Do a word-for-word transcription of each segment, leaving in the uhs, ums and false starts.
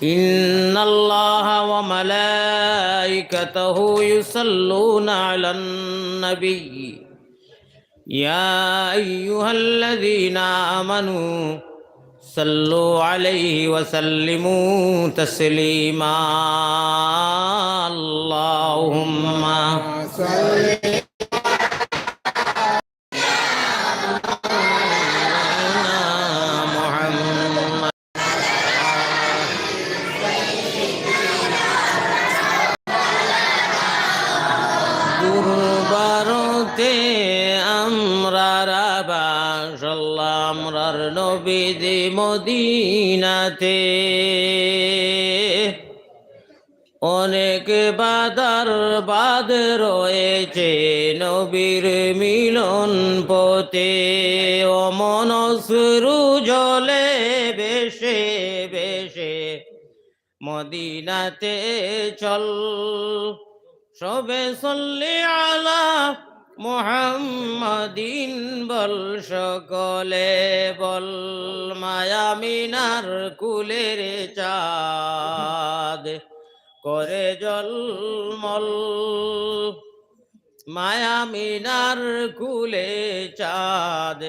إن الله وملائكته يصلون على النبي، يا أيها الذين آمنوا صلوا عليه وسلموا تسليما. اللهم صل على محمد. দুর্বারতে আমরার আবাস আল্লাহ, আমরার নবীজি মদিনাতে। অনেক বাধার বাঁধ রয়েছে নবীর মিলন পথে। ও মন অশ্রু জলে ভেসে ভেসে মদিনাতে চল। সবে সল্লি আলা মুহাম্মাদিন বল সকলে বল। মায়ামিনার কুলের চাঁদ করে ঝলমল। মায়ামিনার কুলে চাঁদ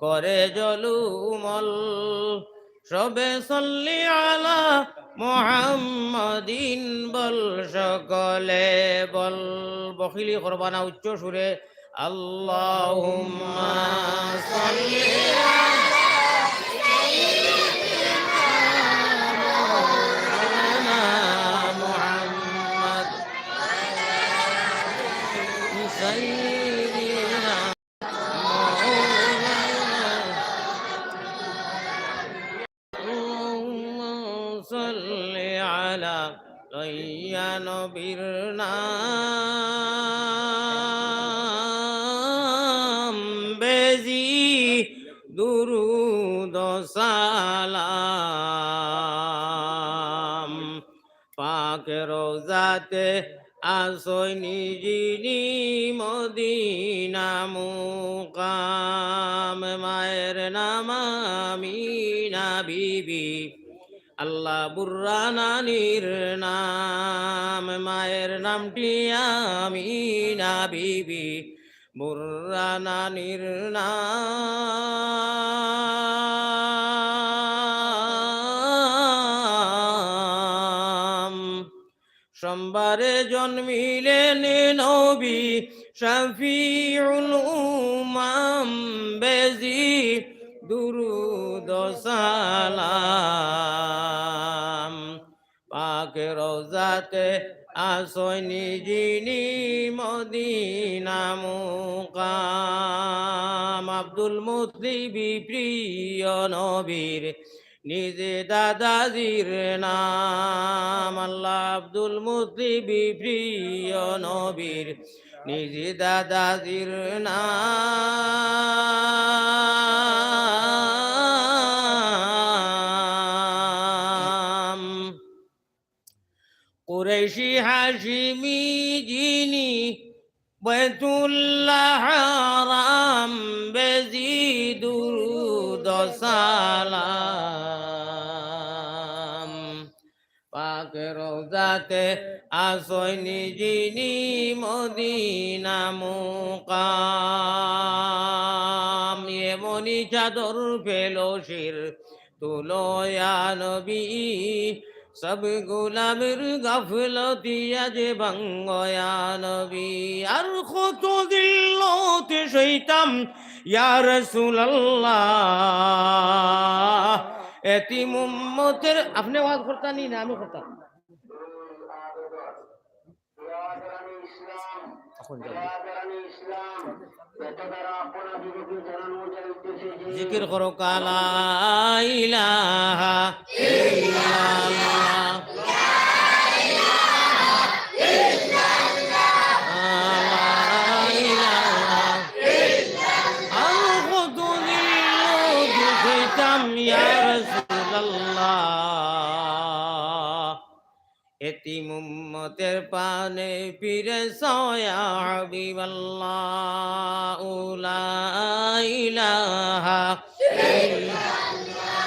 করে ঝলমল। সবে সল্লি আলা মুহাম্মাদিন বল সকলে বল। বখিলি করবা না, উচ্চ সুরে। আল্লাহুম্মা সাল্লি আলা সাইয়্যিদিনা মাওলানা মুহাম্মাদ। সাইয়্যিদিনা মাওলানা। আল্লাহুম্মা সাল্লি আলা লইয়া নবীর নাম বেজি দুরুদ সালাম। পাক রওজাতে আছইন যিনি মদিনা মুকাম। মায়ের নাম আমিনা বিবি, আল্লাহ বুররা নানির নাম। মায়ের নামটি আমিনা বিবি, বুররা নানির নাম। সোমবারে জন্মিলেন নবী শফিউল উমাম বেজি দুরুদ সালাম। পাক রওজাতে আছইন যিনি মদিনা মুকাম। আব্দুল মুত্তালিব প্রিয় নবীর নিজ দাদাজির নাম। আল্লাহ আব্দুল মুত্তালিব প্রিয় নবীর নিজ দাদাজির নাম। কুরাইশি হাশিমি যিনি বাইতুল্লাহ হারাম বেজি দুরুদ সালাম। পাক রওজাতে আছইন যিনি মদিনা মুকাম। এমনি চাদর পেল শির তুলো ইয়া নবী, সব গোলামের গাফলতি আজ ভাঙ্গো ইয়া নবী। আর কত জিল্লত সইতাম ইয়া রাসূলুল্লাহ। এতিম উম্মতের, আপনে ওয়াজ করতা নি না আমি করতাম? এখন যাও। জিকির করো, কা লা ইলাহা ইল্লাল্লাহ। কা লা ইলাহা ইল্লাল্লাহ। আল কুদুরিল্লাহ, ইয়া রাসূলুল্লাহ। এতিম উম্মতের পানে ফিরে চাও ইয়া হাবিবাল্লাহ। লা ইলাহা ইল্লাল্লাহ।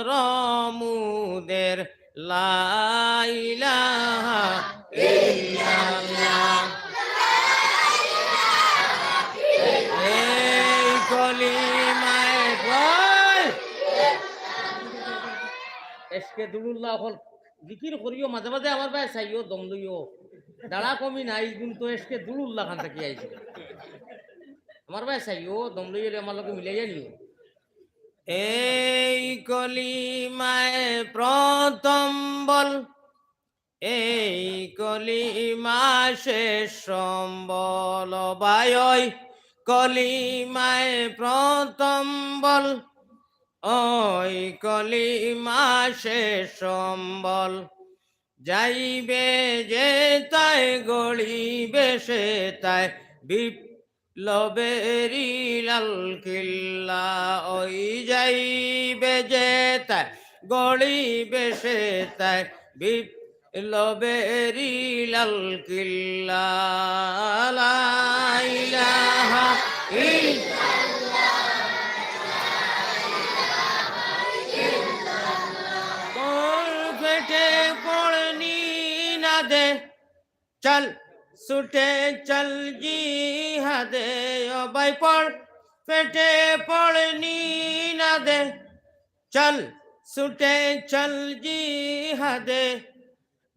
রমুদের লা ইলাহা ইল্লাল্লাহ। এই কলিমায় কয়, এশকে দুরুল্লাহ অকল জিকির করিও, মাঝে মাঝে আমার বায় চাইও, দম লইও। দাড়া কমি নাই, কিন্তু এশকে দুরুল্লাহ খান থাকি আইছে। আমার বায় চাইও, দম লইলে আমার লগে মিলাইয়া নিও। এই কলিমায় প্রথম বল, এই কলিমা শেষ সম্বল, বায় ওই কলিমায় প্রথম বল, ওই কলিমা শেষ সম্বল। যাইবে যেতায় গড়িবে সেতায় বিপ্লবেরই লাল কিল্লা, ওই যাইবে যেতায় গড়িবে সেতায় বিপ্লবেরই লাল কিল্লা। লা ইলাহা ইল্লাল্লাহ। পড় ফেটে পড় নি না দে, চল ছুটে চল জিহাদে। ও ভাই পড় ফেটে পড় নি না দে, চল ছুটে চল জিহাদে।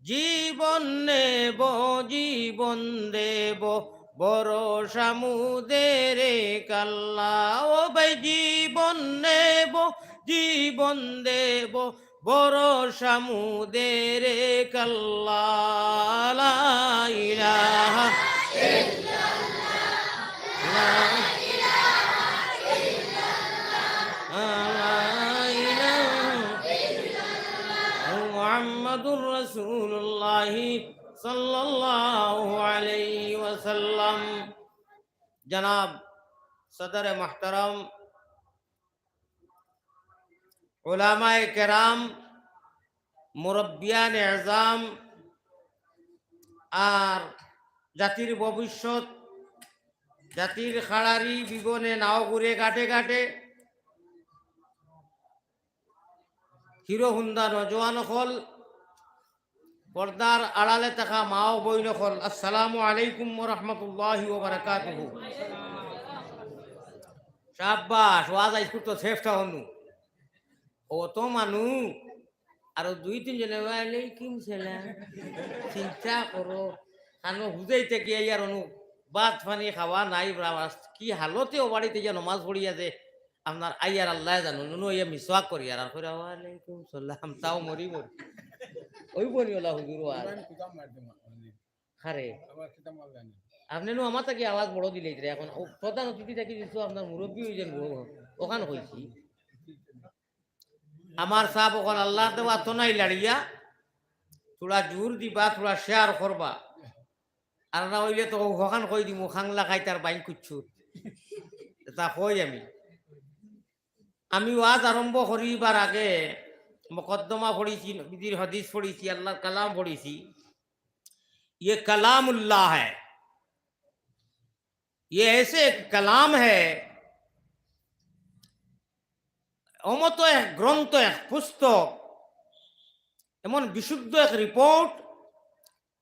জীবন নেব, জীবন দেব, ভরসা মোদের এক আল্লাহ। ও ভাই জীবন নেব, জীবন দেব, ভরসা মোদের এক আল্লাহ। লা ইলাহা ইল্লাল্লাহ। লা ইলাহা ইল্লাল্লাহ। মুহাম্মাদুর রাসূলুল্লাহ সাল্লাল্লাহু আলাইহি ওয়াসাল্লাম। জনাব সদরে মুহতারাম, উলামায়ে কেরাম, মুরব্বিয়ানে এজাম, আর জাতির ভবিষ্যৎ, জাতির খাড়ারি বিবনে নাও ঘুরে ঘাটে ঘাটে, হিরো হুন্দা নওজোয়ান অকল, পর্দার আড়ালে থাকা মা ও বইন অকল, আসসালামু আলাইকুম ওয়া রাহমাতুল্লাহি ওয়া বারাকাতুহু। শাবাশ, ওয়াজ আইজকুর তো শেষটা হনু। অত মানু, আরো দুই তিন জনে ওয়ালাইকুম সালাম। চিন্তা করো, খানো হুজাইতে গিয়া ইয়ার অনু ভাত পানি খাওয়া নাই, বাবা, কি হালতে ও বাড়িতে গিয়া নমাজ পড়িয়া যে আপনার আইয়ার আল্লাহ জানো, নুনু ইয়া মিসওয়াক করি আর, আর কইরা, "ওয়ালাইকুম সালাম", তাও মরি মরি। ওই বনি ওলা হুজুর ওয়াজ। ইব্রাহিম কুদাম মার দে মা-, মানে, খারে। আবার কিতা মার জানি। আপনি নু আমার তাকে আওয়াজ বড় দিলে ইতরে, এখন ও প্রধান অতিথি থাকি দিছো, আপনার মুরব্বি হই যান গো, ওখান কইছি। আমার সাব অকল আল্লাহর দেওয়া তো নাই লাড়িয়া, থুড়া জোর দিবা, থুড়া শেয়ার করবা। আর না অইলে তো হকান কই দিমু, খাংলা খাই তার বাইন কুচ্ছু। এটা কই আমি। আমি ওয়াজ আরম্ভ করিবার আগে মুকদ্দমা পড়িছি, নবীজির হাদিস পড়িছি, আল্লাহর কালাম পড়িছি। ইয়ে কালামুল্লাহ হ্যায়। ইয়ে এসে এক কালাম হ্যায়। অমত এক গ্রন্থ, এক পুস্তক, এমন বিশুদ্ধ এক রিপোর্ট,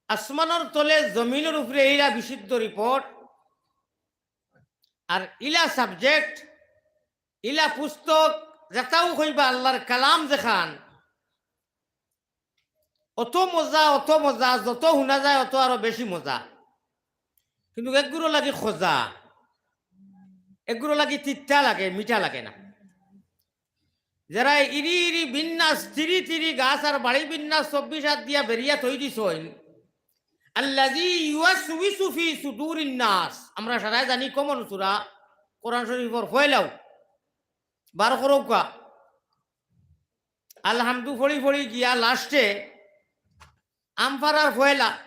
আসমানর তলে জমিনর উপরে ইলা বিশুদ্ধ রিপোর্ট, আর ইলা সাবজেক্ট, ইলা পুস্তক, যেটাও কইবা আল্লাহর কালাম যেখান, অত মজা, অত মজা, যত হুনা যায় অত আরো বেশি মজা। কিন্তু একগুলো লাগি খোজা, একগুলো লাগি তিতা লাগে, মিঠা লাগে না। যারা ইরি ইরি বিন্যাস, তিরি তিরি গাছ আর বাড়ি বিন্যাস চব্বিশ হাত দিয়া বেরিয়া থই দিছইন, আল্লাযী ইউওয়াসউিসু ফী সুদূরিন নাস, আমরা সারাই জানি কমন সূরা, কোরআন শরীফর ফয়লাও বার করউক্কা। আলহামদু পড়ি পড়ি গিয়া লাস্টে আমপারার ফয়লা,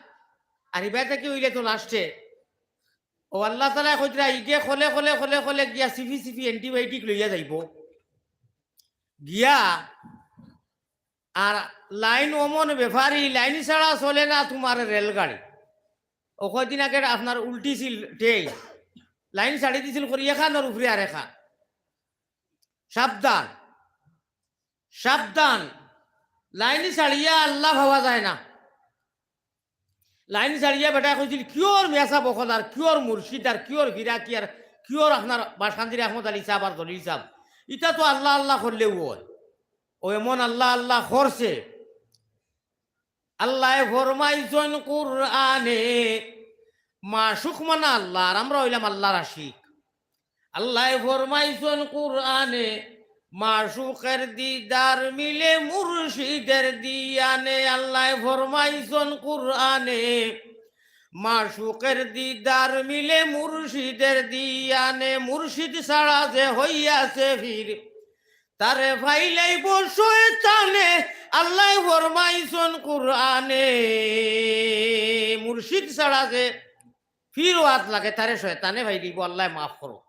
আর ইবায় থাকি অইলে তো লাস্টে। ও আল্লাহ তাআলা কইতরা ইগে খলে খলে খলে খলে গিয়া সিফি সিফি অ্যান্টিবায়োটিক লইয়া যাইবো। গিয়া আর লাইন অমন ব্যাপারী, লাইন ছাড়া চলে না তোমার রেলগাড়ি। ও কয়দিন আগে আপনার উল্টিছিল ট্রেন, লাইন ছাড়ি দিছিল করি এখানোর উপরে আর এখান। সাবধান। সাবধান, লাইন ছাড়িয়া আল্লাহ পাওয়া যায় না। লাইন ছাড়িয়া বেটায় কইছিল, "কিওর মেসাব অকল আর কিওর মুর্শিদ আর কিওর ফিরাকি আর কিওর আপনার বাসকান্দির আহমদ আলী সাব আর জলিল সাব, ইতা তো আল্লাহ আল্লাহ করলেও অয়।" অউ এমন আল্লাহ আল্লাহ করছে। আল্লায় ফরমাইছইন কুরআনে, মাশুক মানা আল্লাহ, আর আমরা অইলাম আল্লাহর আশিক। আল্লায় ফরমাইছইন কুরআনে, "মাশুকের দিদার মিলে মুর্শিদের দিয়ানে।" আল্লায় ফরমাইছইন কুরআনে, "মাশুকের দিদার মিলে মুর্শিদের দিয়ানে।" মুর্শিদ ছাড়া যে হইয়াছে ফির, তারে ফাইলাইব শয়তানে। আল্লায় ফরমাইছইন কুরআনে, মুর্শিদ ছাড়া যে ফির ওয়াত লাগে, তারে শয়তানে ফাইলাইব। আল্লায় মাফ করো।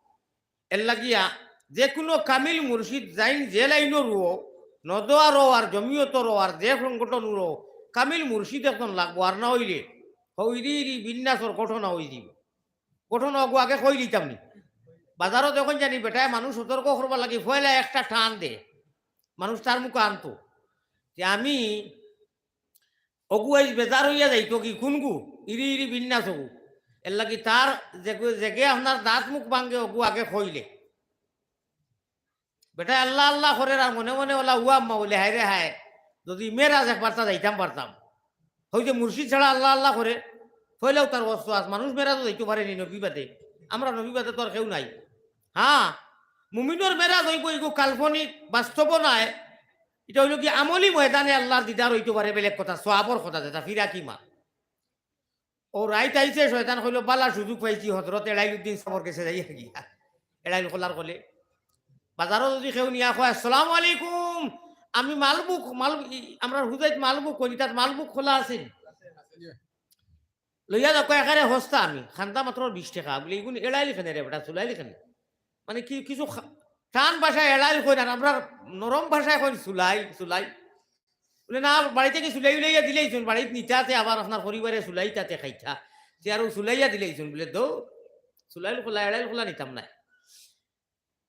এর লাগিয়া যে কুনু কামিল মুর্শিদ যাইন যে লাইনর অউক, নদোয়ার অউক আর জমিয়তর অউক আর যে সংগঠনর অউক, কামিল মুর্শিদ একজন লাগবো, আর না অইলে হইরি ইরি বিন্যাসর ঘটনা অইযিবো। ঘটনা অগু আগে কই দিতাম নি। বাজারো যখন জানি বেটায় মানুষ সতর্ক করবার লাগি পয়লা একটা টান দে, মানুষ তার মুখে আনতো যে আমি অগু আইজ বেজার অইয়া যাইতো কি কুনগু, ইরি ইরি বিন্যাস অগু। এর লাগি তার যেগু-, যেগে আপনার দাঁত মুখ ভাঙ্গে অগু আগে কইলে। বেটায় আল্লাহ আল্লাহ করের আর মনে মনে অলা, "ও আম্মা," বলে, "হায় রে হায়, যদি মেরাজ একবারতা যাইতাম পারতাম।" অউ যে মুর্শিদ ছাড়া আল্লাহ আল্লাহ করে, পয়লাউ তার ওয়াস্তো আস, মানুষ মেরাজও যাইতো পারেনি নবী বাদে। আমরা নবী বাদে তো আর কেউ নাই। হ্যাঁ, মুমিনর মেরাজ অইবো, ইগু কাল্পনিক, বাস্তবও নায়। ইটা অইলো কি আমলি ময়দানে আল্লাহর দিদার অইতো পারে, বেলেগ কথা, সওয়াবর কথা যেটা, ফিরাকি মা। অউ রাইত আইছে, শয়তান কইলো, "বালা সুযোগ পাইছি, হজরত এড়াইল উদ্দিন সাবর গেছে যাইয়া গিয়া।" এড়াইল খোলার কলে। বাজারো যদি কেউ নিয়া কয়, "আসসালামু আলাইকুম, আমি মালবুক, মাল-, ই, আমরার হুজাইত মালবুক কইন, তাত মালবুক খোলা আছে নি?" লইয়া যাও, কয়, "একেরে হস্তা আমি, খান্দা মাত্র বিশ টেকা।" বলে, "ইগুন এড়াইল কেনে রে বেটা, চুলাইল কেনে?" মানে কি, কিছু খা-, টান ভাষায় এড়াইল কইন, আর আমরার নরম ভাষায় কইন চুলাইল, চুলাইল। বলে, "না, বাড়িত থাকি চুলাই উলাইয়া দিলাইছইন, বাড়িত নিতা তে আবার আপনার পরিবারে চুলাইতা তে খাইতা, তে আরো চুলাইয়া দিলাইছইন।" বলে, "দো, চুলাইল খোলা, এড়াইল খোলা নিতাম নায়।"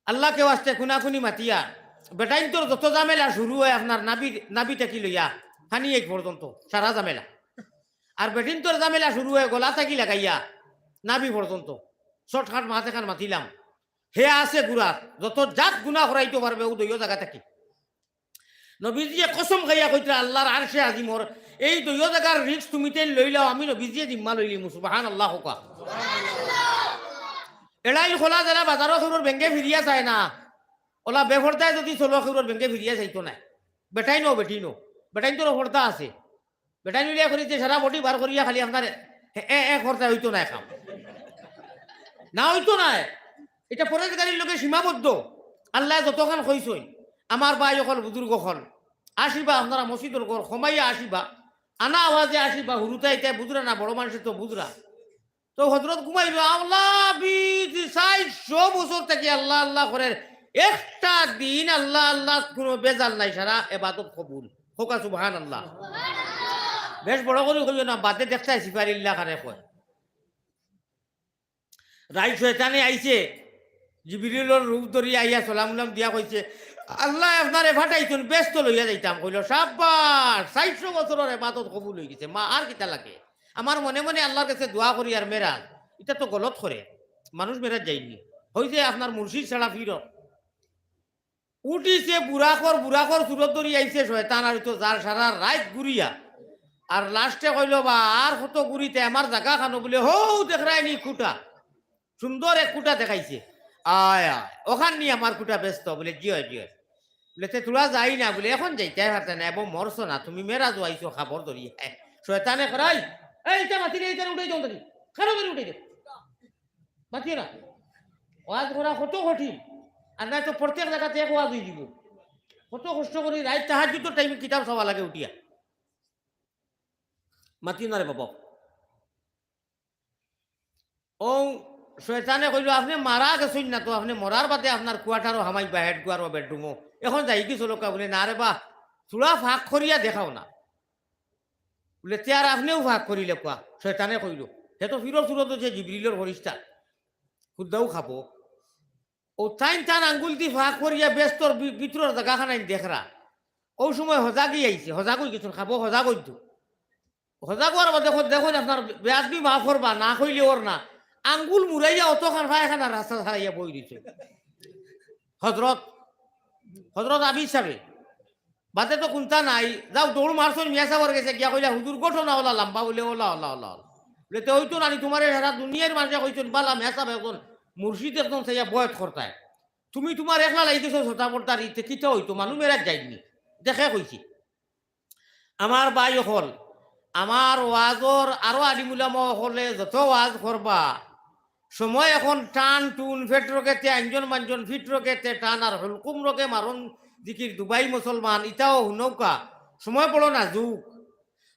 আল্লাহকে ওয়াস্তে খুনাখুনি মাতিয়া, বেটাইন্তর যত ঝামেলা শুরু অয় আপনার নাভি, নাভি থাকি লইয়া, হানি এক পর্যন্ত, সারা ঝামেলা। আর বেটিন্তর ঝামেলা শুরু অয় গলা থাকি লাগাইয়া, নাভি পর্যন্ত। Shortcut মাত এখান মাতিলাম। হে আছে গুড়াত, যত জাত গুনা করাইতো পারবে, অউ দুইও জাগা থাকি। নবীজিয়ে কসম খাইয়া কইতরা, "আল্লাহর আরশে আজিমর এই দুইও জাগার risk তুমি তাইন লইলাও, আমি নবীজিয়ে জিম্মা লইলিমু।" সুবহানাল্লাহ কউক্কা। এড়াইল খোলা যারা বাজারো কেউরর বেঙ্গে ফিরিয়া চায় না, অলা বেফর্দায় যদি চলো কেউরর বেঙ্গে ফিরিয়া চাইতো নায়। বেটাইন অউ, বেটিন অউ, বেটাইন্তর পর্দা আছে। বেটাইন উলিয়া করি যে সারা body বার করিয়া খালি আপনার এ, এ, এ করতে অইতো নায় কাম। না অইতো নায়। ইটা পরেজগারির লগে সীমাবদ্ধ। আল্লায় যতখান কইছইন, আমার ভাই অকল, বুজুর্গ অকল, আসিবা আপনারা মসজিদর ঘর, কমাইয়া আসিবা, আনা আওয়াজে আসিবা, হুরুতাইন্তে বুজরা না, বড় মানষে তো বুজরা। তো হজরত ঘুমাইলো, আল্লাহ বিধি চাইরশো বছর থাকি আল্লাহ আল্লাহ করের, একটা দিন আল্লাহ আল্লাহ কোনো বেজাল নাই, সারা এবাদত কবুল। কউক্কা সুবহানাল্লাহ। বেশ বড় করি কইও না, বাদে দেখতায় সিফারিল্লাহ কারে কয়। রাইত শয়তানে আইছে, জিবরিলর রূপ ধরি আইয়া সালাম উলাম দিয়া কইছে, "আল্লায় আপনারে পাঠাইছইন, বেহেস্তো লইয়া যাইতাম।" কইলো, "সাব্বাস, চাইরশো বছরর এবাদত কবুল অইগেছে, মা আর কিতা লাগে?" আমার মনে মনে আল্লাহর গেছে দোয়া করি আর মেরাজ, ইটা তো গলত করে, মানুষ মেরাজ যাইর নি, অইছে আপনার মুর্শিদ ছাড়া ফিরত। উঠিছে বুরাকর, বুরাকর সুরত ধরি আইছে শয়তান, আর তো যার সারা রাইত ঘুরিয়া। আর last-এ কইলো, "বা, আর কত ঘুরিতে, আমার জাগা খানো?" বলে, "হউ দেখরায় নি খুটা।" সুন্দর এক খুটা দেখাইছে। "আয়, আয়, অখান নি আমার খুটা বেহেস্তো?" বলে, "জি অয়, জি অয়।" বলে, "তে থুড়া যাই না?" বলে, "এখন যাইতায় পারতায় না, এবং মরছো না, তুমি মেরাজো আইছো খবর ধরি।" হ্যাঁ, শয়তানে কয়, "এই, ইটা মাতিরে, ইটা উঠাই দেও, উঠাই দেও, খানো করি উঠাই দেও।" মাতিও না। ওয়াজ করা কত কঠিন। আর নায় তো প্রত্যেক জাগাত এক ওয়াজ অইযিবো। কত কষ্ট করি রাইত তাহাজ্জুদর time-এ কিতাব চাওয়া লাগে উঠিয়া। মাতিও না রে বাবা। অউ শয়তানে কইলো, "আপনে মারা গেছইন না তো, আপনে মরার বাদে আপনার quarter-ও হামাইবা, head quarter-ও bedroom-ও। এখন যাইগি চলউক্কা।" বলে, "না রে বা, থুড়া ফাঁক করিয়া দেখাও না।" বলে, "তে আর আপনেউ ফাঁক করিলে কুয়া।" শয়তানে কইলো, "হে তো ফিরর সুরত অইছে জিবরিলর ফিরিস্তা, খুদ্দাউ খাবো।" অউ তাইন তান আঙ্গুলদি ফাঁক করিয়া বেহেস্তর ভি-, ভিতরর জাগাখানাইন দেখরা। অউ সময় হজাগি আইছে, হজাগ অইগেছইন, খাবো হজাগ অইতো। হজাগ অওয়ার বাদে কইন, দেখইন আপনার বেয়াদবি মাফ করবা, না কইলে অর না। আঙ্গুল মুড়াইয়া অতখান পায়খানার রাস্তা ছাড়াইয়া বই রইছে। হজরত, হজরত আমির সাবে, বাদে তো কুন্তা নাই, যাও দৌড় মারছইন, মিয়া সাবর গেছে গিয়া কইলা, "হুজুর, ঘটনা অলা লাম্বা।" বলে, "অলা, অলা, অলা, অলা।" বলে, "তে অইতো নানি, তুমারে সারা দুনিয়ার মানষে কইছইন, বালা মিয়া সাব একজন মুর্শিদ একজন চাইয়া বয়াত করতায়। তুমি তুমার একলা লাগি গেছো ছটা পর্দার ইতে, কিতা অইতো, মানুষ মেরাত যাইতনি।" দেখে কইছি। আমার ভাই অকল, আমার ওয়াজর আরো আলিম উলামা অকলে যত ওয়াজ করবা, সময় এখন টান টুন, ফেট রোগেতে আঞ্জন মাঞ্জন, ফিট রোগেতে টান, আর হুলকুম রোগে মারণ জিকির দুবাই মুসলমান, ইতাও হুনউক্কা, সময় বড় নাজুক।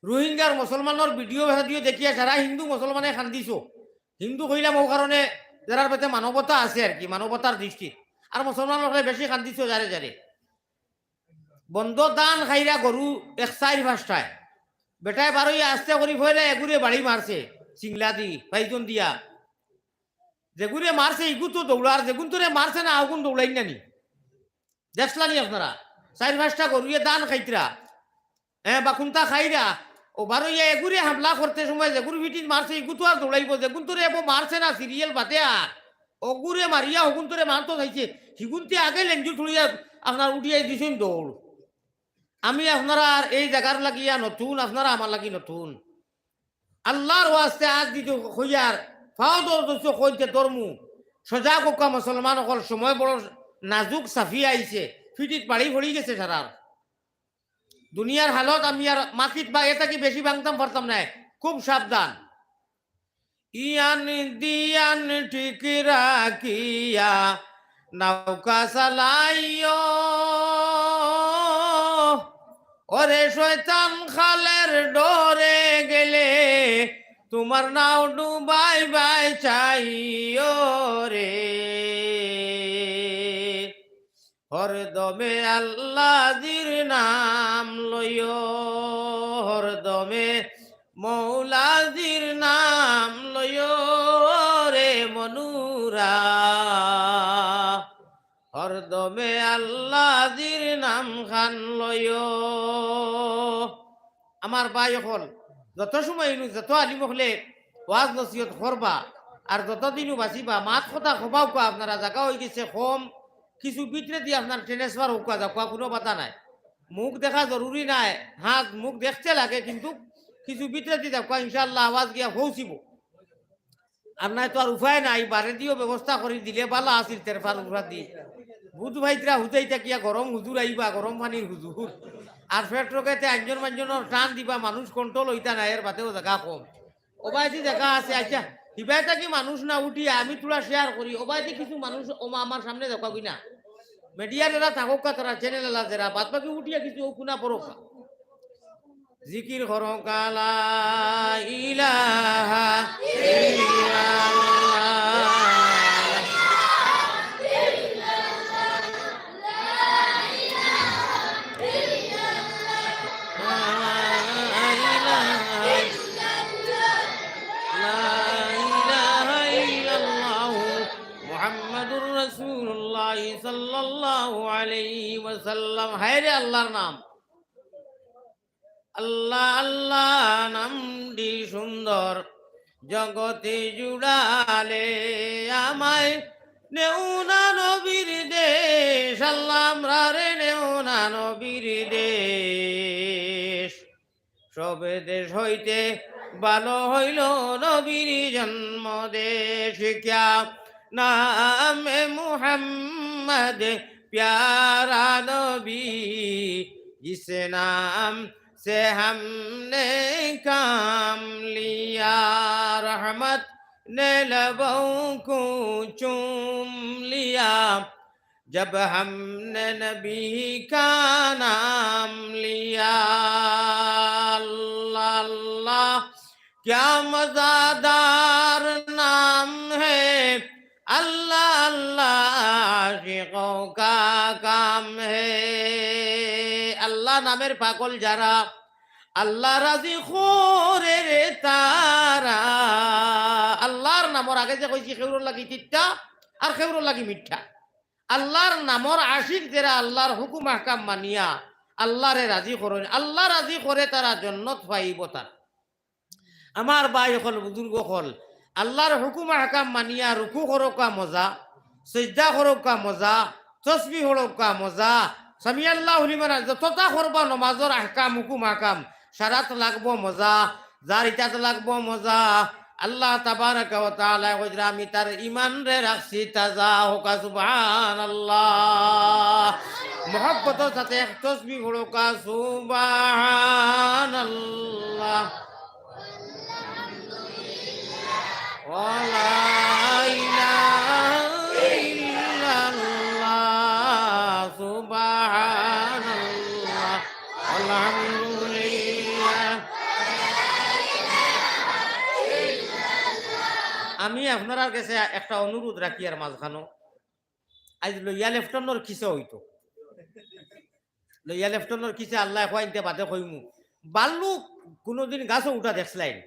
রোহিঙ্গার মুসলমানর ভিডিও ভিডিও দেখিয়া সারা হিন্দু মুসলমানে কান্দিছো। হিন্দু কইলাম অউ কারণে যারার ভিতরে মানবতা আছে আর কি, মানবতার দৃষ্টি। আর মুসলমান অকলে বেশি কান্দিছো যারে যারে। বন্দ ধান খাইরা গরু এক চাইর পাঁচটায়। বেটায় বারইয়া আস্তে করি ফয়লা এগুরে বাড়ি মারছে, সিংলা দি, পাইজন দিয়া। যেগুরে মারছে, ইগু তো দৌড়ার, যেগুনতরে মারছে না, অগুন দৌড়াইন না নি। দেখছলানি আপনারা, চাইর পাঁচটা গরুয়ে ধান খাইতরা, হ্যাঁ, বা কুন্তা খাইরা, অউ বারইয়া এগুরে হামলা করতে সময় যেগুর ফিটিত মারছে, ইগু তো আর দৌড়াইবো, যেগুনতরে এবো মারছে না, সিরিয়াল বাদে আর। অগুরে মারিয়া, অগুনতরে মারতো চাইছে, হিগুনতে আগে লেঞ্জু তুলিয়া আপনার উঠিয়া দিছইন দৌড়। আমি আপনারার এই জাগার লাগিয়া নতুন, আপনারা আমার লাগি নতুন। আল্লার ওয়াস্তে আত দিতে কইয়ার, পাও ধরছো কইতে ধরমু। সজাগ অউক্কা মুসলমান অকল, সময় বড় নাজুক চাপিয়া আইছে, ফিটিত বাড়ি পড়ি গেছে সারার। দুনিয়ার হালত আমি আর মাতিত বা এ থাকি বেশি ভাঙতাম পারতাম নায়, খুব সাবধান। ইয়ান দিয়ান ঠিক রাখিয়া নৌকা চালাইও। ওরে শয়তান খালের ডরে গেলে তুমার নাও ডুবাইবায় চাইও রে। হরদমে আল্লাজির নাম লইও, হরদমে মৌলাজির নাম লইও রে মনুরা, হরদমে আল্লাজির নাম খান লইও। আমার ভাই অকল, যত সময় ইনু যত আলিম অকলে ওয়াজ নসিহত করবা, আর যতদিনও বাঁচিবা, মাত কথা কবাউক্কা আপনারা, জাগা অইগেছে কম, কিছু ভিতরেদি আপনার transfer অউক্কা, যাউক্কা, কুনু বাধা নাই। মুখ দেখা জরুরি নায়, হ্যাঁ, মুখ দেখতে লাগে, কিন্তু কিছু ভিতরেদি যাউক্কা, ইনশাআল্লাহ আওয়াজ গিয়া পৌঁছিবো। আর নায় তো আর উপায় নাই, বারেদিও ব্যবস্থা করি দিলে বালা আছিল, তেরপার উফরাদি। বুধ ভাইতরা হুজাইতা কিয়া গরম হুজুর আইবা, গরম পানির হুজুর। আর ফেট রোগেতে আঞ্জন মাঞ্জনর টান দিবা, মানুষ control অইতা নায়, এর বাদেও জাগা কম। ওবায়দি জাগা আছে, আচ্ছা, হিবায় থাকি মানুষ না উঠিয়া আমি থুড়া share করি, ওবায়দি কিছু মানুষ ওমা আমার সামনে দেখাবি না। Media যারা থাকউক্কা, তারা channel আলা যারা, বাদ বাকি উঠিয়া কিছু অউ কুনা পড়উক্কা। জিকির করউক্কা, লা ইলাহা ইল্লাল্লাহ। লা ইলাহা ইল্লাল্লাহ, মুহাম্মাদুর রাসূলুল্লাহ সাল্লাল্লাহু আলাইহি ওয়াসাল্লাম। হায়রে আল্লার নাম। আল্লাহ, আল্লাহ নামটি সুন্দর, জগতে জুড়ালে আমায় নেও না নবীর দেশ। আল্লাহ, আমরারে নেও না নবীর দেশ। সব দেশ হইতে ভালো হইল নবীর জন্ম দেশ। ক্যা নাম এ মুহাম্মদ প্যারা নবী, জিস নাম সে হামনে কাম লিয়া, রহমত নে লবৌ কো চুম লিয়া, জব হামনে নবী কা নাম লিয়া। আল্লাহ, আল্লাহ, ক্যা মজাদার নাম হে, আল্লাহ, আল্লাহ, আশিকো কা কাম হে। আল্লাহ নামের পাগল যারা, আল্লাহ রাজি করে রে তারা। আল্লাহর নামর আগে যে কইছি, খেউরর লাগি তিতা আর খেউরর লাগি মিঠা। আল্লাহর নামর আশিক যেরা, আল্লাহর হুকুম আহকাম মানিয়া, আল্লারে রাজি করইন, আল্লা রাজি করে তারা জন্নত পাইবো তারা। আমার ভাই অকল, বুজুর্গ অকল, আল্লার হুকুম আহকাম মানিয়া রুকু করউক্কা মজা, সিজদা করউক্কা মজা, তসবিহ পড়উক্কা মজা, সামিআল্লাহু লিমান হামিদা, যততা করবা নমাজর আহকাম, হুকুম আহকাম, সারাত লাগবো মজা, যার ইটাত লাগবো মজা। আল্লাহ তাবারাকা ওয়া তাআলায় কইরা, "আমি তার ইমানরে রাখছি তাজা।" কউক্কা সুবহানাল্লাহ। মহব্বতর সাথে এক তসবিহ পড়উক্কা, সুবহানাল্লাহ। ওয়া লা ইলাহা ইল্লাল্লাহ, সুবহানাল্লাহ, আলহামদুলিল্লাহ। আমি আপনারার গেছে একটা অনুরোধ রাখিয়ার মাঝখানো, আইজ লইয়া লেফটনর কিসা অইতো। লইয়া লেফটনর কিসা আল্লায় কওয়াইন্তে বাদে কইমু। ভাল্লুক কুনুদিন গাছো উঠা দেখছলাইন?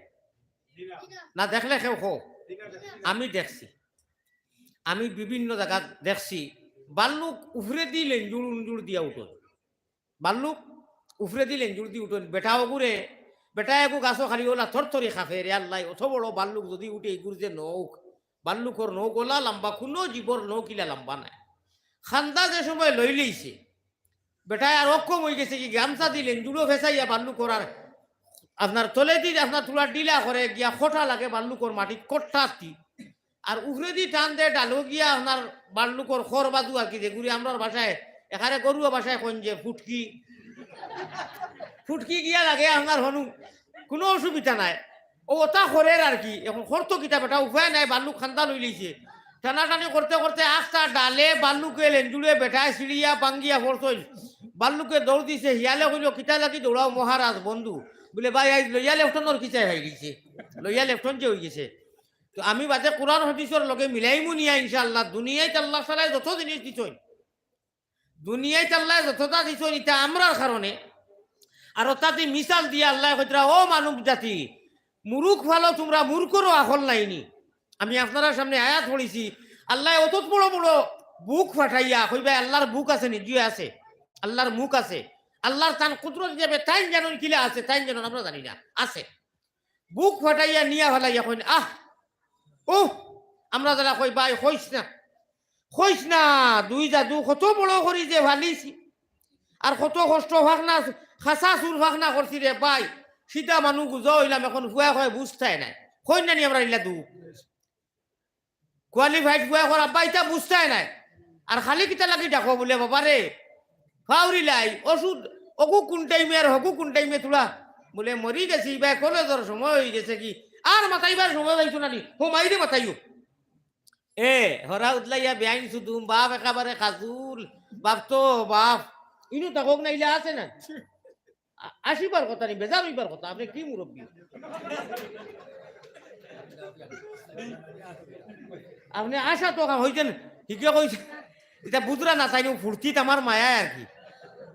না দেখলে কেউ কও। আমি দেখছি। আমি বিভিন্ন জাগাত দেখছি। ভাল্লুক উফরেদি লেঞ্জুর উঞ্জুর দিয়া উঠইন। ভাল্লুক উফরেদি লেঞ্জুর দি উঠইন। বেটা অগুরে, বেটা এগু গাছো খালি অলা থরথরি কাঁপে, রে আল্লাহ, অত বড় ভাল্লুক যুদি উঠে, ইগুর যে নখ, ভাল্লুকর নখ অলা লাম্বা, কুনু জীবর নখ ইলা লাম্বা নায়। খান্দা যে সময় লইলাইছে, বেটায় আর অক্ষম অইগেছে কি, গামছা দি লেঞ্জুরো ফেছাইয়া ভাল্লুকর আর আপনার তলেদি আপনার থুড়া ঢিলা করে গিয়া খটা লাগে ভাল্লুকর মাটিত কট্টাতি। আর উফরেদি টান দে ডালো গিয়া আপনার ভাল্লুকর খর বাজু আর কি, যেগুরে আমরার ভাষায়, এখানে গরুয়া ভাষায় কইন যে ফুটকি। ফুটকি গিয়া লাগে আপনার হনু, কুনু অসুবিধা নাই। অউ অতা করের আর কি। এখন করতো কিতা বেটা, উপায় নাই, ভাল্লুক খান্দা লইলাইছে। টানাটানি করতে করতে আস্তা ডালে ভাল্লুকে লেঞ্জুরে বেটায় ছিড়িয়া ভাঙ্গিয়া পড়ছইন। ভাল্লুকে দৌড় দিছে, হিয়ালে কইলো, "কিতা লাগি দৌড়াও মহারাজ বন্ধু?" বুলে, "ভাই, আইজ লইয়া লেফটনর কিসায় অইগেছে, লইয়া লেফটন যে অইগেছে।" তো আমি বাদে কোরআন হাদিসর লগে মিলাইমু নিয়া ইনশাআল্লাহ। দুনিয়াইত আল্লাহ তাআলায় যত জিনিস দিছইন, দুনিয়াইত আল্লায় যততা দিছইন, ইতা আমরার কারণে। আর অতাদি মিসাল দিয়া আল্লায় কইতরা, "ও মানব জাতি, মুরুখ ফালো তুমরা, মুরুখরও আখল নাইনি।" আমি আপনারার সামনে আয়াত পড়ছি, আল্লায় অত বড় বড় বুক ফাটাইয়া কইবা, আল্লার বুক আছে নি? জি আছে, আল্লার মুখ আছে। আল্লার তান কুদরত হিসাবে তাইন জানইন কিলা আছে, তাইন জানইন, আমরা জানি না, আছে। বুক ফাটাইয়া নিয়া ফালাইয়া কইন, "আহ, উহ।" আমরা যারা কই, "ভাই, কইস না, কইস না, দুই জাদু কত বড় করি যে ফালিছি, আর কত কষ্ট ফাকনা, খাসা চুল ফাকনা করছি রে ভাই, সিধা মানুষ গুজা অইলাম, এখন ফুয়া কয় বুঝতায় নায়।" কইন না নি আমরা ইলা দু qualified ফুয়া কর আব্বা, ইতা বুঝতায় নায়। আর খালি কিতা লাগি ডাকো বুলে, "বাবা রে, ফাউরি লাই, অষুধ, অগু কুন টাইমে আর হগু কুন টাইমে তুলা।" বুলে, "মরি গেছি, ইবায় কলেজর সময় অইগেছে কি, আর মাতাইবার সময় পাইছো না নি, হো মাইরে মাতাইও।" এ, হরা উদলাইয়া বেআইন সুদুম, বাপ একেবারে খাজুল, বাপ তো বাপ, ইনু থাকউক না, ইলা আছে না? আ-, আসিবার কথা নি, বেজার অইবার কথা। আপনে কি মুরব্বি? আপনে আশা তো কাম অইছে না, হিগে কইছে, ইতা বুঝরা না, তাইন ফুর্তিত আমার মায়ায় আর কি।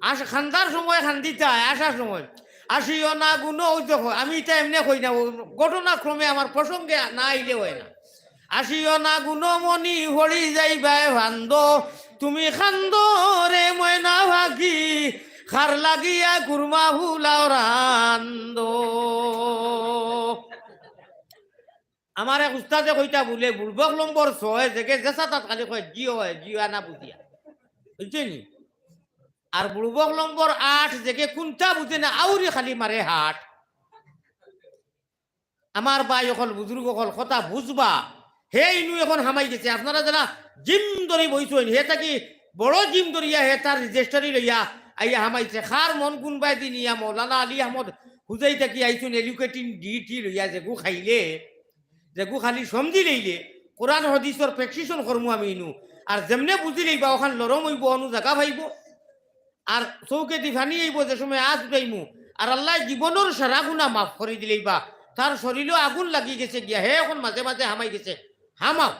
আশ-, খান্দার সময় খান্দিতা, আশার সময়। আসিও না গুনো, ওই দেখো, আমি ইতা এমনে কই না, ও ঘটনাক্রমে আমার প্রসঙ্গে না আইলে অয় না। আসিও না গুণমণি, পড়ি যাইবায় ফান্দ। তুমি খান্দো রে ময়না পাখি, খার লাগিয়া কুরমা ফুলাও রান্দো। আমার এক উস্তাদে কইতা বুলে, বুড়বক নম্বর ছয়, যেগে যেসা তাত খালি কয়, "জি অয়, জি অয়" না বুঝিয়া। বুঝছইন নি? আর বুড়বক নম্বর আট, যেগে কুন্তা বুঝে না, আউরি খালি মারে হাট। আমার ভাই অকল, বুজুর্গ অকল, কথা বুঝবা। হে ইনু এখন হামাই গেছে। আপনারা যারা জিম ধরি বইছইন, হে থাকি বড় জিম ধরিয়া হে তার রেজিস্ট্রারি লইয়া আইয়া হামাইছে। খার মন কুনবায় দিন ইয়া মৌলানা আলী আহমদ হুজাই থাকি আইছইন, এডুকেটিং ডিটি লইয়া, যেগু খাইলে, যেগু খালি সমঝি লইলে, কোরআন হাদিসর প্র্যাকটিশন করমু আমি ইনু। আর যেমনে বুঝি লইবা, অখান লরম অইবো, অনু জাগা পাইবো। আর চউখেদি ফানি আইবো যে সময় আত উঠাইমু, আর আল্লায় জীবনর সারা গুনা মাফ করি দিলাইবা। তার শরীলো আগুন লাগি গেছে গিয়া, হে এখন মাঝে মাঝে হামাই গেছে। হামাও,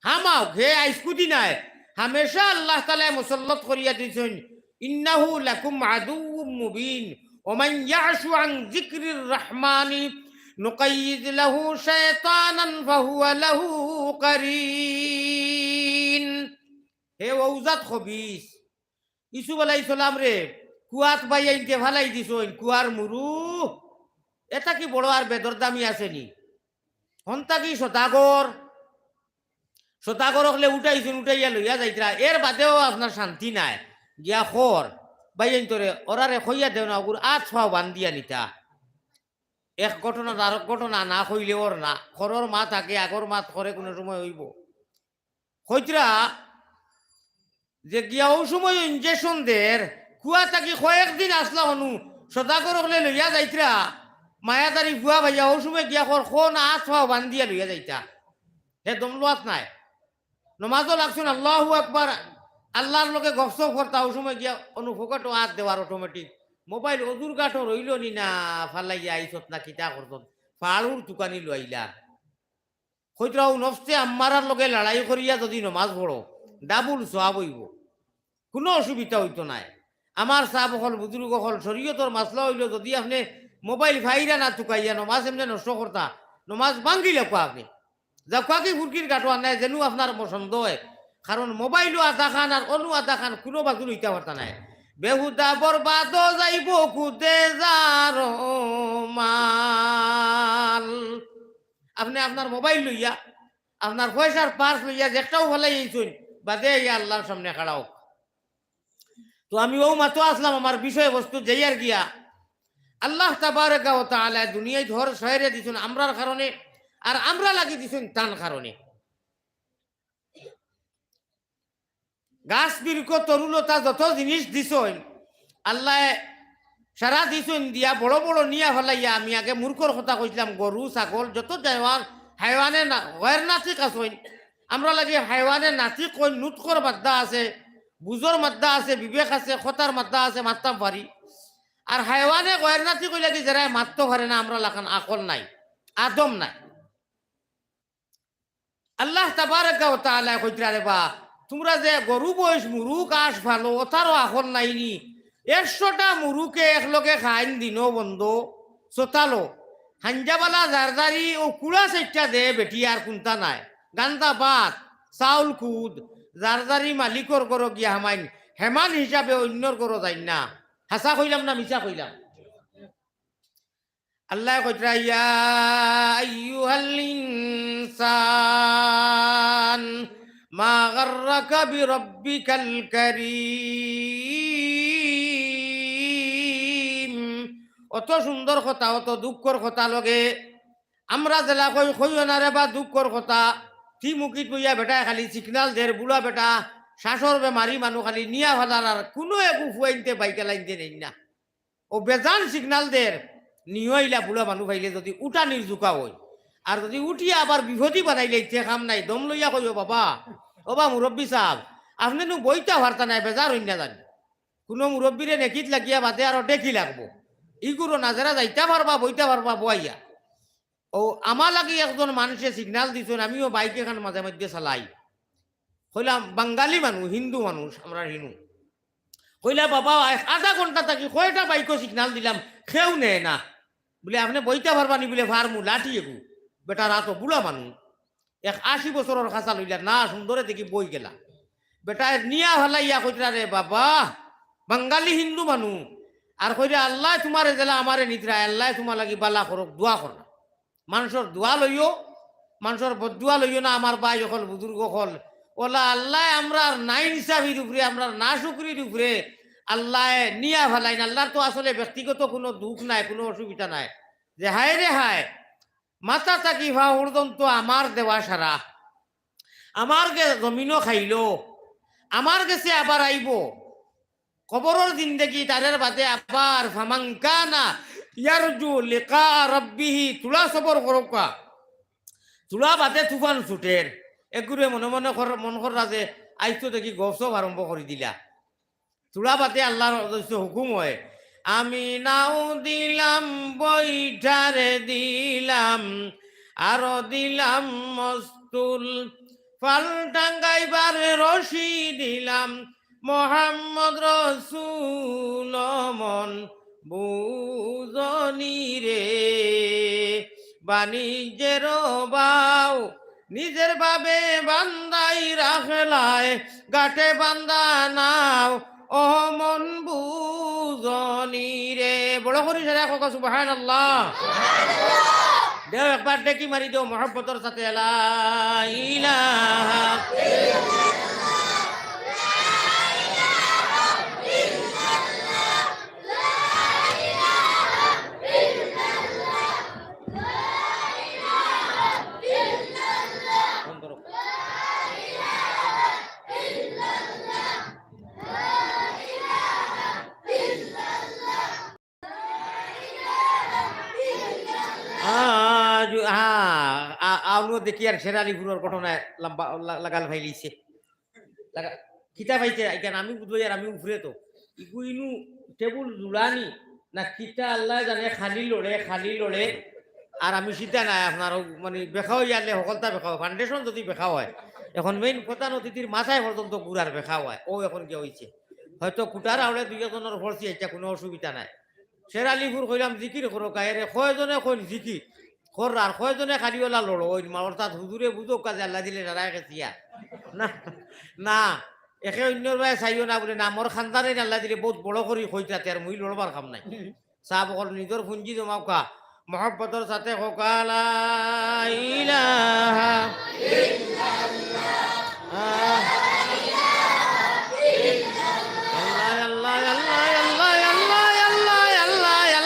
হামাও, হে আইজকুদি নায়, হামেশা আল্লাহ তাআলায় মুসল্লত করিয়া দিছইন। ইন্নাহু লাকুম আদুউম মুবিন, ওয়া মান ইয়াশু আন যিকরির রাহমানি নুকাইয়িদ লাহু শায়তানান ফাহুয়া লাহু কারিন। হে অউজাত খবিস, ইউসুফ আলাইহিস সালামরে কুয়াত বাইয়াইন্তে ফালাই দিছইন, কুয়ার মুরু। এটা কি বড় আর বেদরদামি আছে নি? হন্তা কি সদাগর? সদাগর অকলে উঠাইছইন, উঠাইয়া লইয়া যাইতরা, এর বাদেও আপনার শান্তি নাই। গিয়া খর, বাইয়াইন্তরে, ওরারে কইয়া দেও না, ওগুর আত ফাও বান্ধিয়া নিতা। এক ঘটনা আরক ঘটনা না কইলে ওর না, খরর মাত আগে, আগর মাত খরে কুনু সময় অইবো। কইতরা যে গিয়া অউ সময় ইনজেকশন দের, কুয়া থাকি কয়েকদিন আছলা অনো, সদাগর অকলে লইয়া যাইতরা, মায়াদারি ফুয়া ভাইয়া, অউ সময় গিয়া খর, খো না আত ফাও বান্ধিয়া লইয়া যাইতা। হে দমলুয়াত নাই। নমাজও লাগছইন, আল্লাহু আকবার, আল্লার লগে গফসফ করতা, অউ সময় গিয়া অনো ফকটো আত দেওয়ার অটোমেটিক। মোবাইল অজুর গাটো রইলো নি না, ফালাইয়া আইছত না কিতা করছত, ফাড়ুর তুকানি লইলা। কইতরা অউ নফসে আম্মারার লগে লড়াই করিয়া যুদি নমাজ পড়ো, ডাবল সওয়াব অইবো, কুনু অসুবিধা অইতো নায়। আমার সাব অকল, বুজুর্গ অকল, শরীয়তর মাসলা অইলো, যুদি আপনে মোবাইল ফাইরা না তুকাইয়া নমাজ এমনে নষ্ট করতা, নমাজ ভাঙ্গিলা কুয়া আপনে। যাউক্কা কি ফুরকির গাটো আনায় যেনু আপনার পছন্দ অয়, কারণ মোবাইলও আধাখান আর অনো আধাখান কুনু বাজু লইতা পারতা নায়। বেহুদা বরবাদ যাইবো কুদে যার মাল। আপনে আপনার মোবাইল লইয়া, আপনার পয়সার পার্স লইয়া যেকটাও ফালাই আইছইন, বাদে আইয়া আল্লার সামনে খাড়া অউক। তো আমি অউ মাতো আছলাম আমার বিষয়বস্তু যাইয়ার গিয়া। আল্লাহ তাবারাকা ওয়া তাআলা দুনিয়াত হর শয়রে দিছইন আমরার কারণে, আর আমরা লাগি দিছইন তান কারণে। গাছ বিরুখ তরুলতা যত জিনিস দিছইন, আল্লায় সারা দিছইন দিয়া বড় বড় নিয়া ফালাইয়া, আমি আগে মুরুখর কথা কইছলাম, গরু, ছাগল, যত জানোয়ার, হায়ওয়ানে না-, গয়র নাতিক আছইন। আমরা লাগি হায়ওয়ানে নাতিক কইন, নুতকর মাদ্দা আছে, বুঝর মাদ্দা আছে, বিবেক আছে, কথার মাদ্দা আছে, মাততাম পারি। আর হায়ওয়ানে গয়র নাতিক কইলা কি যেরায় মাততো পারে না, আমরা লাখান আকল নাই, আদম নাই। আল্লাহ তাবারাকা ওয়া তাআলা কইতরা, "রে বা, তুমরা যে গরু মইষ মুরুখ আশ ফালো, অতারও আকল নাই নি? একশোটা মুরুখে একলগে খাইন দিনো বন্দো, চোতালো। হাইঞ্জাবালা জারজারি অউ কুড়া চাইট্টা দে বেটি আর কুন্তা নাই। গান্দা ভাত, চাউল কুদ, জারজারি মালিকর ঘরো গিয়া হামাইন, হেমান হিসাবে অইন্যর ঘরো যাইন না।" হাছা কইলাম না মিছা কইলাম? আল্লায় কইতরা, "ইয়া আইয়ুহাল ইনসান মা গাররাকা বিরাব্বিকাল কারীম।" অত সুন্দর কথা, অত দুঃখর কথা লগে আমরা যেলা কই, কইও না রে বা দুঃখর কথা। তি মুখিত বইয়া বেটায় খালি সিগনাল দের, বুড়া বেটা, শ্বাসর বেমারি মানু খালি নিয়া ফালার, আর কুনু এগু ফুয়াইন্তে বাইকে লাইনতে নেইন না। অউ বেজান সিগনাল দের, নিও ইলা বুড়া মানু পাইলে যুদি উঠানির জুকা অয়, আর যুদি উঠিয়া আবার বিপদি বানাইলে ইতে কাম নাই, দম লইয়া কইও, "বাবা, ও বা মুরব্বি সাব, আপনে নু বইতা পারতা নায়, বেজার অইন না জানি। কুনু মুরব্বিরে নেকিত লাগিয়া বাদে আরো ডেকি লাগবো। ইগুরো না যেরা যাইতা পারবা, বইতা পারবা, বওয়াইয়া।" অউ আমার লাগি একজন মানষে সিগনাল দিছইন, আমিও বাইক এখান মাঝে মধ্যে চালাই। কইলাম, বাঙালি মানুষ, হিন্দু মানুষ, আমরা হিনু। কইলা, "বাবা, এক আধা ঘন্টা থাকি কয়টা বাইকো সিগনাল দিলাম, কেউ নেয় না।" বুলে, "আপনে বইতা পারবা নি?" বুলে, "পারমু, লাঠি এগু।" বেটার আতো বুড়া মানুষ, এক আশি বছরর খাসা লইলা, না সুন্দরে দেখি বই গেলা। বেটায় নিয়া ফালাইয়া কইতরা, "রে বাবা, বাঙালি হিন্দু মানুষ, আর কইরা, আল্লায় তুমারে যেলা আমারে নিতরা, আল্লায় তুমার লাগি বালা করউক, দোয়া করলা।" মানষর দোয়া লইও, মানষর বদদোয়া লইও না, আমার ভাই অকল, বুজুর্গ অকল। অলা আল্লায় আমরার নাইনসাফির উপরে, আমরার নাশুকরির উপরে আল্লায় নিয়া ফালাইন। আল্লার তো আসলে ব্যক্তিগত কুনু দুখ নাই, কুনু অসুবিধা নাই। যে হায় রে হায়, মাথা থাকি পাও পর্যন্ত আমার দেওয়া সারা, আমার গে-, জমিনও খাইলো, আমার গেছে আবার আইবো। কবরর জিন্দেগি তারের বাদে আবার ফামান কানা ইয়ারজু লিকা রাব্বিহি, তুলা সবর করউক্কা। তুলা বাদে তুফান ছুটের। এগুরে মনে মনে কর-, মন কররা যে আইজ তো দেখি গফসফ আরম্ভ করি দিলা। তুলা বাদে আল্লার অদৃশ্য হুকুম অয়, "আমি নাও দিলাম, বৈঠারে দিলাম, আরো দিলাম মস্তুল, ফাল টাঙ্গাইবার রশি দিলাম, মোহাম্মদ রসুল মন বুঝনি রে, বাণিজ্যের বাও নিজের বাবে বান্দাই রাখলায়, গাটে বান্দা নাও, ও মন বুঝনি রে। বড় করি সারা কউক্কা সুবহানাল্লাহ। দেও একবার ডেকি মারি দেও মহব্বতর সাথে, লা ইলাহা। আ, জু-, আ, আ, আ, অনো দেখি আর শেরালিপুরর ঘটনায় লম্বা লা-, লাগাল ফাইলিছে। লাগা-, কিতা পাইছে? ইখান আমি বুঝি আর আমি উপরে তো। ইগু ইনু টেবুল জুড়ানি না কিতা আল্লায় জানে, খালি লড়ে, খালি লড়ে। আর আমি সিধা নায় আপনার অউ মানে বেকা অইয়ারলে হকলতা বেকা অয়, foundation যুদি বেকা অয়। এখন main প্রধান অতিথির মাথায় পর্যন্ত গুড়ার বেকা অয়। অউ এখন গিয়া অইছে। হয়তো কুটার আওড়ে দুই একজনর পড়ছি, ইটা কুনু অসুবিধা নাই। শেরালিপুর কইলাম, "জিকির করো কায় রে?" কয়জনে কইন, "জিকির।" কররা, আর কয়জনে খালি অলা লড়ো, অইন মা-, অর্থাৎ হুজুরে বুঝউক্কা যে আল্লায় দিলে নারায় খেছিয়া। না, না, একে অইন্যর বায় চাইও না বুলে, "না, মোর খান্দানে আল্লায় দিলে বউত বড় করি কইতাতে, আর মুই লড়বার কাম নাই।" সাব অকল নিজর পুঞ্জি জমাউক্কা, মহব্বতর সাথে কউক্কা, লা ইলাহা ইল্লাল্লাহ। আহ। আল্লাহ,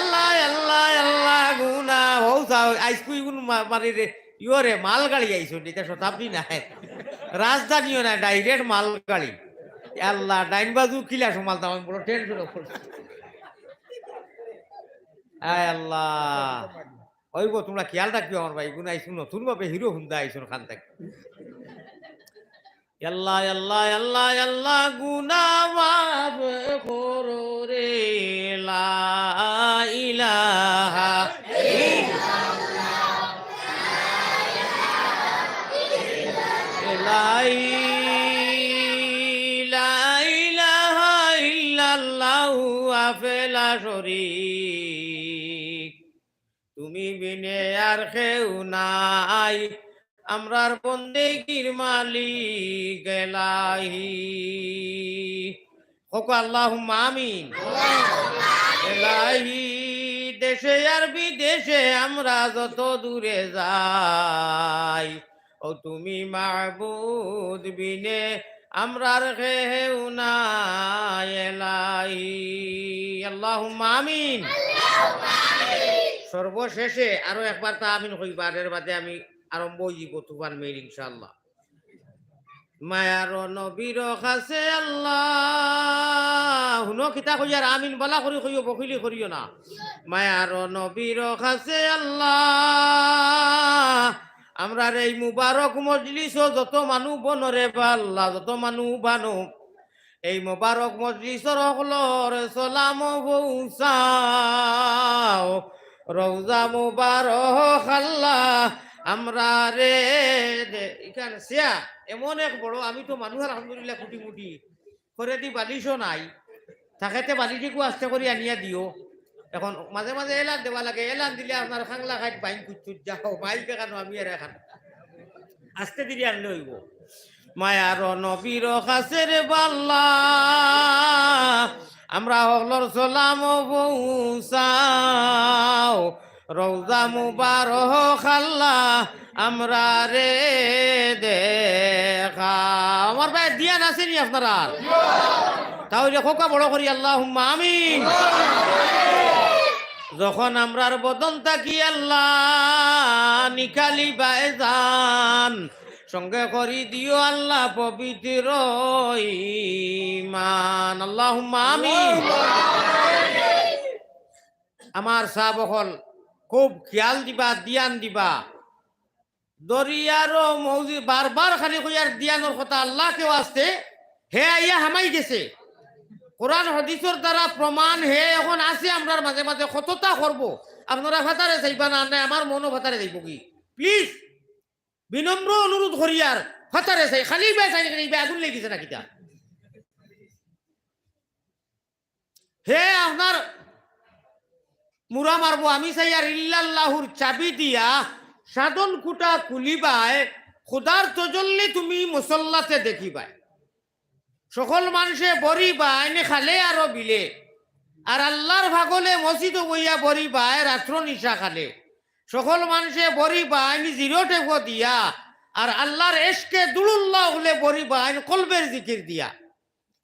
আল্লাহ, আল্লাহ, গুনা। হউ চাও, আইজকু ইগুন মা-, মারি রে, ইয়ো রে, মালগাড়ি আইছইন, ইটা শতাব্দী নায়, রাজধানীও নায়, direct মালগাড়ি। আল্লাহ, ডাইন বাজু কিলা সমালতাম, আমি বড় tension অই পড়ছি। আয় আল্লাহ। অইবো, তুমরা খিয়াল রাখিও আমার ভাই, ইগুন আইছইন নতুন ভাবে হিরো হুন্দা আইছইন খান থাকি। আল্লাহ, আল্লাহ, আল্লাহ, আল্লাহ, গুনা মাফ করো রে, লা ইলাহা ইল্লাল্লাহ। লা ই-, লা ইলাহা ইল্লাল্লাহু ওয়াহদাহু লা শরীক। তুমি বিনে আর কেউ নাই, আমরার বন্দেগির মালিক এলাহি। কউক্কা আল্লাহুম্মা আমিন। এলাহি, দেশে আর বিদেশে আমরা যত দূরে যাই, ও তুমি মাবুদ বিনে আমরার কেউ নাই এলাহি। আল্লাহুম্মা আমিন। সর্বশেষে আরো একবার তা আমিন কইবা, এর বাদে আমি আরম্ভ অইযিবো তুফান মেইল ইনশাআল্লাহ। মায়ার নবীর কাছে আল্লাহ, হুনো কিতা কইয়ার, আমিন বালা করি কইও, বখিলি করিও না। মায়ার নবীর কাছে আল্লাহ, আমরার এই মুবারক মজলিসো যত মানু বনরে বা আল্লাহ, যত মানু বানো, এই মোবারক মজলিসর হকলর সালাম পৌঁছাও, রওজা মুবারক আল্লাহ আমরারে দে। ইখান সিয়া এমন এক বড়, আমি তো মানু আলহামদুলিল্লাহ কুটি মুটি, করেদি বালিশও নাই, থাকেতে বালিশগু আস্তে করি আনিয়া দিও। এখন মাঝে মাঝে এলান দেওয়া লাগে, এলান দিলে আপনার খাংলা খাইট বাইন কুচ্ছুত যাও, মাইক এখানো আমি আর এখান আস্তে দিলে আনলে অইবো। মায়ার নবীর কাছে রে বা আল্লাহ, আমরা হকলর সালাম পৌঁছাও, রওজা মুবারক আল্লাহ আমরারে দেখা। আমার ভাই দিয়ান আছে নি আপনারার? তাইলে কউক্কা বড় করি আল্লাহুম্মা আমিন। যখন আমরার বদন থাকি আল্লাহ নিকালিবায় জান, সঙ্গে করি দিও আল্লাহ পবিত্র ঈমান। আল্লাহুম্মা আমিন। আমার সাব অকল খুব খিয়াল দিবা, দিয়ান দিবা। দরিয়ারও মৌজি বারবার খালি কইয়ার দিয়ানোর কথা, আল্লাহ কেউ আসতে, হে আইয়া হামাই গেছে। কোরআন হাদিসর দ্বারা প্রমাণ, হে এখন আছে আমরার মাঝে মাঝে, কততা করবো। আপনারা ফাতারে চাইবা না, না আমার মনও ফাতারে যাইবো কি? Please, বিনম্র অনুরোধ করিয়ার, ফাতারে চাই, খালি ইবায় চাই, ইবায় আগুন লেগেছে না কিতা? হে আপনার মুরা মারবো, আমি চাইয়ার ইল্লাল্লাহুর চাবি দিয়া সাধন কুটা খুলিবায়, খুদার তজল্লি তুমি মুসল্লাতে দেখিবায়। সকল মানষে বড়ি বাইন খালে আরো বিলে, আর আল্লার পাগলে মসজিদো বইয়া বড়ি বায় রাত্র নিশা খালে। সকল মানষে বড়ি বাইন জিরো টেপো দিয়া, আর আল্লার এশকে দুলুল্লা অকলে বড়ি বাইন কলবের জিকির দিয়া।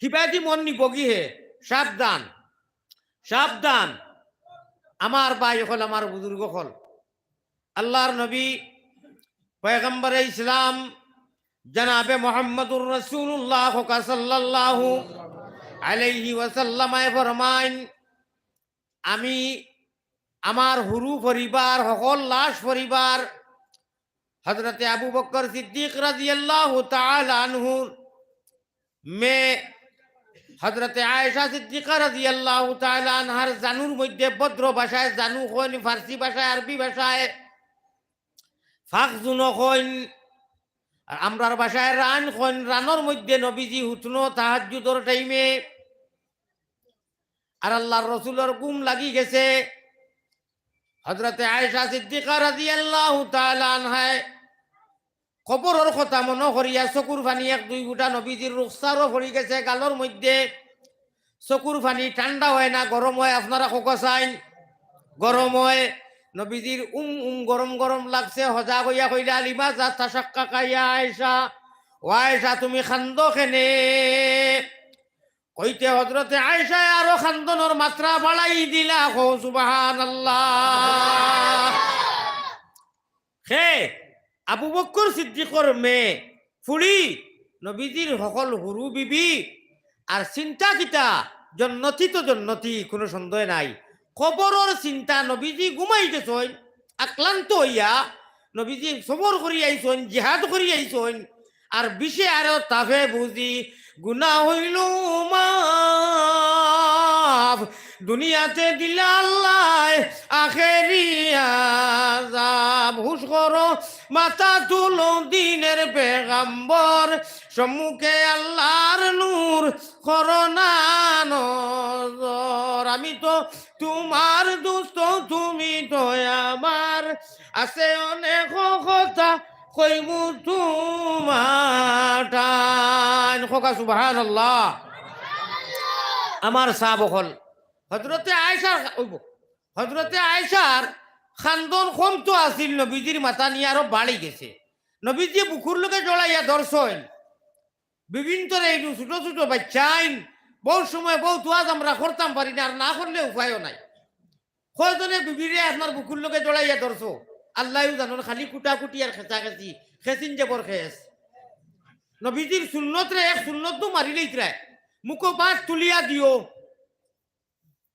হিবায়দি মন নিবগি হে, সাবধান, সাবধান। আমার ভাই অকল, আমার বুজুর্গ অকল, আল্লার নবী পয়গম্বরে ইসলাম জনাবে মুহাম্মদুর রাসূলুল্লাহ হকা সাল্লাল্লাহু আলাইহি ওয়াসাল্লামে ফরমাইন, আমি আমার হুরু পরিবার, হকল লাশ পরিবার, হযরতে আবু বকর সিদ্দিক রাদিয়াল্লাহু তাআলা আনহুর মেয়ে হযরতে আয়েশা সিদ্দিকা রাদিয়াল্লাহু তাআলা আনহার জানুর মধ্যে ভদ্র ভাষায় জানু কইন, ফার্সি ভাষায়, আরবি ভাষায় ফাখজুনও কইন, আর আমরার ভাষায় রান কইন। রানর মধ্যে নবীজি হুতনো তাহাজ্জুদর টাইমে, আর আল্লার রসুলর ঘুম লাগি গেছে। হযরতে আয়েশা সিদ্দিকা রাদিয়াল্লাহু তাআলা আনহায় কবরর কথা মনো করিয়া চকুর পানি এক দুই ফুটা, নবীজির রুখসারও পড়ি গেছে গালর মধ্যে। চকুর পানি ঠান্ডা অয় না, গরম অয়। আপনারা কউক্কা চাইন, গরম অয়। নবীজির উম উম গরম গরম লাগছে। হজাগ অইয়া কইলা, "লিমাযা তাশাক্কাকা ইয়া আয়েশা?" ও আয়েশা, তুমি কান্দো কেনে? কইতে হযরতে আয়েশায় আরো কান্দনর মাত্রা বাড়াই দিলা। কও সুবহানাল্লাহ। কে? আবু বকর সিদ্দিকর মেয়ে, ফুড়ি, নবীজির হকল হুরু বিবি। আর চিন্তা কিতা? জন্নতি তো জন্নতি, কুনু সন্দেহ নাই। কবরর চিন্তা, নবীজি ঘুমাই গেছইন, আক্লান্ত অইয়া, নবীজি সবর করি আইছইন, জিহাদ করি আইছইন, আর বিষে আরো তাপে বুঝি গুনা হইল মাফ। দুনিয়াতে দিলা আল্লায় আখেরি আজাব। হুশ করো মাথা তুলো দিনের পেগাম্বর, সম্মুখে আল্লার নূর করো না নজর। আমি তো তুমার দোস্ত, তুমি তো আমার, আছে অনেক কথা কইমু তুমার টান। কউক্কা সুবহানাল্লাহ। আমার সাব অকল, হযরতে আয়েশার, অইবো, হযরতে আয়েশার কান্দন কম তো আছিল, নবীজির মাথা নিয়া আরো বাড়ি গেছে। নবীজি বুকুর লগে জড়াইয়া ধরছইন। বিবিন্তরে এইটু ছোট ছোট বাইচ্চাইন, বউত সময় বউত ওয়াজ আমরা করতাম পারি না, আর না করলে উপায়ও নাই। কয়জনে বিবিরে আপনার বুকুর লগে জড়াইয়া ধরছো? আল্লায়ও জানইন, খালি কুটাকুটি আর খেচাখেচি, খেচিন জেবর খেচ। নবীজির সুন্নতরে এক সুন্নত তো মারিলেইতরায়, মুখো ভাত তুলিয়া দিও,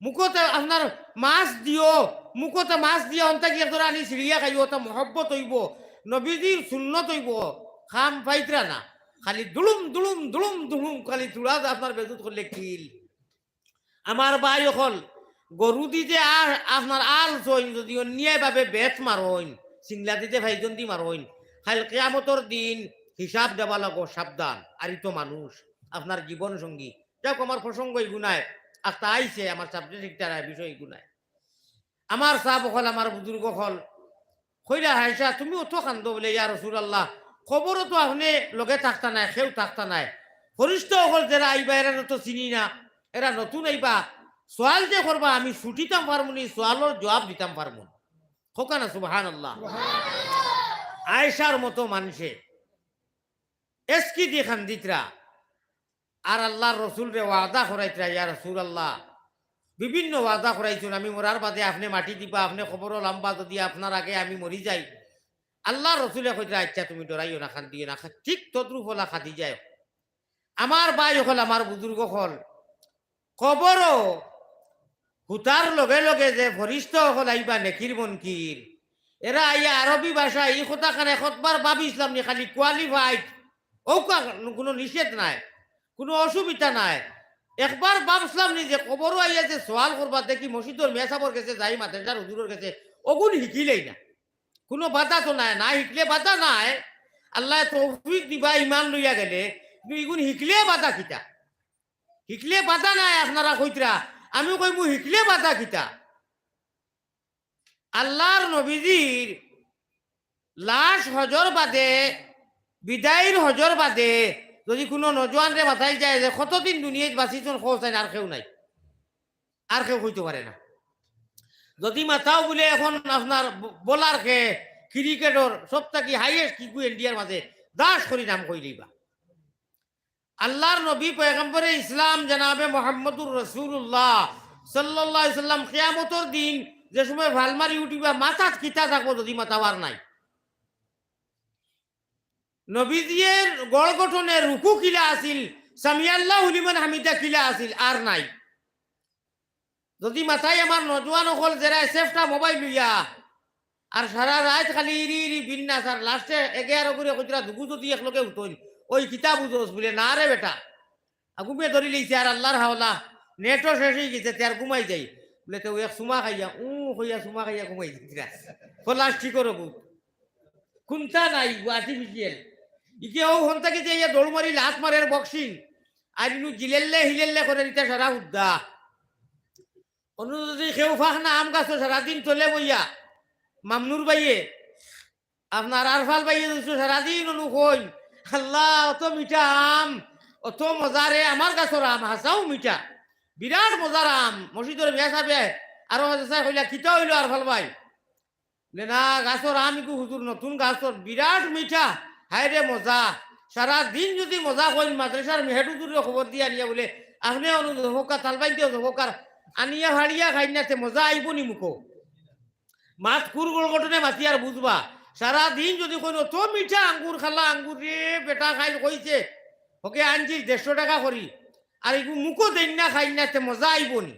মুখোতে আপনার মাছ দিও, মুখোতে মাছ দিয়া অন্তা গিয়া ধরে আনি ছিড়িয়া খাইও, অতা মহব্বত অইবো। নবীজির সুন্নত অইবো, কাম পাইতরা না, খালি দুলুম দুলুম দুলুম দুলুম, খালি তুড়া আপনার বেজুত করলে কিল। আমার ভাই অকল, গরুদি যে আর আপনার আল চইন, যদি অন্যায়ভাবে বেত মারইন, সিংলাদি যে ফাইজনদি মারইন, কাইল কিয়ামতর দিন হিসাব দেওয়া লাগবো, সাবধান। আরি তো মানুষ, আপনার জীবন সঙ্গী। যাউক, আমার প্রসঙ্গ ইগু নায়, আখতা আইছে, আমার subject ইকটা নায়, বিষয় ইগু নায়। আমার সাব অকল, আমার বুজুর্গ অকল, কইলা, "আয়েশা, তুমি অত কান্দো?" বলে, "ইয়া রাসুলাল্লাহ, কবরো তো আপনে লগে থাকতা নায়, কেউ থাকতা নায়। ফিরিস্তা অকল যেরা আইবা, এরারে তো চিনি না, এরা নতুন আইবা। সওয়াল যে করবা, আমি ছুটিতাম পারমু নি, সওয়ালর জুয়াব দিতাম পারমু নি।" কউক্কা না সুবহানাল্লাহ। আয়েশার মতো মানষে এসকি দি কান্দিতরা। আর আল্লার রসুলরে ওয়াদা করাইতরা, "ইয়া রাসুলাল্লাহ, বিভিন্ন ওয়াদা করাইছইন, আমি মরার বাদে আপনে মাটি দিবা, আপনে কবরো লামবা, যদি আপনার আগে আমি মরি যাই।" আল্লার রসুলে কইতরা, "আইচ্ছা, তুমি ডরাইও না, কান্দিও না।" ঠিক তদ্রুপ অলা খাদিজায়। আমার ভাই অকল, আমার বুজুর্গ অকল, কবরো হুতার লগে লগে যে ফিরিস্তা অকল আইবা নেকির মুনকির, এরা আইয়া আরবি ভাষায় ই কথাখান একবার ভাবছিলাম নি, খালি qualified, অউক্কা কুনু নিষেধ নাই, কুনু অসুবিধা নাই। একবার ভাবছিলাম নি যে কবরো আইয়া যে সওয়াল করবা, দেখি মসজিদর মেসাবর গেছে যাই, মাদ্রাসার হুজুরর গেছে, অগুন হিকিলাই না, কুনু বাধা তো নাই, না হিকলে বাধা নাই, আল্লায় তৌফিক দিবা ইমান লইয়া গেলে, কিন্তু ইগুন হিকলে বাধা কিতা? হিকলে বাধা নাই, আপনারা কইতরা, আমি কইমু হিকলে বাধা কিতা? আল্লার নবীজির লাশ হজর বাদে, বিদায়র হজর বাদে, যদি কুনু নজওয়ানরে মাতাইল যায় যে কতদিন দুনিয়াত বাঁচিছইন, কওছাইন আর কেউ নাই, আর কেউ কইতো পারে না। যদি মাতাও বুলে এখন আপনার ব-, বলার খে, ক্রিকেটর সব থাকি হাইয়েস্ট কিকু ইন্ডিয়ার মাঝে, দাস করি নাম কইলিবা। আল্লাহর নবী পয়গম্বরে ইসলাম জনাবে মোহাম্মদুর রাসূলুল্লাহ সাল্লাল্লাহু আলাইহি সাল্লাম কিয়ামতর দিন যে সময় ফাল মারি উঠিবা, মাথাত কিতা থাকবো যদি মাতাও আর নাই। নবীজির গড় গঠনে রুকু কিলা আছিল, সামিআল্লাহু লিমান হামিদা কিলা আছিল, আর নাই। যদি মাতাই আমার নজওয়ান অকল যেরা সেফটা মোবাইল লইয়া আর সারা রাইত খালি ইরি ইরি বিন্নাস আর লাস্টে এগারো করে কইতরা দুগু যদি একলগে উঠইন, ওই কিতা বুঝোস বুলে, না রে বেটা, আগুমে ধরি লইছে আর আল্লাহর হাওলা, নেটও শেষ অইগেছে, তে আর ঘুমাই যাই। বুলে, তে ও এক চুমা খাইয়া, উ কইয়া চুমা খাইয়া ঘুমাই দিতরা। প্লাস্টিকর অগু। কুন্তা নাই, ইগু আর্টিফিশিয়াল। ইগে ও হন থাকি যে ইয়া দৌড় মারি লাত মারের বক্সিং। আর ইনু জিলেল্লে হিলেল্লে করের ইতা সারা হুদ্দা। অনু যদি কেউ ফাখনা আম গাছো সারাদিন তলে বইয়া, মামনুর ভাইয়ে, আপনার আরফাল ভাইয়ে দুইশো সারাদিন অনু কইন, "আল্লাহ, অত মিঠা আম, অত মজা রে, আমার গাছর আম, হাছাউ মিঠা। বিরাট মজার আম।" মসজিদর মিয়া সাবে আরো হাজার সাহেব কইলা, "কিতা অইলো আরফাল ভাই?" বুলে, "না, গাছর আম ইগু হুজুর, নতুন গাছর, বিরাট মিঠা, হায় রে মজা।" সারাদিন যদি মজা কইন, মাদ্রাসার মেহের হুজুররে খবর দিয়া আনিয়া বুলে, "আপনে অনু জফকা, তালবাইন দিয়া জফকার, আনিয়া ফাড়িয়া খাইন না, তে মজা আইবো নি মুখো?" মাত কুর গড় গঠনে মাতিয়ার বুঝবা। সারাদিন যদি কইন, "অত মিঠা আঙ্গুর, খালা আঙ্গুর রে, বেটা খাইল কইছে, হকে আনছি দেড়শো টেকা করি, আর ইগু মুখো দেইন না, খাইন না, তে মজা আইবো নি?"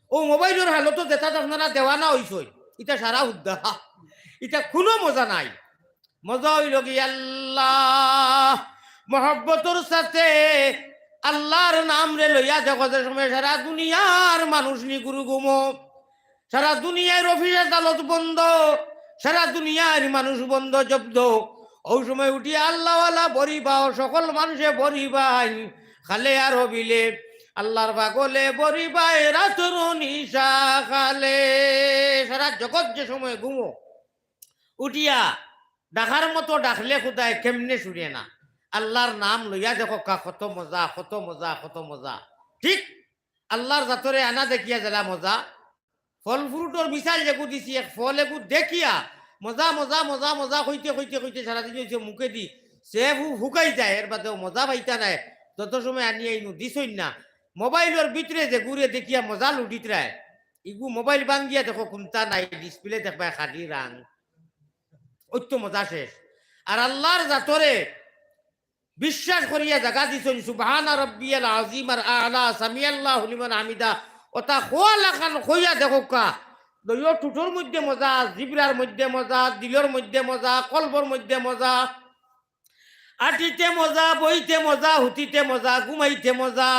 ও মোবাইলর হালতো যেতা আপনারা দেওয়ানা অইছইন, ইতা সারা হুদ্দা, ইতা কুনু মজা নাই। মজা অইলো গি আল্লাহ, মহব্বতর সাথে আল্লাহর নামরে লইয়া দেখো যে সময় সারা দুনিয়ার মানুষ নি গুরু ঘুমো, সারা দুনিয়ার অফিস আদালত বন্ধ, সারা দুনিয়ার মানুষ বন্ধ জব্দ। ও সময় উঠি আল্লাহওয়ালা বরিবাও, সকল মানুষে বরিবাইন, খালে আর হবিলে আল্লাহর পাগলে বরিবায় রাতর নিশা খালে। সারা জগৎ যে সময় ঘুমো, উঠিয়া ডাকার মতো ডাকলে খুদায় কেমনে শুনে না? আল্লাহর নাম লইয়া দেখো কা, কত মজা, কত মজা, কত মজা। ঠিক আল্লাহর জাতরে আনা দেখিয়া যেলা মজা, ফল ফ্রুটর মিসাল যেগু দিছি, এক ফল এগু দেখিয়া মজা, মজা, মজা, মজা কইতে, কইতে, কইতে সারাদিন অইছে মুখেদি, সে ফু-, ফুকাই যায়, এর বাদেও মজা পাইতা নায়। যত সময় আনিয়া ইনু দিছইন না, মোবাইলর ভিতরে যেগুরে দেখিয়া মজা লুটিতরায়, ইগু মোবাইল ভাঙ্গিয়া দেখো কুন্তা নাই, ডিসপ্লে দেখবায় খালি রাং। অইতো মজা শেষ। আর আল্লাহর জাতরে বিশ্বাস করিয়া জাগা দিছইন, সুবহানা রাব্বিয়াল আযীম আর আ'লা, সামিআল্লাহু লিমান হামিদা, ওতা কওয়া লাখান কইয়া দেখউক্কা। দইও ঠুটর মধ্যে মজা, জিবরার মধ্যে মজা, দিলর মধ্যে মজা, কলবর মধ্যে মজা, আটিতে মজা, বইতে মজা, হুতিতে মজা, ঘুমাইতে মজা।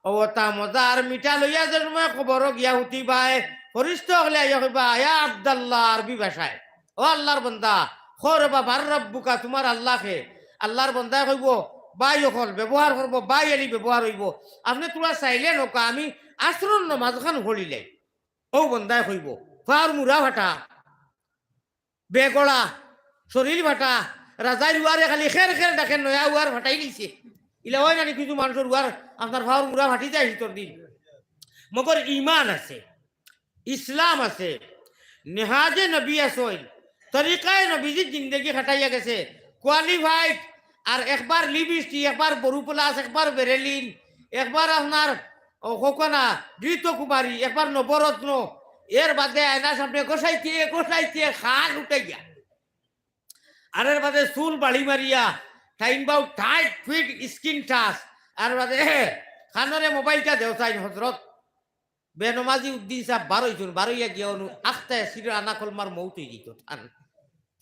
ওতা মজার মিঠা লইয়া যে সময় কবরো গিয়া হুতিবায়, ফিরিস্তা অকলে আইয়া কইবা, "ইয়া আব্দাল্লাহ", আরবি ভাষায়, "ও আল্লাহর বন্দা, কও রে বা, মান রাব্বুকা, তুমার আল্লাহ কে?" আল্লাহর বন্দায় কইবো, ভাই অকল ব্যবহার করবো, ভাই আলি ব্যবহার অইবো। আপনে তুরা চাইলে নৌকা, আমি আসরর নমাজ খান পড়িলাই। অউ বন্দায় কইবো, পাওর মুড়া ফাটা, বেগড়া, শরীর ফাটা, রাজার উয়ারে খালি খের খের ডাকে, নয়া উয়ার ফাটাই নিছে। ইলা অয় নানি কিছু মানষর উয়ার আপনার পাওর মুড়া ফাটি যায় শীতর দিন। মগর ইমান আছে, ইসলাম আছে, নেহাজে নবী আছইন, তরিকায় নবীজির জিন্দেগি কাটাইয়া গেছে, qualified, আর একবার লিপস্টিক, একবার বড়ু প্লাস, একবার বেরেলিন, একবার আপনার, ও, খোকনা, ঘৃত কুমারী, একবার নবরত্ন, এর বাদে আয়নার সামনে গোসাইতে, গোসাইতে, খান উঠাইয়া। আর এর বাদে চুল বাড়ি মারিয়া, টাইম বাউ টাইট ফিট স্কিন টাচ, আর বাদে, হে, খানরে মোবাইলটা দেও চাইন হজরত। বেনমাজি উদ্দিন সাহেব বারইছইন, বারইয়া গিয়া অনু আখতায় সির আনা কলমার মৌত অই গেছে তান।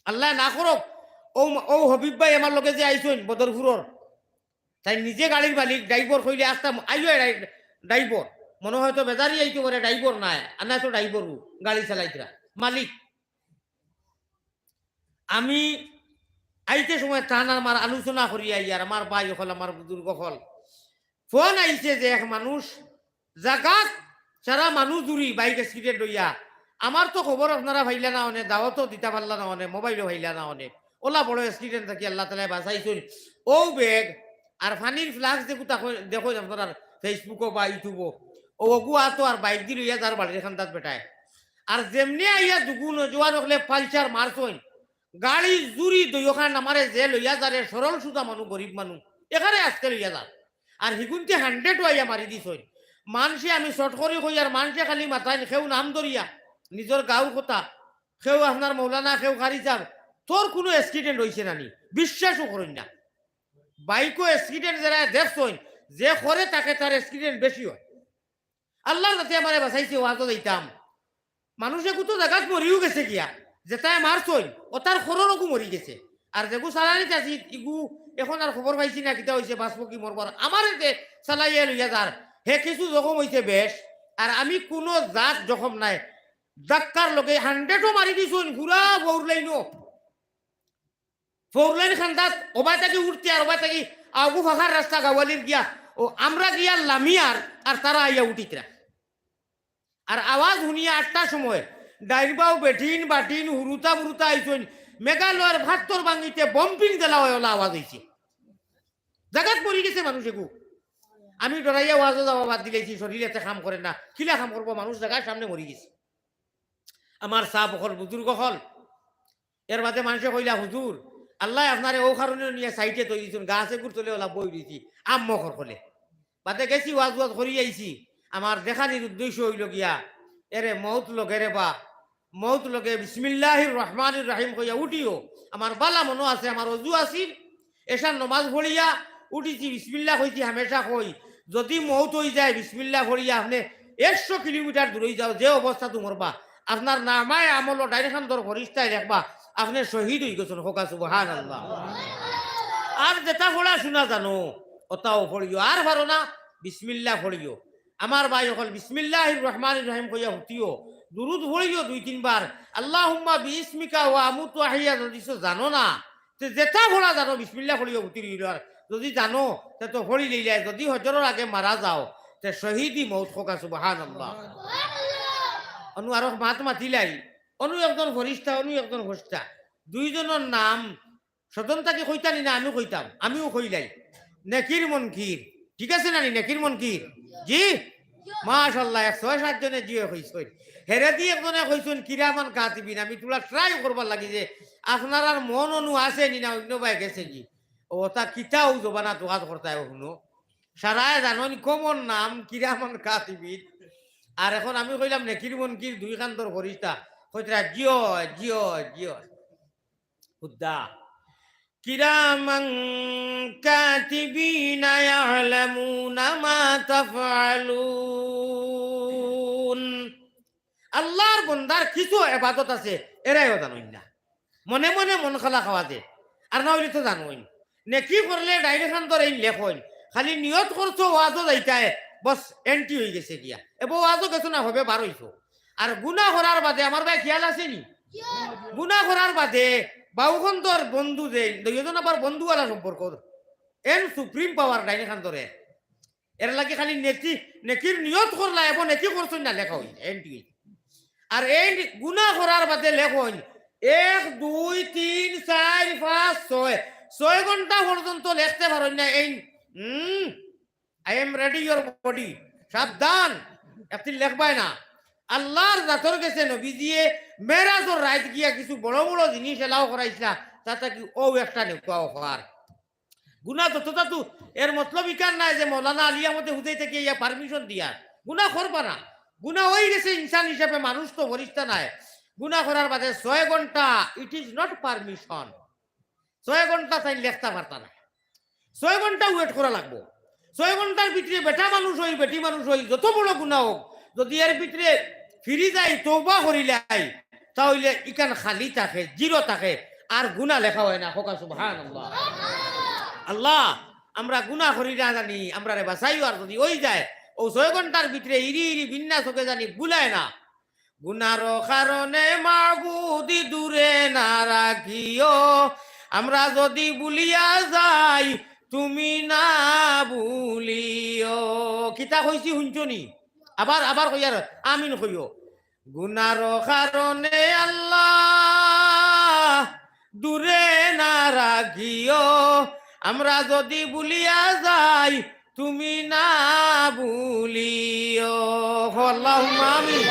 আল্লায় না করউক, অউ, অউ হবিব ভাই আমার লগে যে আইছইন বদরপুরর, তাইন নিজে গাড়ির মালিক, ড্রাইভার কইলে আখতা আইও ড্রাই-, ড্রাইভার। মনো অয় তো বেজারি আইতো পারে, ড্রাইভার নায়, আনা তো ড্রাইভার, গাড়ি চালাইতরা, মালিক। আমি আইতে সময় তান আমার আলোচনা করি আইয়ার, আমার ভাই অকল, আমার বুজুর্গ অকল, ফোন আইছে যে এক মানুষ জাগাত সারা মানুষ জুড়ি বাইক অ্যাক্সিডেন্ট অইয়া, আমার তো খবর আপনারা পাইলা না অনে, দাওয়াতও দিতা পারলা না অনে, মোবাইলও পাইলা না অনে, ওলা বড় accident থাকি আল্লাহ তাআলায় বাঁচাইছইন। অউ ব্যাগ আর পানির flask যেগু দেখইন আপনারার Facebook-ও বা YouTube-ও, অউ অগু আতো আর বাইক দি লইয়া যার বাড়ির কান্দাত বেটায়। আর যেমনে আইয়া দুগু নওজোয়ান অকলে পালচার মারছইন, গাড়ি জুড়ি দুইওখান আমারে যে লইয়া যারে, সরল সুজা মানু, গরিব মানু, এখানে আজকে লইয়া যার। আর হিগুন্তি hundred-ও আইয়া মারি দিছইন। মানষে, আমি short করি কইয়ার, মানষে খালি মাতইন, কেউ নাম ধরিয়া, নিজর গাঁওর কথা, কেউ আপনার মৌলানা, কেউ কারি সাব, তোর কুনু accident অইছে না নি? বিশ্বাসও করইন না। বাইকও accident যেরা দেখছইন, যে করে তাকে তার accident বেশি অয়। আল্লাহর কাছে আমারে বাঁচাইছে, ওয়াজও যাইতাম। মানুষ এগু তো জাগাত মরিও গেছে গিয়া, যেতায় মারছইন, অতার খরর অগু মরি গেছে। আর যেগু চালানিত আছিল, ইগু এখন আর খবর পাইছি না, কিতা অইছে, বাঁচবো কি মরবো। আর আমারে যে চালাইয়া লইয়া যার, হে কিছু জখম অইছে বেশ, আর আমি কুনু জাত জখম নাই। ধাক্কার লগে hundred-ও মারি দিছইন, পুরা four lane-ও। Four lane কান্দাত, ওবায় থাকি উঠতে আর ওবায় থাকি আগু ফাঁকার রাস্তা গাওয়ালির গিয়া, ও আমরা গিয়া লামিয়ার, আর তারা আইয়া উঠিতরা। আর আওয়াজ হুনিয়া আটটার সময়, ডাইন বাউ বেটিন বাটিন হুরুতা মুরুতা আইছইন, মেঘালয়র ভাত্তর ভাঙ্গিতে বম্পিং দেলা অয়, ওলা আওয়াজ অইছে। জাগাত মরি গেছে মানুষ এগু। আমি ডরাইয়া ওয়াজও যাওয়া বাদ দিলাইছি, শরীর এতে কাম করে না, কিলা কাম করবো, মানুষ জাগার সামনে মরি গেছে। আমার সাব অকল, বুজুর্গ অকল, এর বাদে মানষে কইলা, "হুজুর, আল্লায় আপনারে অউ কারণে নিয়া সাইডে থই দিছইন, গাছ এগুর তলে ওলা বই দিছি, আম্ম খর খলে।" বাদে গেছি, ওয়াজ ওয়াজ করি আইছি। আমার দেখানির উদ্দেশ্য অইলো গিয়া, এরে মউত লগে রে বা, মউত লগে বিসমিল্লাহির রহমানির রহিম কইয়া উঠিও। আমার বালা মনো আছে, আমার অজু আছিল, এশার নমাজ পড়িয়া উঠিছি, বিসমিল্লাহ কইছি, হামেশা কই, যদি মউত অই যায়, বিসমিল্লাহ পড়িয়া আপনে একশো কিলোমিটার দূরই যাও, যে অবস্থাত মরবা, আপনার নামায়ে আমলো ডাইন কান্দর ফিরিস্তায় লেখবা, আপনে শহীদ অই গেছইন, কউক্কা সুবহানাল্লাহ। আর যেতা পড়া শুনা জানো, অতাও পড়িও, আর পারো না, বিসমিল্লাহ পড়িও। আমার ভাই অকল, বিসমিল্লাহির রহমানির রহিম কইয়া হুতিও, দুরুদ পড়িও দুই তিনবার, আল্লাহুম্মা বিইসমিকা ওয়া আমুতু ওয়া আহইয়া, যদি সে জানো না, তে যেতা পড়া জানো, বিসমিল্লাহ পড়িও, হুতি রইল। আর যদি জানো, তে তো পড়ি লইলাই, যদি হজরর আগে মারা যাও, তে শহীদি মউত, কউক্কা সুবহানাল্লাহ। অনু আরো মাত মাতিলাই, অনু একজন ফিরিস্তা, অনু একজন ফিরিস্তা, দুইজনর নাম সদন থাকি কইতানি না, আমি কইতাম, আমিও কইলাই। নেকির মনকির, ঠিক আছে না নি? নেকির মনকির, জি, মাশাআল্লাহ, এক ছয় সাত জনে জি অয় কইছইন। হেরেদি একজনে কইছইন কিরামান কাতিবিন। আমি থুড়া try করবার লাগি যে আপনারার মন অনু আছে নি না, অন্য বায় গেছে নি। ও তা কিতা অউ জবানাত ওয়াজ করতায় হুনো। সারায় জানইন common নাম কিরামান কাতিবিন। আর এখন আমি কইলাম নেকির মনকির দুই কান্দর ফিরিস্তা। কইতরা জি অয়, জি অয়, জি অয়। হুদ্দা। কিরামান কাতিবিনা ইয়ালামুনা মা তাফআলুন। আল্লাহর বন্দার কিছু এবাদত আছে, এরাইও জানইন না। মনে মনে মন খালা খাওয়া যে, আর না অইলে তো জানইন। নেকি করলে ডাইন কান্দর এইন লেখইন, খালি নিয়ত করছো ওয়াজও যাইতায়, বস entry অই গেছে গিয়া। এবার ওয়াজও গেছো না, হবে বার অইছো। আর গুনা করার বাদে, আমার ভাই খেয়াল আছে নি? গুনা করার বাদে বাউ কান্দর বন্ধু যে, দুইজন আবার বন্ধুওয়ালা সম্পর্ক। এন supreme power ডাইন কান্দরে। এর লাগি খালি নেকি, নেকির নিয়ত করলা এবং নেকি করছইন না লেখা অইছে, entry অইছে। আর এই গুনা করার বাদে লেখইন এক, দুই, তিন, চাইর, পাঁচ, ছয়, ছয় ঘন্টা পর্যন্ত লেখতে পারইন না। এই, হুম, I am ready your body। সাবধান, একদিন লেখবায় না। আল্লাহর জাতর গেছে নবীজিয়ে মেরাজর রাইত গিয়া কিছু বড় বড় জিনিস এলাও করাইছলা, তা থাকি অউ একটা নেকুয়া অখার। গুনা যত তাতু, এর মতলব ইখান নায় যে মৌলানা আলী আহমদে হুজাই থাকি ইয়া permission দিয়া। গুনা করবা না। গুনা অই গেছে, ইনসান হিসাবে মানুষ তো ফিরিস্তা নায়। গুনা করার বাদে ছয় ঘন্টা, it is not permission। ছয় ঘন্টা তাইন লেখতা পারতা না। ছয় ঘন্টা wait করা লাগবো। ছয় ঘন্টার ভিতরে বেটা মানুষ অই, বেটি মানুষ অই, যত বড় গুনা অউক, যদি এর ভিতরে ফিরি যাই, তওবা করিলাই, তা অইলে ইখান খালি থাকে, zero থাকে, আর গুনা লেখা অয় না। কউক্কা সুবহানাল্লাহ। আল্লাহ, আমরা গুনা করি না জানি, আমরারে বাঁচাইও। আর যদি অই যায়, অউ ছয় ঘন্টার ভিতরে ইরি ইরি বিন্না চোখে জানি বুলায় না, গুনার কারণে মাবুদি দূরে না রাখিও, আমরা যদি ভুলিয়া যাই, তুমি না ভুলিও। কিতা কইছি হুনছো নি? আবার, আবার কইয়ার আমিন কইও। গুনার কারণে আল্লাহ দূরে না রাখিও, আমরা যদি ভুলিয়া যাই, তুমি না ভুলিও। আল্লাহুম্মা আমিন।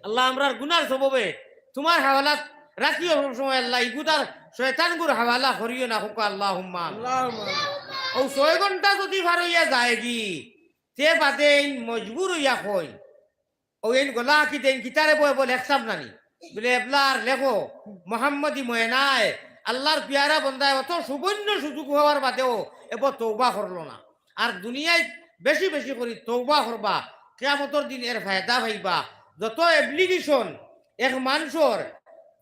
আল্লাহ, আমরার গুনার সববে তুমার হাওয়ালাত রাখিও সব সময়। আল্লাহ, ইগুতার শয়তানগুর হাওয়ালা করিও না, কউক্কা আল্লাহুম্মা আমিন। আল্লাহুম্মা আমিন। অউ ছয় ঘন্টা যদি পার অইয়া যায়গি, তে বাদে এইন মজবুর অইয়া কইন, অউ এইন গলা হাকি দেইন, কিতারে বয় বলে একসাব নানি। বলে, "এবলার লেখো, মোহাম্মদী ময়নায়, আল্লাহর পিয়ারা বন্দায় অত সুবর্ণ সুযোগ অওয়ার বাদেও এবো তওবা করলো না।" আর দুনিয়াত বেশি বেশি করি তওবা করবা, কিয়ামতর দিন এর ফায়দা পাইবা। যত application এক মানষর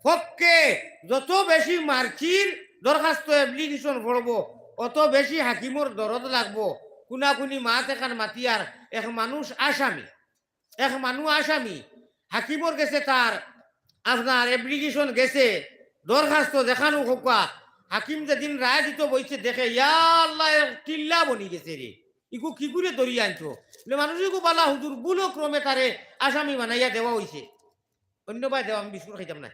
পক্ষে যত বেশি মার্কির দরখাস্ত application পড়বো, অত বেশি হাকিমর দরদ লাগবো। কুনাকুনি মাত এখান মাতিয়ার এক মানুষ আসামি, এক মানুষ আসামি, হাকিমর গেছে তার আপনার application গেছে, দরখাস্ত যেখানো কউক্কা, হাকিম যেদিন রায় দিতো বইছে দেখে, "ইয়া আল্লাহ, এক টিল্লা বনি গেছে রে, ইগু কিগুরে ধরি আনছো?" বলে, "মানুষ ইগু বালা হুজুর, ভুলক্রমে তারে আসামি বানাইয়া দেওয়া অইছে, অন্যবায় দেওয়া আমি বিস্কুট খাইতাম না।"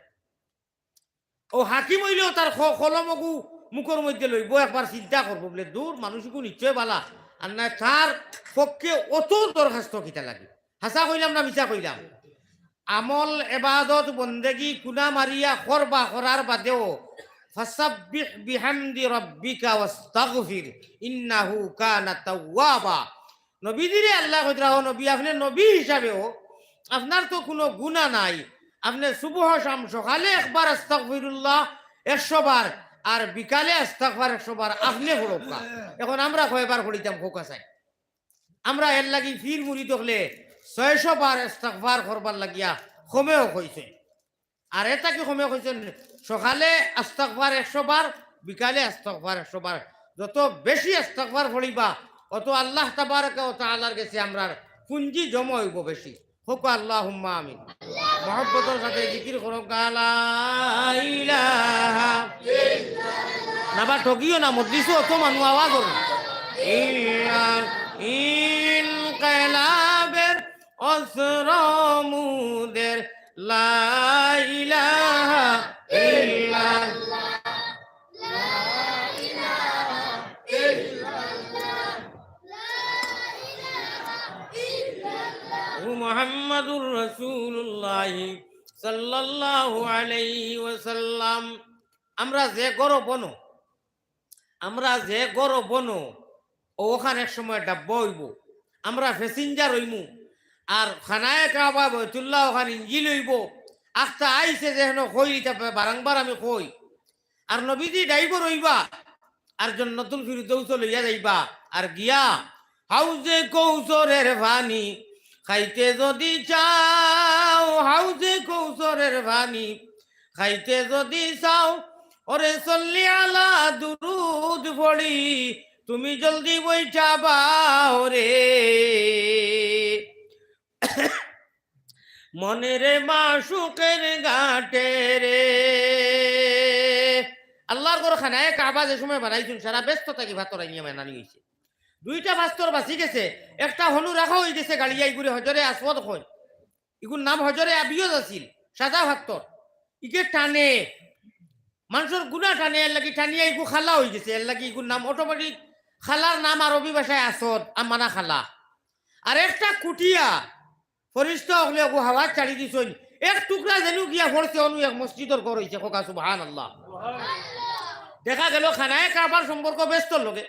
অউ হাকিম অইলেও তার খ-, কলম অগু মুখর মধ্যে লইবো, একবার চিন্তা করবো, বলে, "দূর, মানুষ ইগু নিশ্চয় বালা, আর না তার পক্ষে অত দরখাস্ত কিতা লাগে?" হাছা কইলাম না মিছা কইলাম? আমল, এবাদত, বন্দেগি কুনা মারিয়া করবা, করার বাদেও, "ফাসাব্বিহ বিহামদি রাব্বিকা ওয়াস্তাগফির, ইন্নাহু কানা তাওয়াবা।" নবীজিরে আল্লায় কইতরা, "ও নবী, আপনে নবী হিসাবেও আপনার তো কুনু গুনা নাই, আপনে সুবহ শাম সকালে একবার আস্তাগফিরুল্লাহ একশো বার, আর বিকালে আস্তাগফার একশো বার আপনে পড়উক্কা।" এখন আমরা কয়বার পড়িতাম কউক্কা চাই? আমরা এরলাগি পীর মুরিদ অকলে ছয়শো বার আস্তাগফার করবার লাগিয়া কমেও কইছে। আর এর থাকি কমে কইছইন, সকালে আস্তাগফার একশো বার, বিকালে আস্তাগফার একশো বার। যত বেশি আস্তাগফার পড়িবা, অত আল্লাহ তাবারাকা ওয়া তাআলার গেছে আমরার পুঞ্জি জমা অইবো বেশি। কউক্কা আল্লাহুম্মা আমিন। মহব্বতর সাথে জিকির করউক্কা, লা ইলাহা। না বা ঠগিও না, মজলিসো অত মানুষ, আওয়াজ অর। ইল্লা ইনকিলাবের অস্ত্র মুদের, লা ইলাহা ইল্লাল্লাহ, লা ইলাহা ইল্লাল্লাহ, লা ইলাহা ইল্লাল্লাহ। মুহাম্মাদুর রাসূলুল্লাহ সাল্লাল্লাহু আলাইহি ওয়াসাল্লাম। আমরা যে ঘরো বনো, আমরা যে ঘরো বনো, অউ অখান এক সময় ডাব্বা অইবো, আমরা passenger অইমু। আর খানায়ে কাবা বাইতুল্লাহ অখান ইঞ্জিন অইবো। আখতা আইছে যেন কই, ইটা বারংবার আমি কই। আর নবীজি driver অইবা, আর জন্নতুল ফিরদৌস লইয়া যাইবা, আর গিয়া হাউজে কৌসরের পানি খাইতে যদি চাও, হাউজে কৌসরের পানি খাইতে যদি চাও, ওরে সল্লি আলা দুরুদ পড়ি তুমি জলদি বইঠা বাও রে। মনের মাশুকের ঘাটে রে। আল্লাহর ঘর খানায়ে কাবা যে সময় বানাইছইন, সারা বেহেস্ত থাকি পাথর আনিয়া বানানি অইছে। দুইটা পাথর বাচি গেছে, একটা হনু রাখা অইগেছে গাড়িয়া, ইগুরে হজরে আসওয়াদ কইন। ইগুর নাম হজরে আবিয়দ আছিল, সাদা পাথর। ইগে টানে, মানষর গুনা টানে, এরলাগি টানিয়া ইগু কালা অইগেছে, এরলাগি ইগুর নাম automatic, কালার নাম আরবি ভাষায় আসওয়াদ, আ মানে কালা। আর একটা কুটিয়া, ফিরিস্তা অকলে অগু হাওয়াত ছাড়ি দিছইন, এক টুকরা যেনু গিয়া পড়ছে, অনু এক মসজিদর ঘর অইছে। কউক্কা সুবহানাল্লাহ। দেখা গেল খানায়ে কাবার সম্পর্ক বেহেস্তর লগে,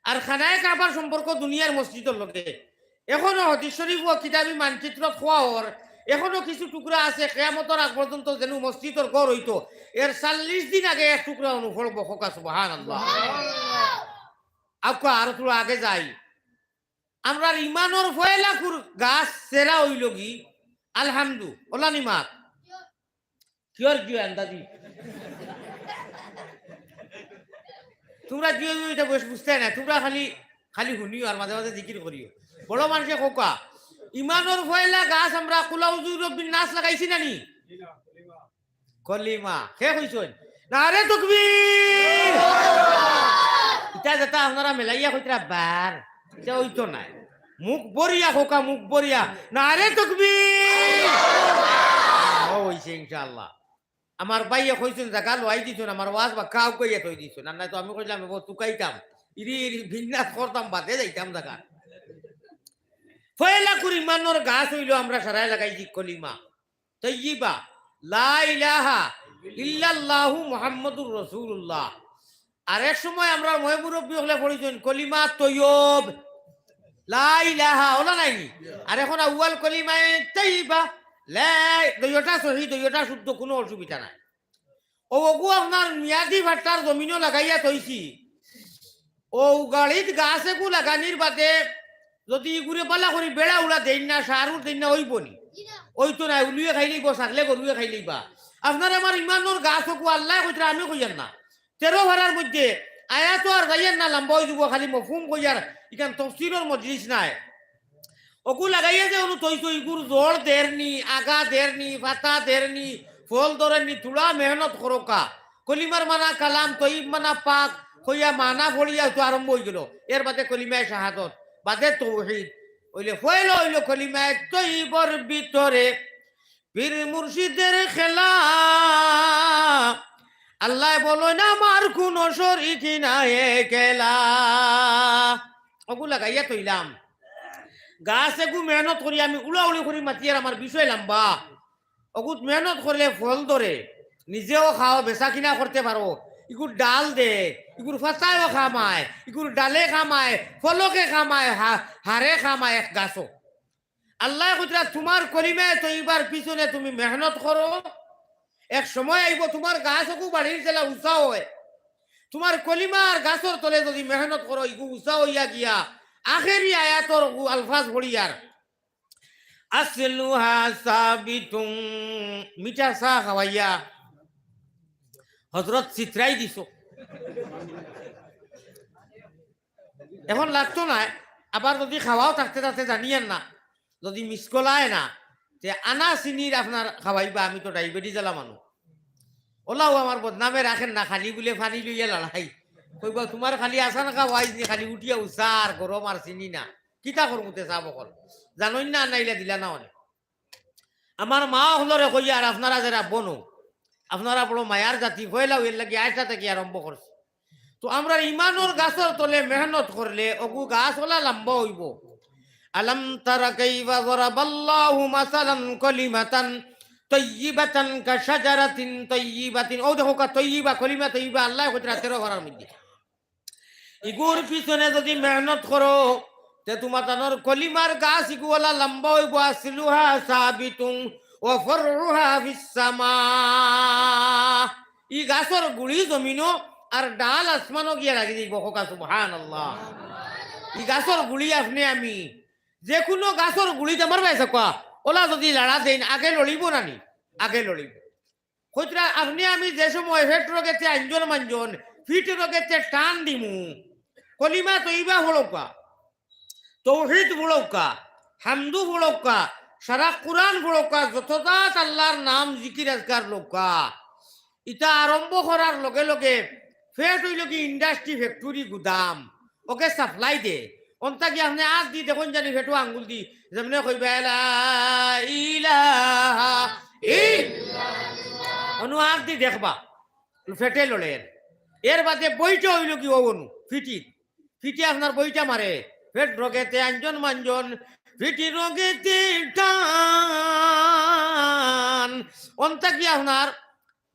আর খানায়ে কাবার সম্পর্ক দুনিয়ার মসজিদর লগে। এখনো হাদিস শরীফ ও কিতাবি মানচিত্র কওয়া অর, এখনো কিছু টুকরা আছে, কিয়ামতর আগ পর্যন্ত যেনু মসজিদর ঘর অইতো, এর চল্লিশ দিন আগে এক টুকরা অনু পড়বো। কউক্কা সুবহানাল্লাহ। আউক্কা আরো থুড়া আগে যাই। আমরার ইমানর পয়লা কুর গাছ চেরা অইলোগি আলহামদু, অলানি মাত। কিয়র কিয় আন্দাজি? তুমরা কিয় কিয় ইটা বুঝতায় না, তুমরা খালি, খালি হুনিও আর মাঝে মাঝে জিকির করিও। বড় মানষে কউক্কা, ইমানর পয়লা গাছ আমরা কুল আউযু বিরব্বিন নাস লাগাইছি না নি? কলিমা। কে কইছইন? নারে তাকবীর! ইটা যেটা আপনারা মিলাইয়া কইতরা বার, ইটা অইতো নায়। মুখ ভরিয়া কউক্কা, মুখ ভরিয়া। নারে তাকবীর! অউ অইছে ইনশাআল্লাহ। আমার ভাইয়ে কইছইন, জাগা লওয়াই দিছইন, আমার ওয়াজ বাক্কা আগুয়াইয়া থই দিছইন। আর নায় তো আমি কইলাম, "এ বো তুকাইতাম, ইরি ইরি বিন্যাস করতাম, বাদে যাইতাম জাগা।" পয়লাকুর ইমানর গাছ অইলো আমরা সারায় লাগাইছি কলিমা তৈয়িবা, লা ইলাহা ইল্লাল্লাহু মুহাম্মাদুর রাসূলুল্লাহ। আর এক সময় আমরা ময় মুরব্বি অকলে পড়িছইন কলিমা তৈয়ব, লা ইলাহা, অলা নায়নি? আর এখন আউয়াল কলিমায়ে তৈয়িবা, লা, দুইওটা সহি, দুইওটা শুদ্ধ, কুনু অসুবিধা নাই। অউ অগু আপনার মিয়াদি ভাট্টার জমিনো লাগাইয়া থইছি। অউ গাড়িত গাছ এগু লাগানির বাদে যদি ইগুরে বালা করি বেড়া উড়া দেইন না, সারুর দেইন না, অইবো নি? অইতো নায়, উলুয়ে খাইলাইবো, ছাগলে গরুয়ে খাইলাইবা। আপনার আমার ইমানর গাছ অগু আল্লায় কইতরা, আমি কইয়ার না। তেরো ফারার মধ্যে আয়াত আর যাইয়ার না, লম্বা অইযিবো, খালি মফহুম কইয়ার, ইখান তফসিরর মজলিস নায়। অগু লাগাইয়া যে অনু থইছো, ইগুর জড় দেরনি, আগা দেরনি, পাতা দেরনি, ফল ধরেনি, থুড়া মেহনত করউক্কা। কলিমার মানা কালাম, তৈয়ব মানা পাক, কইয়া মানা পড়িয়া তো আরম্ভ অইগেলো। এর বাদে কলিমায়ে শাহাদত, বাদে তৌহিদ। অইলে পয়লা অইলো কলিমায়ে তৈয়বর ভিতরে পীর মুর্শিদের খেলা। আল্লায় বলইন, "আমার কুনু শরিক নাই একলা।" অগু লাগাইয়া থইলাম। গাছ এগু মেহনত করি আমি উড়াউড়ি করি মাতিয়ার, আমার বিষয় লম্বা। অগুত মেহনত করলে ফল ধরে, নিজেও খাও, বেচা কিনা করতে পারো। ইগুর ডাল দে, ইগুর পাতায়ও কাম আয়, ইগুর ডালে কাম আয়, ফলকে কাম আয়, হা-, হারে কাম আয় এক গাছো। আল্লায় কইতরা, তুমার কলিমায়ে তৈয়বার পিছনে তুমি মেহনত করো, এক সময় আইবো তুমার গাছ অগু বাড়ির যেলা উচা অয়, তুমার কলিমার গাছর তলে যদি মেহনত করো, ইগু উচা অইয়া গিয়া আখেরি আয়াতর অগু আলফাজ পড়িয়ার, আসলুহা সাবিতুন, মিঠা চা খাওয়াইয়া হজরত চিত্রাই দিছো। এখন লাগতো নায়, আবার যদি খাওয়াও থাকতে থাকতে জানিয়ার না, যদি মিস কল আয় না, তে আনা চিনির আপনার খাওয়াইবা, আমি তো ডায়াবেটিস আলা মানুষ। অলাও আমার বদনামে রাখেন না, খালি বুলে পানি লইয়া লড়াই। কইবা, "তুমার খালি আসান খাওয়াইছ নি, খালি উঠিয়া উচার, গরম আর চিনি না।" কিতা করমু তে সাব অকল? জানইন না, আনাইলা দিলা না অনে। আমার মা অকলরে কইয়ার, আপনারা যেরা বনো, আপনারা বড় মায়ার জাতি, পয়লাউ এর লাগি আয়সা থাকি আরম্ভ করছি। তো আমরার ইমানর গাছর তলে মেহনত করলে অগু গাছ অলা লম্বা অইবো। আলাম তারা কাইফা যারাবাল্লাহু মাসালান কালিমাতান তাইয়িবাতান কাশাজারাতিন তাইয়িবাতিন। অউ দেখউক্কা, তৈয়বা, কলিমা তৈয়বা, আল্লায় কইতরা তেরো ফারার মধ্যে। ইগুর পিছনে যদি মেহনত করো, তে তুমাতানর কলিমার গাছ ইগু অলা লম্বা অইবো, আসলুহা সাবিতুন ওয়া ফারউহা ফিস সামা। ই গাছর গুড়ি জমিনো আর ডাল আসমানো গিয়া লাগি যাইবো। কউক্কা সুবহানাল্লাহ। ই গাছর গুড়ি আপনে আমি, যেকুনু গাছর গুড়িত আমার ভাই কউক্কা, অলা যদি লাড়া দেইন, আগে লড়িবো না নি? আগে লড়িবো। কইতরা, আপনে আমি যে সময় পেট রগেতে আঞ্জন মাঞ্জন, পিঠ রগেতে টান দিমু, কলিমা তৈয়বা পড়উক্কা, তৌহিদ পড়উক্কা, হামদু পড়উক্কা, সারা কুরআন পড়উক্কা, যত জাত আল্লার নাম জিকির আজকার লউক্কা। ইতা আরম্ভ করার লগে লগে পেট অইলো গি industry, factory, গুদাম, অগে supply দে। অন্তা গিয়া আপনে আত দি দেখইন জানি পেটো আঙ্গুল দি, যেমনে কইবা, "লা ইলাহা ইল্লাল্লাহ।" অনু আত দি দেখবা, পেটে লড়ের। এর বাদে বইটা অইলো গি অউ অনু, পিঠিত। পিঠে আপনার বইটা মারে, পেট রগেতে আঞ্জন মাঞ্জন, পিঠি রগেতে টান। অন্তা গিয়া আপনার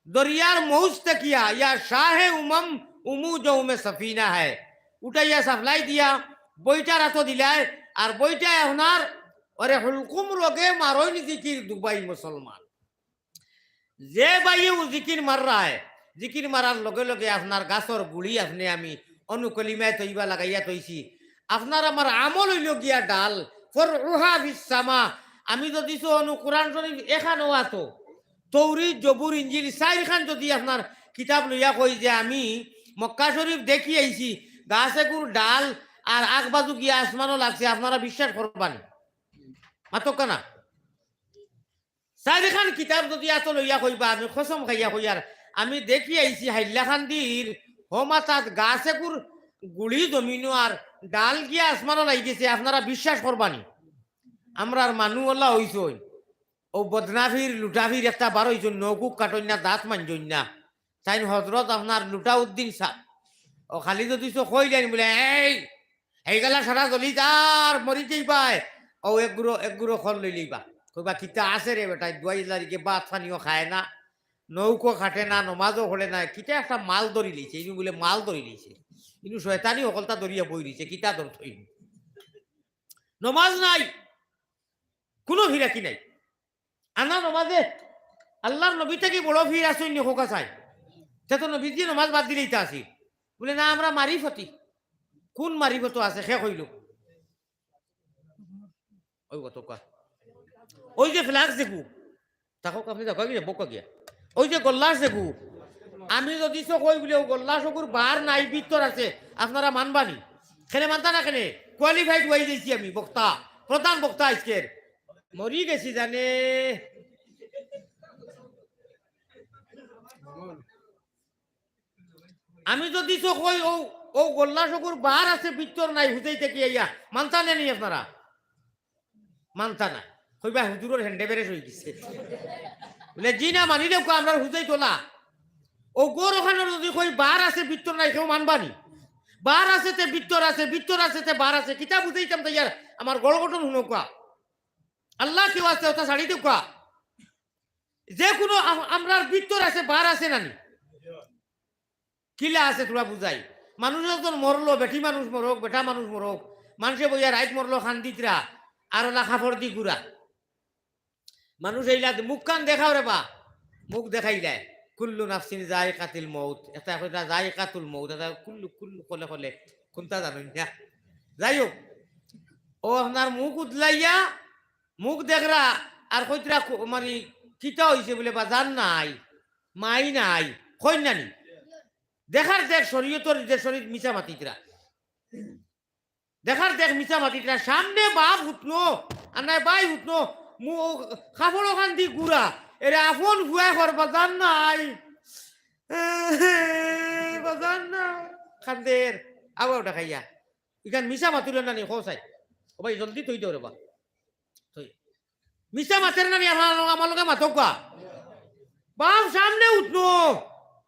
দরিয়ার মৌজ থাকিয়া, ইয়া শাহে উমম উমু জৌমে সফিনা হায়। উঠাইয়া supply দিয়া বইটার আতো দিলায়, আর বইটায় আপনার ওরে হুলকুম রগে মারইন জিকির দুবাই মুসলমান। যে ভাইয়ে ও জিকির মাররায়, জিকির মারার লগে লগে আপনার গাছর গুড়ি আপনে আমি অনু কলিমায়ে তৈয়বা লাগাইয়া থইছি। আপনার আমার আমল অইলো গিয়া ডাল, ফারউহা ফিস সামা। আমি যদি তো অনু কুরআন শরীফ এখানো আতো, তৌরিত, জবুর, ইঞ্জিল, চাইরখান যদি আপনার কিতাব লইয়া কই যে আমি মক্কা শরীফ দেখি আইছি, গাছ এগুর ডাল আর আগ বাজু গিয়া আসমানো লাগছে, আপনারা বিশ্বাস করবা নি? মাতউক্কা না। চাইরখান কিতাব যদি আতো লইয়া কইবা, আমি কসম খাইয়া কইয়ার, আমি দেখি আইছি হাইলাকান্দির হমাতাত গাছ এগুর গুড়ি জমিনো আর ডাল গিয়া আসমানো লাগি গেছে, আপনারা বিশ্বাস করবা নি? আমরার মানু অলা অইছইন। অউ বদনা ফির, লুটা ফির একটা বার অইছইন, নৌকুক কাটইন না, দাঁত মাঞ্জইন না। তাইন হজরত আপনার লুটা উদ্দিন সাব। অউ খালি যুদি চো কইলাইন বুলে, "এই, হেইগালা সারা জ্বলি যার, মরি যাইবায়।" অউ এক গুড়ো, এক গুড়ো খড় লইলিবা। কইবা, "কিতা আছে রে বেটায়, দুয়াই লারিকে ভাত পানিও খায় না, নৌকো কাটে না, নমাজও পড়ে না, কিতা একটা মাল ধরি লইছে, ইনু বুলে মাল ধরি লইছে। ইনু শয়তানি হকলতা ধরিয়া বই রইছে, কিতা ধরতো ইনু? নমাজ নাই, কুনু ফিরাকি নাই।" আনা নমাজে আল্লার নবী থাকি বড় ফির আছইন নি, কউক্কা চাই। তে তো নবীজিয়ে নমাজ বাদ দিলে ইতা আছিল। বুলে, "না, আমরা মারিফতি।" কুন মারিফত আছে, কে কইলো? অউ কতকা। অউ যে ফ্লাক্স যেগু, থাকউক আপনে, থাকউক, আমি বউক্কা গিয়া। অউ যে গল্লাস যেগু, আমি যুদি চো কই বুলে অউ গল্লাস অগুর বার নাই, ভিতর আছে, আপনারা মানবা নি? কেনে মানতা না কেনে? Qualified অই যাইছি আমি বক্তা, প্রধান বক্তা আইজকের। মরি গেছি জানে। আমি যুদি চো কই অউ, অউ গল্লাস অগুর বার আছে, ভিতর নাই, হুজাই থাকি আইয়া, মানতা না নি আপনারা? মানতা না। কইবা, "হুজুরর হ্যান্ডে বেরেস অই গেছে।" বুলে, "জি না, মানি দেউক্কা, আমরার হুজাই তোলা।" অউ গর অখানর যুদি কই বার আছে, ভিতর নাই, কেউ মানবা নি? বার আছে তে ভিতর আছে, ভিতর আছে তে বার আছে, কিতা বুঝাইতাম তাইয়ার? আমার গড় গঠন হুনউক্কা। আল্লা কেউ আছে, অটা ছাড়ি দেউক্কা। যে কুনু আম-, আমরার ভিতর আছে, বার আছে না নি? কিলা আছে থুড়া বুঝাই। মানুষ একজন মরলো, বেটি মানুষ মরউক, বেটা মানুষ মরউক, মানষে বইয়া রাইত মরলো কান্দিতরা, আর অলা কাপড় দি গুড়া। মানুষ এইলা দে-, মুখখান দেখাও রে বা, মুখ দেখাইলায়। কুল্লু নাফসিন যায়িকাতুল মউত, একটা কইরা যায়িকাতুল মউত, একটা কুল্লু, কুল্লু কলে কলে, কুনটা জানইন না। যাই হউক, অউ আপনার মুখ উদলাইয়া, মুখ দেখরা, আর কইতরা কো-, মানে, কিতা অইছে বুলে, বাজান নাই, মাই নাই, কইন না নি? দেখার দেখ শরীয়তর যে শরীয়ত মিছা মাতিতরা। দেখার দেখ মিছা মাতিতরা। সামনে বাপ হুতনো, আর নায় ভাই হুতনো, মু-, কাপড় অখান দি গুড়া, এরে আপন ফুয়ায় কর, বাজান নাই, বাজান নাই, কান্দের, আবার অটা খাইয়া। ইখান মিছা মাতুরে না নি, কও চাই। ও ভাই, জলদি থই দেও রে বা। থই। মিছা মাতের না নি, আমার লগে, আমার লগে মাতউক্কা। বাপ সামনে হুতনো,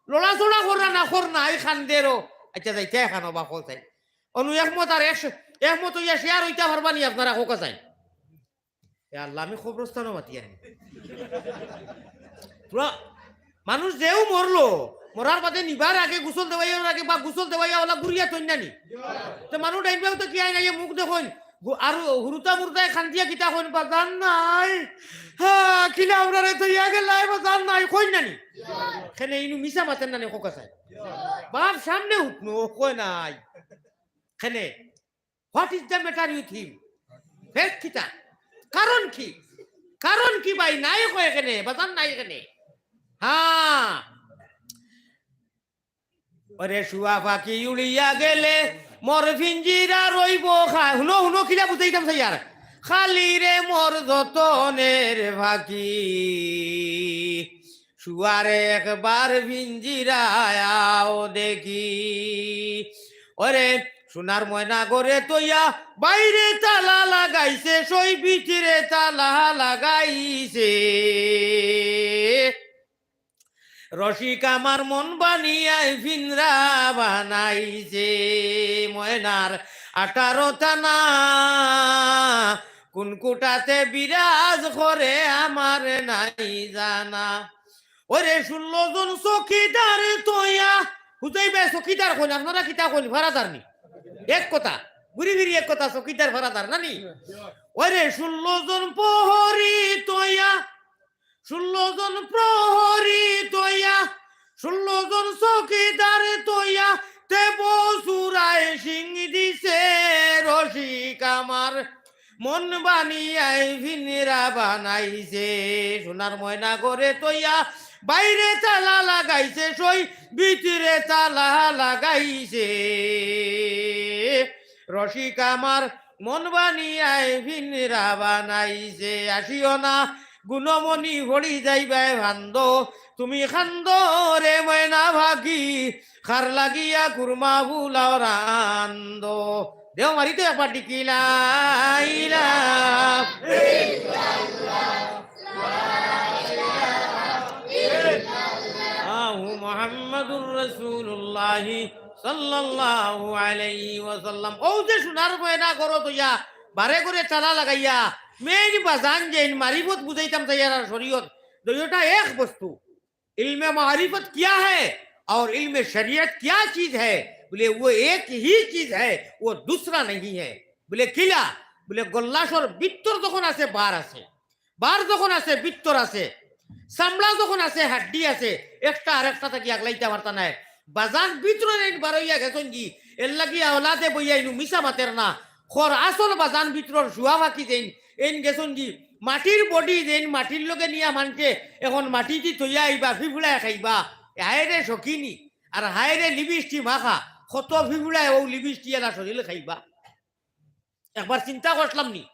লড়াচড়া কররা না, কর না, এই কান্দেরও। আচ্ছা, যাইতা এখানো বা কও চাই। অনু একমত আর এক-, একমত অইয়া শেয়ার অইতা পারবা নি আপনারা, কউক্কা চাই। এ আল্লা, আমি কবরস্থানও মাতিয়ার নি। পুরা মানুষ যেউ মরলো, মরার বাদে নিবার আগে, গোসল দেওয়াইয়ার আগে বা গোসল দেওয়াইয়া অলা গুড়িয়া থইন না নি? তে মানুষ ডাইন বাউ তো কি আইন আইয়া মুখ দেখইন, গু-, আর হুরুতা মুরুতায় কান্দিয়া কিতা কইন, বাজান নাই, হ্যাঁ, কিলা আমরারে থইয়া গেলায়, বাজান নাই, কইন না নি? কেনে ইনু মিছা মাতের না নি, কউক্কা চাই। বাপ সামনে হুতনো, কয় নাই। কেনে? What is the matter with him? Fake কিতা? কারণ কি? কারণ কি ভাই? নাই কয় কেনে, বাজান নাই কেনে? হ্যাঁ। ওরে শুয়া পাখি উড়িয়া গেলে মোর পিঞ্জিরা রইবো খা-, হুনো, হুনো, কিলা বুঝাইতাম চাইয়ার। খালি রে মোর যতনের পাখি, শুয়ারে একবার পিঞ্জিরায় আও দেখি। ওরে সোনার ময়না ঘরে থইয়া বাইরে তালা লাগাইছে, সই ভিতরে তালা লাগাইছে। রসিক আমার মন বানিয়ায় পিঞ্জরা বানাইছে। ময়নার আঠারো থানা, কোন কোঠাতে বিরাজ করে আমার নাই জানা। ওরে ষোলো জন চকিদার থইয়া, হুজাই ভাই চকিদার কইন, আপনারা কিতা কইন, ফারাদার নি? এক কথা, ঘুরি ফিরি এক কথা, চকিদার ফারাদার না নি? ওরে ষোলো জন প্রহরী থইয়া, ষোলো জন প্রহরী থইয়া, ষোলো জন চকিদার থইয়া, তে বসুরায় সিং দিছে রসিক আমার। মন বানিয়ায় পিঞ্জরা বানাইছে, সোনার ময়না ঘরে থইয়া বাইরে তালা লাগাইছে, সই ভিতরে তালা লাগাইছে। রসিক আমার মন বানিয়ায় পিঞ্জরা বানাইছে। আসিও না গুনমনি পড়ি যাইবায় ফান্দো, তুমি কান্দো রে ময়না পাখি, কার লাগিয়া কুরমা ফুলাও রান্দো। দেও মারি তো একবার ডিকিলা ইলা। আহু মুহাম্মাদুর রাসূলুল্লাহ সাল্লাল্লাহু আলাইহি ওয়াসাল্লাম। অউ যে সোনার গয়না ঘরো থইয়া, বারে ঘরে তালা লাগাইয়া, মেইন বাজান যেইন মারিফত বুঝাইতাম চাইয়ার আর শরীয়ত, দুইওটা এক বস্তু। علم معرفت کیا ہے اور علم شریعت کیا چیز ہے؟ বুলে, وہ ایک ہی چیز ہے, وہ دوسرا نہیں ہے। বুলে, কিলা? বুলে, গল্লাশর ভিতর যখন আছে, বার আছে, বার যখন আছে, ভিতর আছে, চামড়া যখন আছে, হাড্ডি আছে, একটা আরেকটা থাকি আগলাইতা পারতা নায়। বাজান ভিতরর এইন বারইয়া গেছইন গি, এরলাগি আওলাদে বইয়া ইনু মিছা মাতের না। খর আসল বাজান ভিতরর শুয়া পাখি যেইন, এইন গেছইন গি, মাটির বডি যেইন মাটির লগে নিয়া মানষে এখন মাটিদি থইয়া আইবা, ফিফুড়ায় খাইবা। হায়রে শকিনি, আর হায়রে লিবিষ্টি মাখা, কত ফিফুড়ায় অউ লিবিষ্টি এলা শরীল খাইবা। একবার চিন্তা করছলাম নি?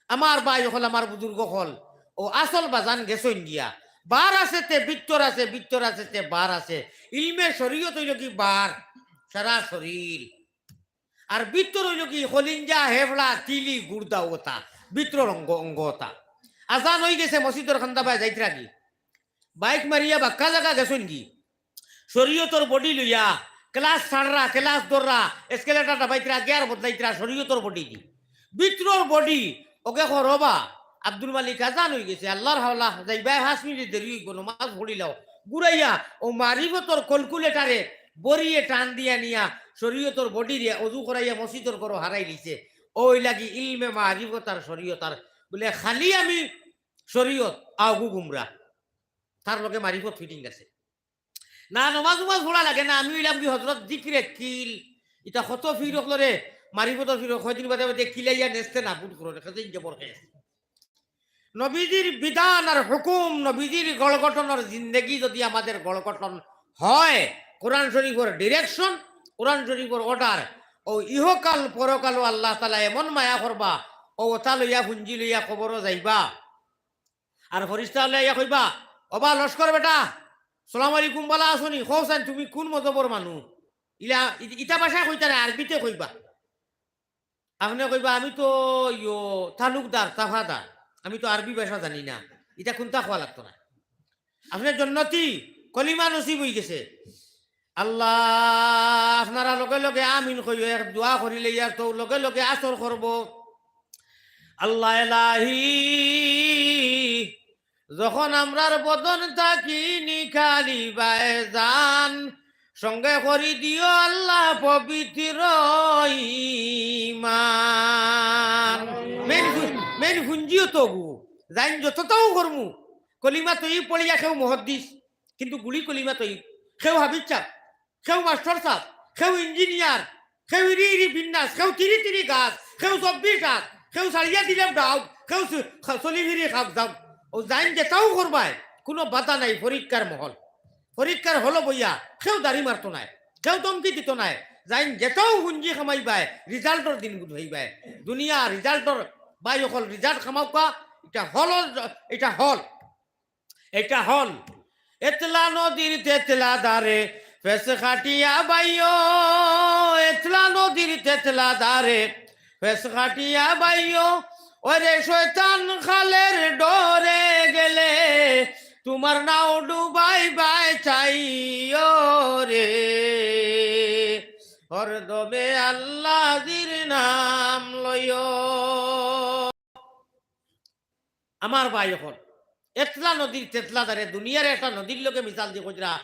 আমার ভাই অকল, আমার বুজুর্গ অকল, অউ আসল বাজান গেছইন গিয়া। বার আছে তে ভিতর আছে, ভিতর আছে তে বার আছে। ইলমে শরীয়ত অইলো গি বার, সারা শরীল। আর ভিতর অইলো গি কলিঞ্জা, হেফড়া, তিলি, গুর্দা অতা, ভিতরর অঙ্গ, অঙ্গ অতা। আজান অইগেছে, মসজিদর কান্দাবায় যাইতরা গি। বাইক মারিয়া বাক্কা জাগা গেছইন গি। শরীয়তর বডি লইয়া ক্লাস ছাড়রা, ক্লাস ধররা, এসকেলেটর দাবাইতরা, গিয়ার বদলাইতরা, শরীয়তর বডি দি। ভিতরর বডি, অগে খরবা, আব্দুল মালিক আজান অইগেছে, আল্লার হাওলা, যাইবায় পাঁচ মিনিট দেরি অইবো, নমাজ পড়িলাও। ঘুরাইয়া অউ মারিফতর ক্যালকুলেটরে বড়িয়ে টান দিয়া নিয়া শরীয়তর বডিরে অজু করাইয়া মসজিদর ঘরো হারাইলিছে। অউ লাগি ইলমে মারিফত আর শরীয়ত আর, বুলে, খালি আমি শরীয়ত, আওগু গুমরা। তার লগে মারিফত ফিটিং আছে। না, নমাজ উমাজ পড়া লাগে না, আমি অইলাম গি হজরত জিকিরে কিল। ইতা কত ফির অকলরে, মারিফতর ফির, কয়দিন বাদে বাদে কিলাইয়া নেস্তে নাবুদ করো, দেখা যায় জবর খেয়ে। নবীজির বিধান আর হুকুম, নবীজির গড়গঠনর জিন্দেগি যদি আমাদের গড়গঠন হয়, কোরআন শরীফর direction, কোরআন শরীফর order, অউ ইহকাল পরকালও আল্লাহ তাআলা এমন মায়া করবা, অউ অতা লইয়া পুঞ্জি লইয়া কবরো যাইবা। আর ফিরিস্তা অকলে আইয়া কইবা, "ওবা লস্কর বেটা, সালাম আলাইকুম, বালা আছোনি? কও চাইন তুমি কুন মজহবর মানু?" ইলা, ই-, ইতা ভাষায় কইতা নায়, আরবিতে কইবা। আপনে কইবা, "আমি তো ইয়ো তালুকদার, তাফাদার, আমি তো আরবি ভাষা জানি না।" ইতা কুন্তা কওয়া লাগতো নায়। আপনে জন্নতি, কলিমা নসিব অইগেছে। আল্লাহ, আপনারা লগে লগে আমিন কইও, এক দোয়া করিলে ইয়ার তো লগে লগে আসর করবো। আল্লাহ এলাহি, যখন আমরার বদন থাকি নিকালিবায় জান, সঙ্গে করি দিও আল্লাহ পবিত্র ইমান। মেইন ফু-, মেইন পুঞ্জিও তো অগু, জাইন যততাউ করমু, কলিমা তৈয়ব পড়িয়া কেউ মুহাদ্দিস, কিন্তু গুড়ি কলিমা তৈয়ব, কেউ হাফিজ সাব, কেউ মাস্টার সাব, কেউ ইঞ্জিনিয়ার, কেউ ইরি ইরি বিন্যাস, কেউ তিরি তিরি গাছ, কেউ চব্বিশ আট, কেউ সারিয়া দিলে ডাউক, কেউ স-, খ-, চলি ফিরি খাপ যাও। অউ জাইন যেতাউ করবায়, কুনু বাধা নাই, পরীক্ষার মহল। পরীক্ষার হলো বইয়া, কেউ দাড়ি মারতো নায়, কেউ ধমকি দিতো নায়। জাইন যেতাউ পুঞ্জি কামাইবায়, রিজাল্টর দিন বুঝাইবায়। দুনিয়া রিজাল্টর, ভাই অকল রিজাল্ট কামাউক্কা, ইটা হলর, ইটা হল। ইটা হল। এতলা নদীর তেতলা ধারে, ফেস কাটিয়া বাইও, এতলা নদীর তেতলা ধারে, ফেস কাটিয়া বাইও, ওরে শয়তান খালের ডরে গেলে, তোমার নাও ডুবাইবায় চাইও রে, হরদমে আল্লাজির নাম লইও। আমার ভাই অকল, এতলা নদীর তেতলা ধারে, দুনিয়ার একটা নদীর লগে মিসাল দি কইরা,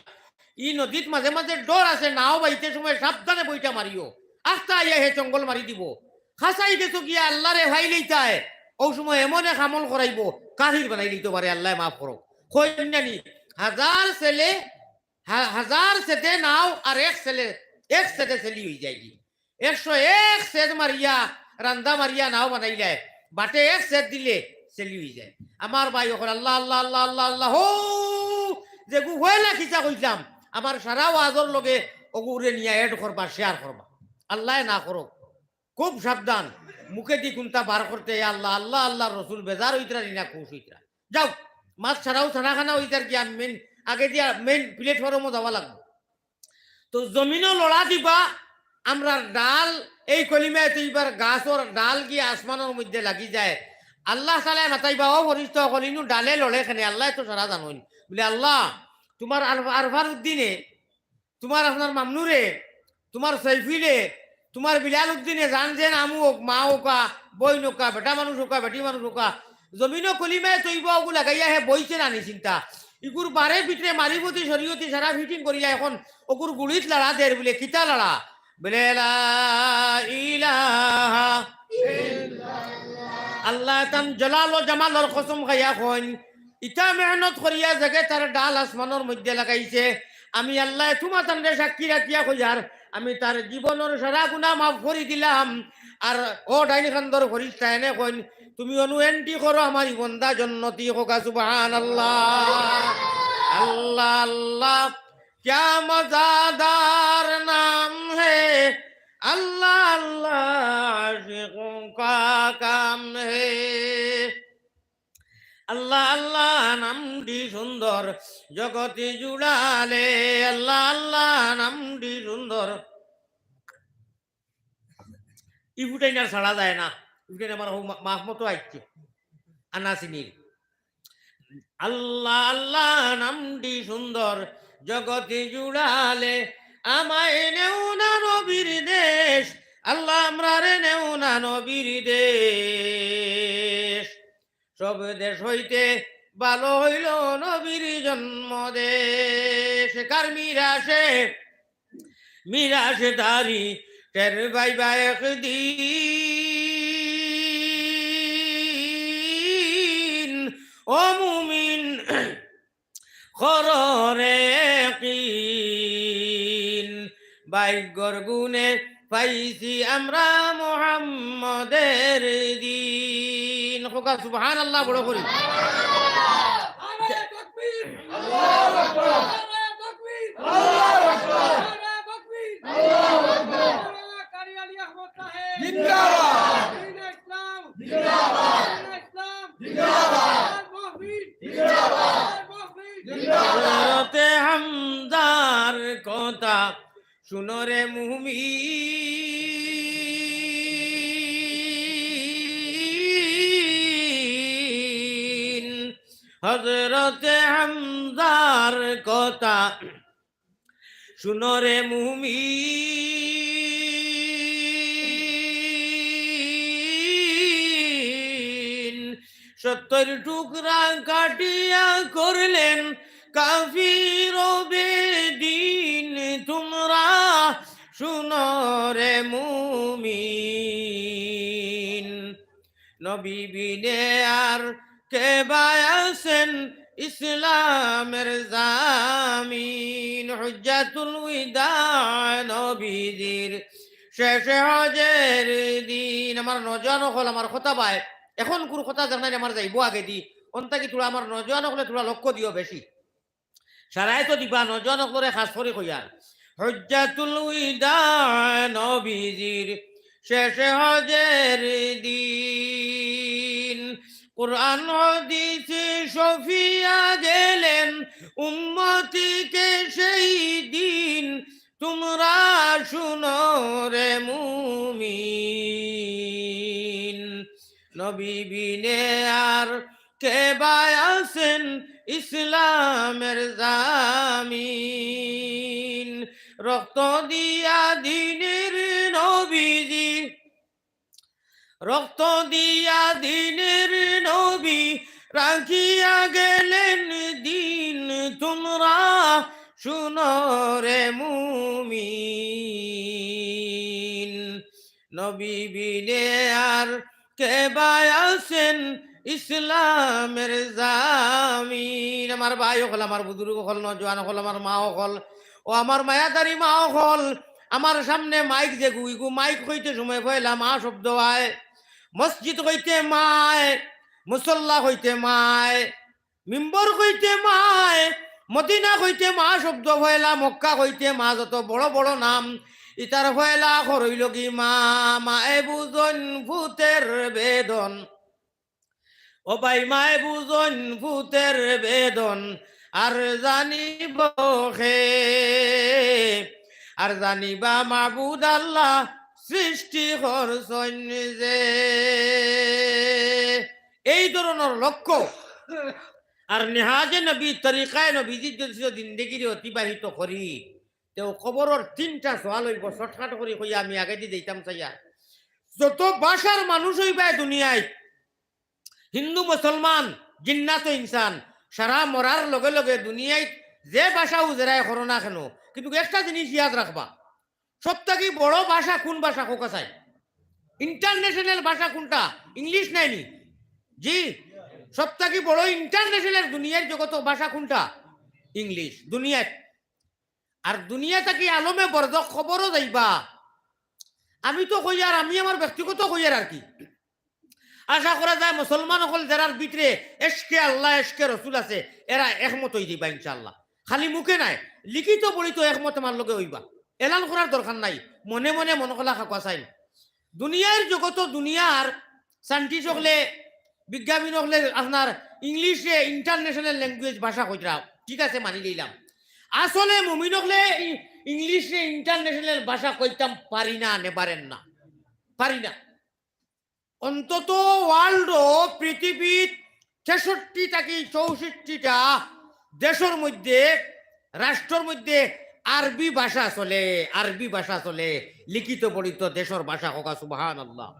ই নদীত মাঝে মাঝে ডর আছে, নাও বাইতে সময় সাবধানে বইটা মারিও, আস্তা আইয়া হে চঙ্গল মারি দিবো। খাসাই গেছো গিয়া আল্লারে ফাইলেইতায়, অউ সময় এমন এক আমল করাইবো, কাফির বানাইলিতো পারে, আল্লায় মাফ করো। কইন্যানি, হাজার ছেলে, হা-, হাজার ছেদে নাও আর এক ছেলে, এক ছেদে ছেলি অইযায়গি। একশো এক ছেদ মারিয়া, রান্দা মারিয়া নাও বানাইলায়, বাটে এক ছেদ দিলে ছেলি অইযায়। আমার ভাই অকল, আল্লাহ, আল্লাহ, আল্লাহ, আল্লাহ, আল্লাহ, হো, যেগু পয়লা কিতা কইলাম, আমার সারা ওয়াজর লগে অগুরে নিয়া add করবা, share করবা। আল্লায় না করো। খুব সাবধান, মুখেদি কুন্তা বার করতে, "ইয়া আল্লাহ, আল্লাহ, আল্লাহর রসুল বেজার অইতরা নি না খুশ অইতরা।" যাও, মাত ছাড়াও ছাড়া খানা অইতার কি, আমি main, আগে দিয়া main platform-ও যাওয়া লাগবো। তো জমিনও লড়া দিবা, আমরার ডাল, এই কলিমায় তো ইবার গাছর ডাল গিয়া আসমানর মধ্যে লাগি যায়, আল্লাহ তাআলায় মাতাইবা, "ও ফিরিস্তা অকল, ইনো ডালে লড়ে কেনে?" আল্লায় তো সারা জানইন। বুলে, "আল্লাহ, তুমার আরফ-, আরফার উদ্দিনে, তুমার আপনার মামনুরে, তুমার সৈফিলে, তুমার বিলাল উদ্দিনে জান যেন আমু অউক, মা অউকা, বইন অউকা, বেটা মানুষ অউকা, বেটি মানুষ অউকা, জমিনো কলিমায়ে তৈবা অগু লাগাইয়া হে বইছে না নি চিন্তা। ইগুর বারে ভিতরে মারিফতি শরীয়তি সারা fitting করিয়া এখন অগুর গুড়িত লাড়া দের।" বুলে, "কিতা লাড়া?" বুলে, "লা ইলাহা ইল্লাল্লাহ।" আল্লায় তান জালাল ও জামালর কসম খাইয়া কইন, ইতা মেহনত করিয়া যেগে তার ডাল আসমানর মধ্যে লাগাইছে, আমি আল্লায় তুমাতানরে সাক্ষী রাখিয়া কইয়ার, আমি তার জীবনর সারা গুনা মাফ করি দিলাম। আর ও ডাইন কান্দর ফিরিস্তা এনে কইন, "তুমি অনু entry করো, আমার ই বন্দা জন্নতি।" কউক্কা সুবহানাল্লাহ। আল্লাহ আল্লাহ, क्या मज़ेदार नाम है, अल्लाह अल्लाह आशिकों का काम है। আল্লাহ আল্লাহ নামটি সুন্দর, জগতে জুড়ালে। আল্লাহ আল্লাহ নামটি সুন্দর। ই ফুটাইন আর ছাড়া যায় না। ই ফুটাইন আমার হউ মা-, মাহমতো আইছে। আনাসিনির। আল্লাহ আল্লাহ নামটি সুন্দর, জগতে জুড়ালে। আমায় নেও না নবীর দেশ, আল্লাহ আমরারে নেও না নবীর দেশ। সব দেশ হইতে ভালো হইল নবীর জন্ম দেশ। কার মিরাশে, মিরাশে তারি টের পাইবা একদিন। ও মুমিন, কররে কিন, ভাগ্যর গুণে পাইছি আমরা মোহাম্মদের দিন। কউক্কা সুবহানাল্লাহ বড় করি। নারায়ে তাকবীর! আল্লাহু আকবার! নারায়ে তাকবীর! আল্লাহু আকবার! নারায়ে তাকবীর! আল্লাহু আকবার! মাওলানা কারি আলী আহমদ সাহেব! জিন্দাবাদ! দ্বীনে ইসলাম! জিন্দাবাদ! দ্বীনে ইসলাম! জিন্দাবাদ! আল মাহফিল! জিন্দাবাদ! আল মাহফিল! জিন্দাবাদ! হযরতে হামজার কথা শুনো রে মুমিন, হযরতে হামজার কথা শুনো রে মুমিন। সত্তর টুকরা কাটিয়া করলেন কাফির বেদিন। তোমরা শুনো রে মুমিন, নবী বিনে আর কে বা আছেন ইসলামের জামিন। হুজ্জাতুল উইদা নবীজির শেষে হজের দিন। আমার নওজোয়ান অকল, আমার কথা বায়, এখনকুর কথা জানাই আমার যাইবো আগেদি। অন থাকি থুড়া আমার নওজোয়ান অকলে থুড়া লক্ষ্য দিও বেশি। সারায় তো দিবা, নওজোয়ান অকলরে খাছ করি কইয়ার। হুজ্জাতুল উইদা নবীজির শেষে হজের দিন। কোরআন হাদিসে শফিয়া গেলেন উম্মতিকে সেই দিন। তোমরা শুনো রে মুমিন, নবী বিনে আর কে বা আছেন ইসলামের জামিন। রক্ত দিয়া দ্বীনের নবীজি, রক্ত দিয়া দ্বীনের নবী রাখিয়া গেলেন দিন। তোমরা শুনো রে মুমিন, নবী বিনে আর কে বা আছেন ইসলামের জামিন। আমার ভাই অকল, আমার বুজুর্গ অকল, নওজোয়ান অকল, আমার মা অকল, ও আমার মায়াদারি মা অকল, আমার সামনে মাইক যেগু, ইগু মাইক কইতে সময় পয়লা মা শব্দ আয়, মসজিদ কইতে মা আয়, মুসল্লা কইতে মা আয়, মিম্বর কইতে মা আয়, মদিনা কইতে মা শব্দ পয়লা, মক্কা কইতে মা, যত বড় বড় নাম, ইতার পয়লা অখর অইলো গি মা। মায়ে বুঝইন পুতের বেদন, ও ভাই, মায়ে বুঝইন পুতের বেদন, আর জানিব কে, আর জানিবা মাবুদ আল্লাহ সৃষ্টি করছইন যে। এই ধরনর লক্ষ্য। আর নেহাজে নবী, তরিকায়ে নবীজির যদি জিন্দেগিরে অতিবাহিত করি, তেউ কবরর তিনটা সওয়াল অইবো। Shortcut করি কইয়া আমি আগেদি যাইতাম চাইয়ার। যত ভাষার মানুষ অইবায় দুনিয়াত, হিন্দু, মুসলমান, জিন্নাত ও ইনসান, সারা মরার লগে লগে দুনিয়াত যে ভাষাউ যেরায় করো না কেন, কিন্তু একটা জিনিস ইয়াদ রাখবা, সব থাকি বড় ভাষা কোন ভাষা কউক্কা চাই? International ভাষা কোনটা? English নায়নি? জি, সব থাকি বড় international দুনিয়ার জগতো ভাষা কোনটা? English। দুনিয়াত, আর দুনিয়া থাকি আলমে বরজখ কবরো যাইবা। আমি তো কইয়ার, আমি আমার ব্যক্তিগত কইয়ার আর কি। আশা করা যায় মুসলমান অকল যেরার ভিতরে এশকে আল্লাহ, এশকে রসুল আছে, এরা একমত অইযিবা ইনশাআল্লাহ। খালি মুখে নায়, লিখিত পড়িত একমত আমার লগে অইবা। এলান করার দরকার নাই, মনে মনে মন খোলা কউক্কা চাইন। দুনিয়ার জগতো দুনিয়ার scientist অকলে, বিজ্ঞানী অকলে আপনার English-এ international language ভাষা কইতরা, ঠিক আছে, মানি লইলাম। আসলে মুমিন অকলে ই-, English-এ international ভাষা কইতাম পারি না, নেবারেন না, পারি না। অন্তত world-ও পৃথিবীত তেষট্টি থাকি চৌষট্টিটা দেশর মধ্যে, রাষ্ট্রর মধ্যে আরবি ভাষা চলে, আরবি ভাষা চলে, লিখিত পড়িত দেশর ভাষা। কউক্কা সুবহানাল্লাহ।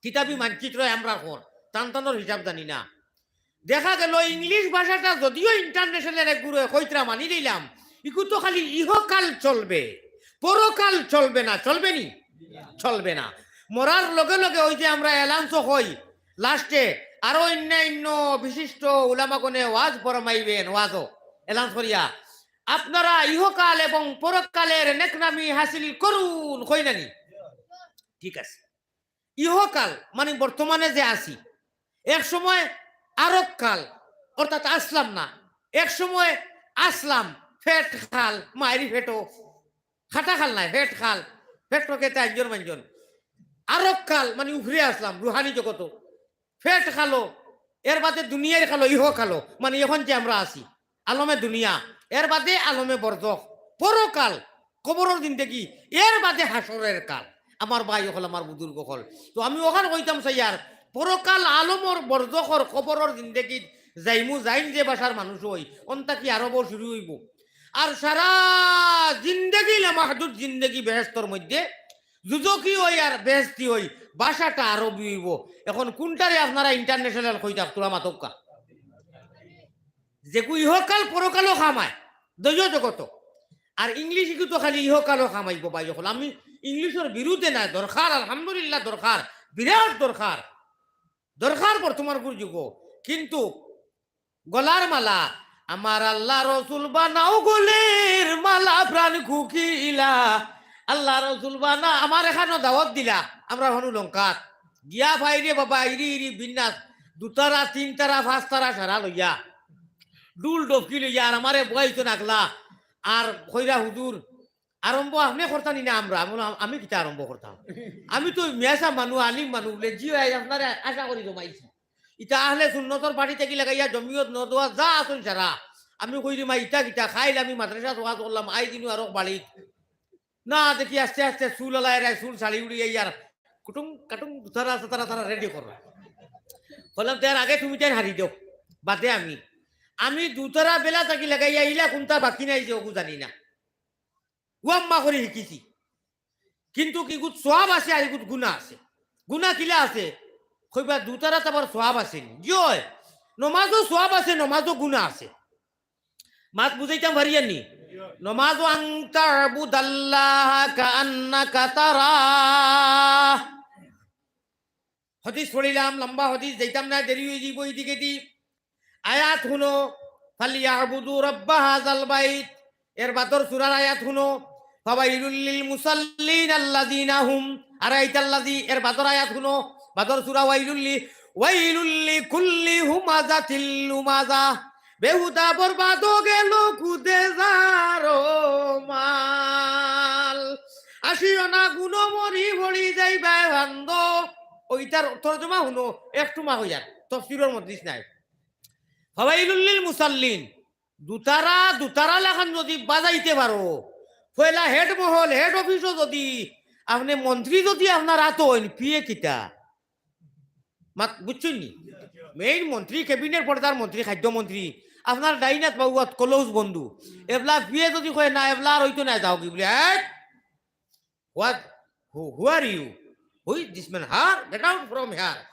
কিতাবি মানচিত্র আমরা কর, তান তানর হিসাব জানি না। দেখা গেল English ভাষাটা যদিও international এগুরে কইতরা মানি লইলাম, ইগু তো খালি ইহকাল চলবে, পরকাল চলবে না। চলবে নি? চলবে না। মরার লগে লগে ওই যে আমরা এলানসও কই, last-এ আরো অন্যান্য বিশিষ্ট উলামাগণে ওয়াজ ফরমাইবেন, ওয়াজও এলান করিয়া, "আপনারা ইহকাল এবং পরকালের নেকনামি হাসিল করুন", কই না নি? ঠিক আছে, ইহকাল মানে বর্তমানে যে আছি, এক সময় আরক কাল, অর্থাৎ আসলাম না, এক সময় আসলাম, ফেট খাল, মায়েরি ফেটো, খাটা খাল নাই, ফেট খাল, ফেট রকে তাই আঞ্জন মাঞ্জন। আরক কাল মানে উপরে আসলাম, রুহানি জগতো। ফেট খালো, এর বাদে দুনিয়ার খালো, ইহ খালো, মানে এখন যে আমরা আছি, আলমে দুনিয়া, এর বাদে আলমে বরজখ, পরকাল, কবরর জিন্দেগি, এর বাদে হাসরের কাল। আমার ভাই অকল, আমার বুজুর্গ অকল, তো আমি অখান কইতাম চাইয়ার, পরকাল আলমর বরজখর কবরর জিন্দেগিত যাইমু, যাইন যে ভাষার মানুষ অই, অন থাকি আরবও শুরু অইবো। আর সারা জিন্দেগি, লামাহদুদ জিন্দেগি বেহেস্তর মধ্যে দুজখি অই আর বেহেস্তি অই, ভাষাটা আরবি অইবো। এখন কুনটারে আপনারা international কইতা, তুলা মাতউক্কা? যেগু ইহকাল পরকালও কামায়, দৈয় জগত। আর English ইগু তো খালি ইহকালও কামাইবো ভাই অকল। আমি English-অর বিরুদ্ধে নায়, দরকার, আলহামদুলিল্লাহ দরকার, বিরাট দরকার, দরকার বর্তমান যুগো। কিন্তু গলার মালা, "আমার আল্লাহ রসুল বানাও গলের মালা, প্রাণ কুকিলা।" আল্লাহ রসুল বানা, আমার এখানো দাওয়াত দিলা, আমরা হনু লঙ্কাত গিয়া ভাইরে বাবা, ইরি ইরি বিন্যাস, দুতারা, তিনতারা, পাঁচতারা সারা লইয়া, ডুল ডফকি লইয়া, আর আমারে বয়াইতো নাগলা, আর কইরা, "হুজুর, আরম্ভ আপনে করতা নি না আমরা?" আমি বললাম, "আমি কিতা আরম্ভ করতাম? আমি তো মিয়াসা মানু, আলিম মানু।" বলে, "জি ভাই, আপনারে আশা করি জমাইছি।" ইতা আহলে সুন্নতর পার্টি থাকি লাগাইয়া জমিয়ত নদওয়া যা আছইন সারা। আমি কইরি, "মা, ইতা কিতা? খাইল আমি মাদ্রাসাত ওয়াজ করলাম, আইজ ইনু আরক বাড়িত।" না দেখি আস্তে আস্তে চুল আলায় রায়, চুল ছাড়ি উড়ি আইয়ার কুটুং কাটুং দুতারা সাতারা তারা ready করো। কইলাম, "তে আর আগে তুমি তাইন হারি দেও, বাদে আমি।" আমি দুতারা বেলা থাকি লাগাইয়া ইলা কুনটা বাকি নাই যে অগু জানি না। ও আম্মা করি শিকিছি। কিন্তু ইগুত সওয়াব আছে আর ইগুত গুনা আছে। গুনা কিলা আছে? কইবা, "দুতারাত আবার সওয়াব আছে নি?" জি অয়, নমাজও সওয়াব আছে, নমাজও গুনা আছে। মাত বুঝাইতাম পারিয়ার নি? নমাজও, "আন তা'বুদাল্লাহা কাআন্নাকা তারাহ।" হাদিস পড়িলাম, লম্বা হাদিস, যাইতাম না, দেরি অইযিবো ইদিকেদি। আয়াত হুনো, "ফালইয়া'বুদু রাব্বা হাযাল বাইত।" এর বাদর সূরার আয়াত হুনো, "ফাওয়াইলুল লিল মুসাল্লিন আল্লাযিনা হুম।" আর আইতাল্লাযি, এর বাদর আয়াত হুনো, বাদর সূরা, "ওয়াইলুল লি, ওয়াইলুল লিকুল্লি হুমাযাতিল লুমাযা।" বেহুদা বরবাদ গেল কুদে যারো মাল। আসিও না গুনো মরি পড়ি যাইবায় ফান্দ। ওইটার তর্জমা হুনো, একটু মা হইয়ার, তফসিরর মজলিস নাই। ফাওয়াইলুল লিল মুসাল্লিন, দুতারা, দুতারা লাখান যদি বাজাইতে পারো, পয়লা হেড মহল, হেড অফিসও যদি আপনে মন্ত্রী যদি আপনার আতো অইন, পিয়ে কিতা? মাত বুঝছইন নি? মেইন মন্ত্রী, ক্যাবিনেট পর্যার মন্ত্রী, খাদ্য মন্ত্রী, আপনার ডাইনাত বাউয়াত ক্লোজ বন্ধু। এবলা পিয়ে যদি কয় না, এবলা আর অইতো না, যাওগি বুলে, "এই, what? Who, who are you? Who is this man? Her? Get out from here."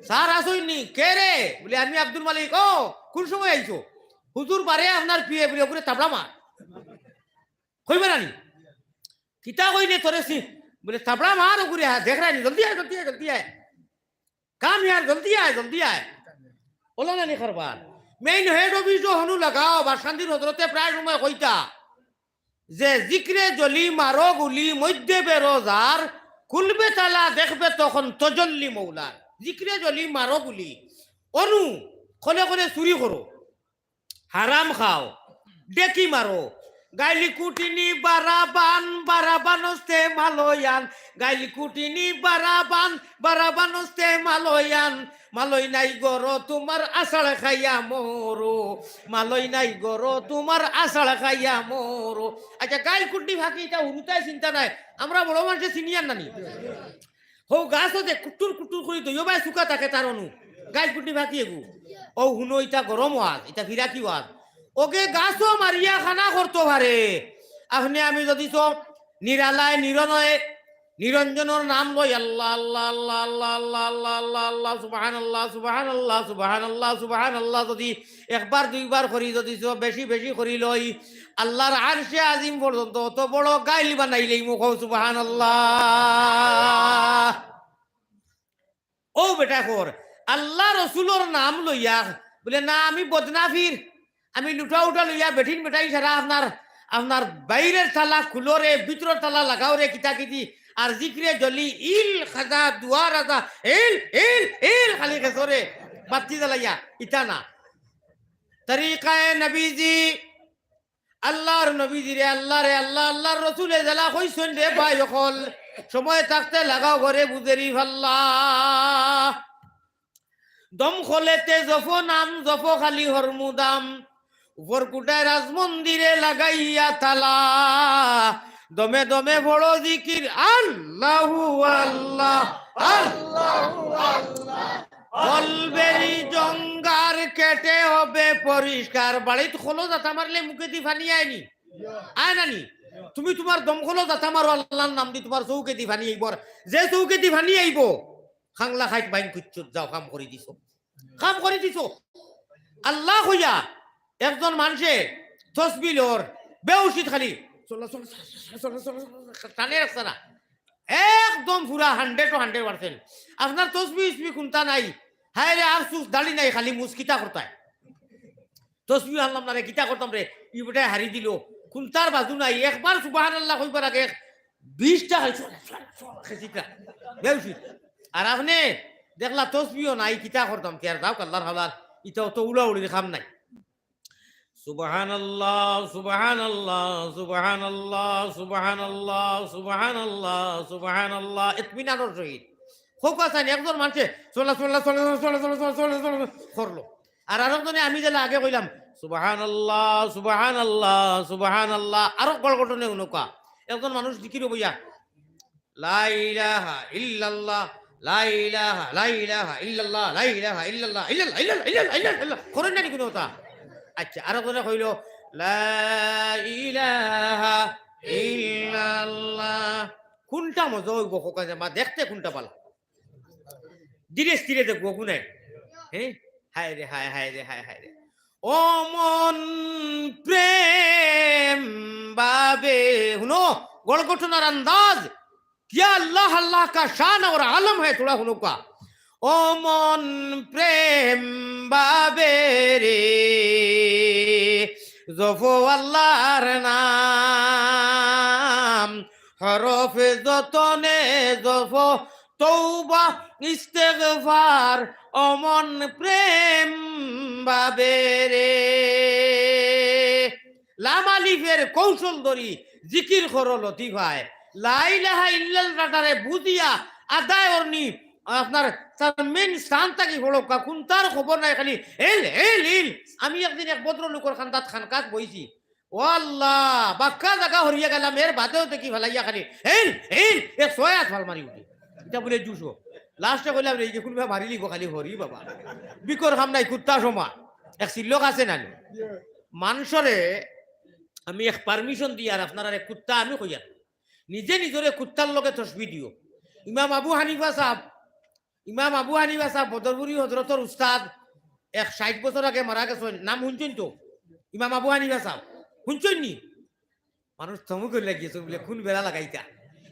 Sir আছইন নি? কে রে? বুলে, "আমি আব্দুল মালিক।" "ও, কুন সময় আইছো?" "হুজুর বারে আপনার পিয়ে।" বুলে, "ওগুরে থাবড়া মার।" কইবা না নি? "কিতা কইলে তোরে সি-?" বুলে, "থাবড়া মার ওগুরে, হ্যাঁ, দেখরায় নি, জলদি আয়, জলদি আয়, জলদি আয়। Come here, জলদি আয়, জলদি আয়।" অলা না নি কারবার? মেইন হেড অফিসও হনু লাগাও, বাসকান্দির হজরতে প্রায় সময় কইতা যে, "জিকরে জলি মারো গুলি, মধ্যে বেরোজার, খুলবে তালা, দেখবে তখন তজল্লি মৌলার।" জিকরে জলি মারো গুলি, অনু, খলে খলে চুরি করো, হারাম খাও, ডেকি মারো, গাইলি কুটিনি বারাবান, বারাবান হস্তে মালয়ান, গাইলি কুটিনি বারাবান, বারাবান হস্তে মালয়ান, মালই নাই গরো তোমার আষাঢ় খাইয়া মরো, মালই নাই গরো তোমার আষাঢ় খাইয়া মরো। আচ্ছা, গাইল কুটনি ফাঁকি ইটা হুরুতায় চিন্তা নাই, আমরা বড় মানষে চিনিয়ার না নি। হউ গাছও যে কুটুর কুটুর করি দইও বায় শুকা থাকে তার অনু। গাইল কুটনি ফাঁকি এগু। ও হুনো, ইটা গরম ওয়াজ, ইটা ফিরাকি ওয়াজ। ওগে গাছও মারিয়া খানা করতো পারে। আপনে আমি যদি তো নিরালায় নিরনয়ে নিরঞ্জনর নাম লই, আল্লাহ, আল্লাহ, আল্লাহ, আল্লাহ, আল্লাহ, আল্লাহ, আল্লাহ, আল্লাহ, সুবহানাল্লাহ, সুবহানাল্লাহ, সুবহানাল্লাহ, সুবহানাল্লাহ, যদি একবার দুইবার করি, যদি তো বেশি বেশি করি লই, আল্লাহর আরশে আজিম পর্যন্ত অত বড় গাইল বানাইলেই মুখ, সুবহানাল্লাহ। ও বেটা কর, আল্লাহ রসুলর নাম লইয়া বুলে, "না, আমি বদনাফির, আমি লুটা উঠা লইয়া বেটিন বেটাই সারা আপনার, আপনার বাইরের তালা খুলো রে, ভিতরের তালা লাগাও রে, কিতা কিতি, আর জিকরে জলি ইল খাজা দুয়ার আজা, ইল, ইল, ইল, খালি খেসরে বাতি জ্বালাইয়া, ইতা না।" তরিকায়ে নবীজি, আল্লাহর নবীজিরে আল্লাহরে আল্লাহ, আল্লাহর রসুলে যেলা কইছইন রে ভাই অকল, সময় থাকতে লাগাও ঘরে বুঝেরি ফাল্লা। দমখলেতে জফো নাম, জফো খালি হরমুদাম। উপর কুটায় রাজমন্দিরে লাগাইয়া তালা। দমে দমে বড় জিকির, আল্লাহু আল্লাহ, আল্লাহু আল্লাহ। কলবেরি জঙ্গার কেটে হবে পরিষ্কার। বাড়িত খলো জাতা মারলে মুখেদি পানি আয়নি? আয় না নি? তুমি তুমার দমখলো জাতা মারো, আল্লাহর নাম দি তুমার চউখেদি পানি আইবো। আর যে চউখেদি পানি আইবো, খাংলা খাইত বাইন কুচ্চুত যাও, কাম করি দিছো। কাম করি দিছো। আল্লাহ কইয়া একজন মানষে তসবি লর, বেউশিত খালি চলা, চলা, চলা, টানে রাখছে না। একদম পুরা hundred to hundred percent। আপনার তসবি উসবি কুনতা নাই, হায় রে, আর চুল দাড়ি নাই, খালি মুছ, কিতা করতায়? তসবি আনলাম না রে, কিতা করতাম রে? ই বেটায় হারি দিল, কুনতার বাজু নাই। একবার সুবহানাল্লাহ কইবার আগে বিশটা খালি চলা, চলা, চলা, খেছিতা। বেউশিত। আর আপনে দেখলা তসবিও নাই, কিতা করতাম? তে আর যাউক আল্লাহর হাওলাত, ইতা অত উড়াউড়ির কাম নাই। সুবহানাল্লাহ, সুবহানাল্লাহ, সুবহানাল্লাহ, সুবহানাল্লাহ, সুবহানাল্লাহ, সুবহানাল্লাহ, ইতমিনানর সহিত। খুব আসান, একজন মানষে চলা, চলা, চলা, চলা, চলা, চলা, চলা, চলা, চলা করলো। আর আরো জনে আমি যেলা আগে কইলাম, সুবহানাল্লাহ, সুবহানাল্লাহ, সুবহানাল্লাহ, আরো গড়গড়নে উনকা। একজন মানুষ জিকির বইয়া, লা ইলাহা ইল্লাল্লাহ, লা ইলাহা, লা ইলাহা ইল্লাল্লাহ, লা ইলাহা ইল্লাল্লাহ, ইল্লাল্লাহ, ইল্লাল্লাহ, ইল্লাল্লাহ, ইল্লাল্লাহ। করেন না নি কুনু কথা? আচ্ছা, আরো জনে কইলো, লা ইলাহা ইল্লাল্লাহ। কুনটা মজা অইবো, কওকা যে মা, দেখতে কুনটা ভালা? ধীরে স্থিরে দেখবো, কুনে? হ্যাঁ? হায় রে, হায়, হায় রে, হায়, হায় রে। ও মন প্রেম ভাবে, হুনো, গড়গড়নার আন্দাজ। ইয়া আল্লাহ, আল্লাহ কা শান অর আলম হ্যায়, থুড়া হুনউক্কা। ও মন প্রেম ভাবে রে, জফো আল্লাহর নাম, হরফে যতনে জফো, তওবা ইস্তেগফার, ও মন প্রেম ভাবে রে। লাম আলিফের কৌশল ধরি জিকির করো লতিফায়। লা ইলাহা ইল্লাল্লাহটারে বুঝিয়া আদায় অরনি, আপনার তার মেইন স্থান থাকি পড়উক্কা, কুনটার খবর নাই, খালি ইল, ইল, ইল। আমি একদিন এক ভদ্রলোকর কান্দাত খানকাত বইছি, ও আল্লাহ, বাক্কা জাগা হরিয়া গেলাম, এর বাদেও দেখি ফালাইয়া খালি ইল, ইল, এক ছয় আত ফাল মারি উঠি। ইটা বুলে জুশ। লাস্টে কইলাম রে, এই যে কোনবা মারি লিব খালি হরি বাবা। বিকর খাম নাই, কুত্তা সমা। এক সিল্লক আছে না নি? মানষরে আমি এক পারমিশন দিয়ার আপনারার এক কুত্তা আমি কইয়ার। নিজে নিজরে কুত্তার লগে তসবি দিও। ইমাম আবু হানিফা সাহেব, ইমাম আবু হানিফা সাহেব বদরপুরি হজরতর উস্তাদ, এক ষাইট বছর আগে মারা গেছইন। নাম হুনছইন তো? ইমাম আবু হানিফা সাহেব হুনছইন নি? মানুষ থমু করি লাগিয়েছে বলে কোন বেড়া লাগাইতা।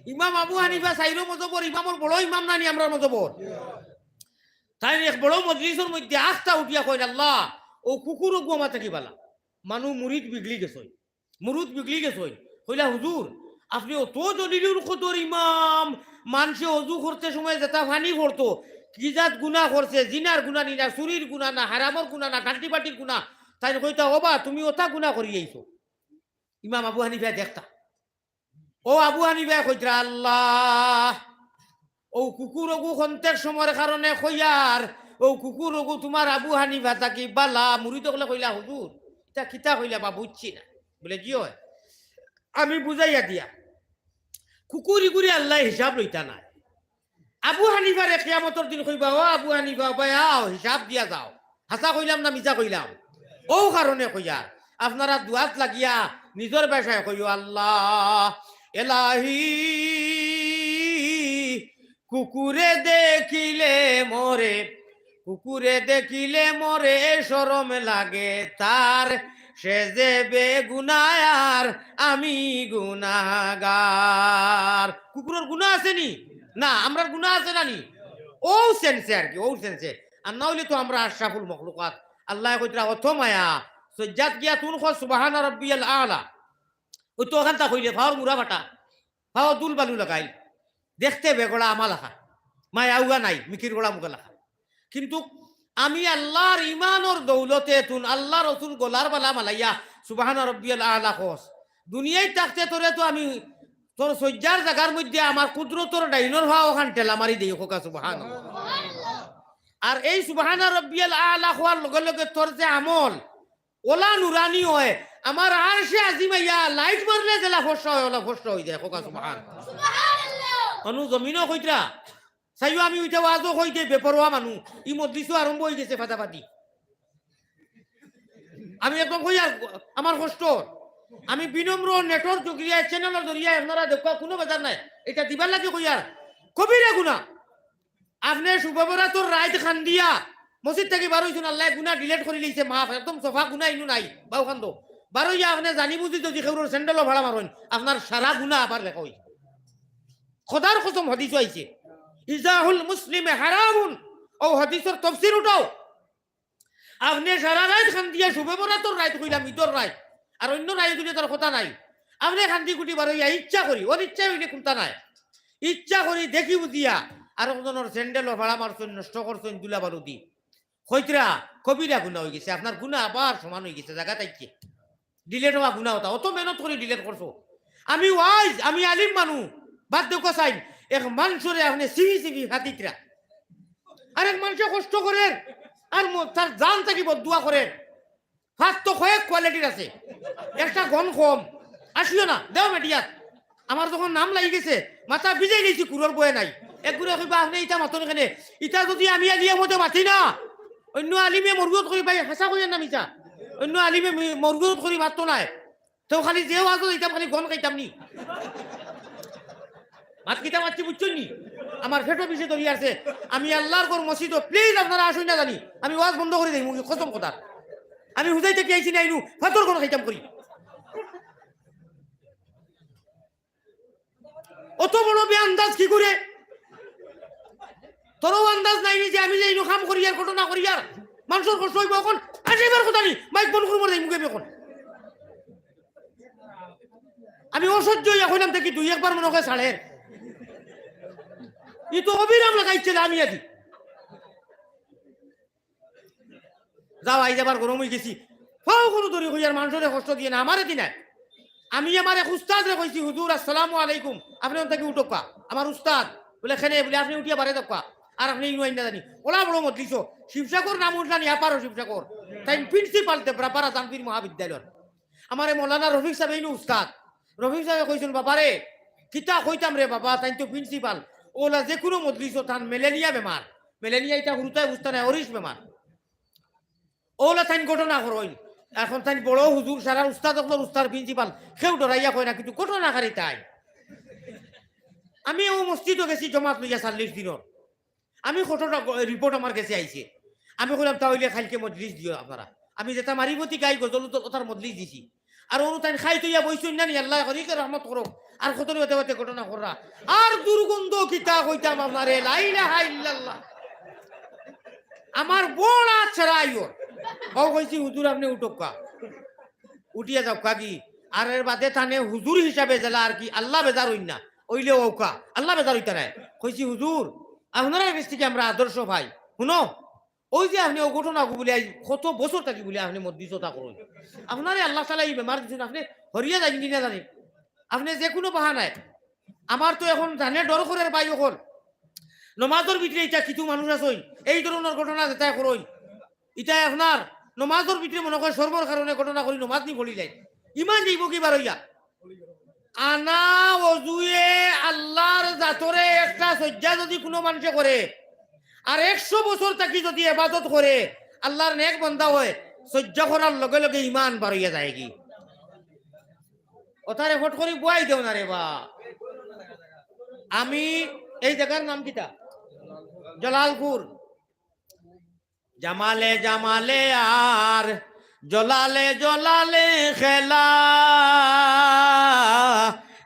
ইমাম আবু হানিফা সাইরো মজবর, ইমামর বড় ইমাম নানি আমরার মজবর। তাইন এক বড় মজলিসর মধ্যে আস্তা উঠিয়া কইন, "আল্লাহ, অউ কুকুর অগু আমার থাকি বালা।" মানু মুরিদ বিগড়ি গেছইন, মুরিদ বিগড়ি গেছইন। কইলা, "হুজুর, আপনে অত জলিলুল কদর ইমাম, মানষে অজু করতে সময় যেতা পানি পড়তো, কি জাত গুনা করছে, জিনার গুনা নি না, চুরির গুনা না, হারামর গুনা না, টান্টি বাটির গুনা?" তাইন কইতা, "ওবা, তুমি অতা গুনা করি আইছো।" ইমাম আবু হানিফায় দেখতা। অউ আবু হানিফায় কইতরা, "আল্লাহ, অউ কুকুর অগু খন্তেক সময়র কারণে কইয়ার, অউ কুকুর অগু তুমার আবু হানিফা থাকি বালা।" মুরিদ অকলে কইলা, "হুজুর, ইতা কিতা কইলা বা বুঝছি না।" বলে, "জি অয়, আমি বুঝাইয়া দিয়া। কুকুর ইগুরে আল্লায় হিসাব লইতা নায়।" আবু হানিফারে কিয়ামতর দিন কইবা, "ও আবু হানিফা, ভাই আও, হিসাব দিয়া যাও। হাছা কইলাম না মিছা কইলাম?" অউ কারণে কইয়ার, আপনারা দুয়াত লাগিয়া নিজর ভাষায় কইও, "আল্লাহ, এলাহি, কুকুরে দেখিলে মরে, কুকুরে দেখিলে মরে শরম লাগে তার, সে যে বেগুনায় আর আমি গুনাগার।" কুকুরর গুনা আছে নি? না, আমরার গুনা আছে না নি? অউ সেন্সে আর কি, অউ সেন্সে। আর না অইলে তো আমরা আশরাফুল মখলুকাত। আল্লায় কইতরা, "অত মায়া, সজ্জাত গিয়া তুন কও সুবহানা রাব্বিয়াল আলা।" অউ তো অখানতা কইলে, ফাওর মুড়া ফাটা, ফাও ধুল বালু লাগাইল, দেখতে বেগড়া আমা লাখা, মায়া উগা নাই, মিকির গড়া মুগা লাখা। কিন্তু আমি আল্লার ইমানর দৌলতে তুন আল্লা রসুল গলার বালা মালাইয়া সুবহানা রব্বিয়াল আলা কস। দুনিয়াত থাকতে তোরে তো আমি তোর সজ্জার জাগার মধ্যে আমার কুদরতর ডাইনর ফাও অখান ঠেলা মারি দেই, কউক্কা সুবহানাল্লাহ। আর এই সুবহানা রব্বিয়াল আলা কওয়ার লগে লগে তোর যে আমল, অলা নুরানি অয়, আমার আরশে আজিম আইয়া লাইট মারলে যেলা ফর্সা অয়, অলা ফর্সা অই যায়, কউক্কা সুবহান। অনু জমিনও কইতরা, চাইও আমি উইটা ওয়াজও কই দেই, বেপরোয়া মানু, ই মজলিসও আরম্ভ অই গেছে ফাদাফাদি। আমি একদম কইয়ার, আমার কষ্ট, আমি বিনম্র নেটর জরিয়ায়, চ্যানেলর জরিয়ায় আপনারা দেখবা, কুনু বেজার নাই, ইটা দিবার লাগি কইয়ার, কবিরা গুনা। আপনে শুভবরাতর রাইত খান্দিয়া মসজিদ থাকি বার অইছইন, আল্লায় গুনা delete করি লইছে, মাফ, একদম সফা গুনা ইনু নাই, বাউ খান্দো। বার অইয়া আপনে জানি বুঝি যদি কেউরর স্যান্ডেলও ফাড়া মারইন, আপনার সারা গুনা আবার লেখা অইছে। খোদার কসম হাদিসও আইছে, ইজাহুল মুসলিমে হারামুন। অউ হাদিসর তফসির উঠাও। আপনে সারা রাইত খান্দিয়া শুভবরাতর রাইত কইলাম, ইদর রাইত, আর অইন্য রাইত অইলে তার কথা নাই। আপনে খান্দি কুটি বার অইয়া ইচ্ছা করি, অনিচ্ছা অইলে কুন্তা নাই, ইচ্ছা করি দেখি বুঝিয়া আরক জনর স্যান্ডেলও ফাড়া মারছইন, নষ্ট করছইন, ধুলা বালু দি। কইতরা, কবিরা গুনা অই গেছে, আপনার গুনা আবার সমান অই গেছে, জাগা থাকি delete অওয়া গুনা অতা, অত মেহনত করি delete করছো। আমি ওয়াইজ, আমি আলিম মানু, বাদ দেউক্কা চাইন, এক মানষরে আপনে সিবি সিবি ফাদিতরা। আরেক মানষে কষ্ট করের, আর ম-, তার জান থাকি বদদুয়া করের। ফাদ তো কয়েক কোয়ালিটির আছে, একটা গন কম, আসিও না, দেও মিডিয়াত। আমার যখন নাম লাগি গেছে, মাথা ভিজাই নিছি, কুরর বয়ে নাই। এক গুরে কইবা, "আপনে ইতা মাতইন কেনে?" ইতা যদি আমি আলিয়ে মতে মাতি না, অইন্য আলিমে মরুয়ত করি, ভাই, হাছা কইয়ার না মিছা? অইন্য আলিমে মি-, মরুয়ত করি মাততো নায়। তো খালি যে ওয়াজো যাইতাম, খালি গন খাইতাম নি। মাত কিতা মাতছি বুঝছইন নি? আমার পেটো বিষে ধরি আছে। আমি আল্লার ঘর মসজিদো, please আপনারা আসইন না জানি। আমি ওয়াজ বন্ধ করি দেই, মুখে কসম খোদার। আমি হুজাই থাকি আইছি না, ইনু ফাতর গন খাইতাম করি। অত বড় বেআন্দাজ কি করে? তোরও আন্দাজ নাই নি যে আমি যে ইনো কাম করিয়ার, ঘটনা করিয়ার, মানষর কষ্ট অইবো অখন, আসিবার কথা নি, মাইক বন্ধ করি মরে যাইমুগি আমি অখন। আমি অসহ্য অইয়া কইলাম দেখি দুই একবার মনে অয় ছাড়ের। ই তো অবিরাম লাগাইছে আমি আজি। যাও, আইজ আবার গরম অই গেছি। ফাও কুনু দরি কইয়ার মানষরে কষ্ট দিও না, আমারে দি নায়। আমি আমার এক উস্তাদরে কইছি, "হুজুর, আসসালামু আলাইকুম, আপনে অন থাকি উঠউক্কা।" আমার উস্তাদ বলে, "কেনে?" বলে, "আপনে উঠিয়া বারে যাউক্কা, আর আপনে ইনো আইন না জানি।" অলা বড় মজলিসো, শিবসাগর নাম উঠলা নি, আপারও শিবসাগর। তাইন প্রিন্সিপাল দেবরাপাড়া জাহাঙ্গীর মহাবিদ্যালয়র। আমারে মৌলানা রফিক সাবে ইনো উস্তাদ। রফিক সাবে কইছইন, "বাবারে, কিতা কইতাম রে বাবা, তাইন তো প্রিন্সিপাল।" অলা যে কুনু মজলিসো তান মেলেনিয়া বেমার, মেলেনিয়া ইটা হুরুতায় বুঝতা নায়, অরিস বেমার। অলা তাইন ঘটনা করইন। এখন তাইন বড় হুজুর, সারা উস্তাদ অকলর উস্তাদ, প্রিন্সিপাল, কেউ ডরাইয়া কয় না, কিন্তু ঘটনাকারী তাইন। আমি অউ মসজিদো গেছি জমাত লইয়া চল্লিশ দিনর। আমি ঘটনা, রিপোর্ট আমার গেছে আইছে। আমি কইলাম, "তা অইলে কাইলকে মজলিস দিও আপনারা।" আমি যেটা মারিফতি গাই গজল তো-, ওটার মজলিস দিছি। আর অনু তাইন খাই তইয়া বইছইন না নি, আল্লায় করিকে রহমত করউক। আর কত বাতে বাতে ঘটনা কররা। আর দুর্গন্ধ কিতা কইতাম আপনারে, লা ইলাহা ইল্লাল্লাহ। আমার বড় আত ছাড়া আইও। অউ কইছি, "হুজুর, আপনে উঠউক্কা।" উঠিয়া যাউক্কা কি? আর এর বাদে তানে হুজুর হিসাবে যেলা আর কি, আল্লাহ বেজার অইন না, অইলে অউক্কা, আল্লাহ বেজার অইতা নায়। কইছি, "হুজুর, আপনারার গেছ থাকি আমরা আদর্শ পাই। হুনো, অউ যে আপনে অউ ঘটনাগু বুলে আইজ কত বছর থাকি বুলে আপনে মজলিসো তা করইন। আপনারে আল্লাহ তাআলায় ই বেমার দিছইন, আপনে হরিয়া যাইন কি না জানি। আপনে যে কুনু বাহানায়, আমার তো এখন জানে ডর করের ভাই অকল। নমাজর ভিতরে ইতা কিছু মানুষ আছইন, এই ধরনর ঘটনা যেতায় করইন, ইতা আপনার নমাজর ভিতরে মনে কয় শরমর কারণে ঘটনা করি নমাজ নি পড়িলাইন। ইমান যাইবো কি বারইয়া?" আনা অজুয়ে আল্লাহর জাতরে একটা সইজ্জা যুদি কুনু মানষে করে, আর একশো বছর থাকি যুদি ইবাদত করে, আল্লাহর নেক বান্দা অয়, সইজ্জা করার লগে লগে ইমান বারইয়া যায়গি। ওটারে ফট করি বুয়াই দেও না রে বা। আমি এই জাগার নাম কিতা? জলালপুর। জামালে জামালে আর জলালে জলালে খেলা,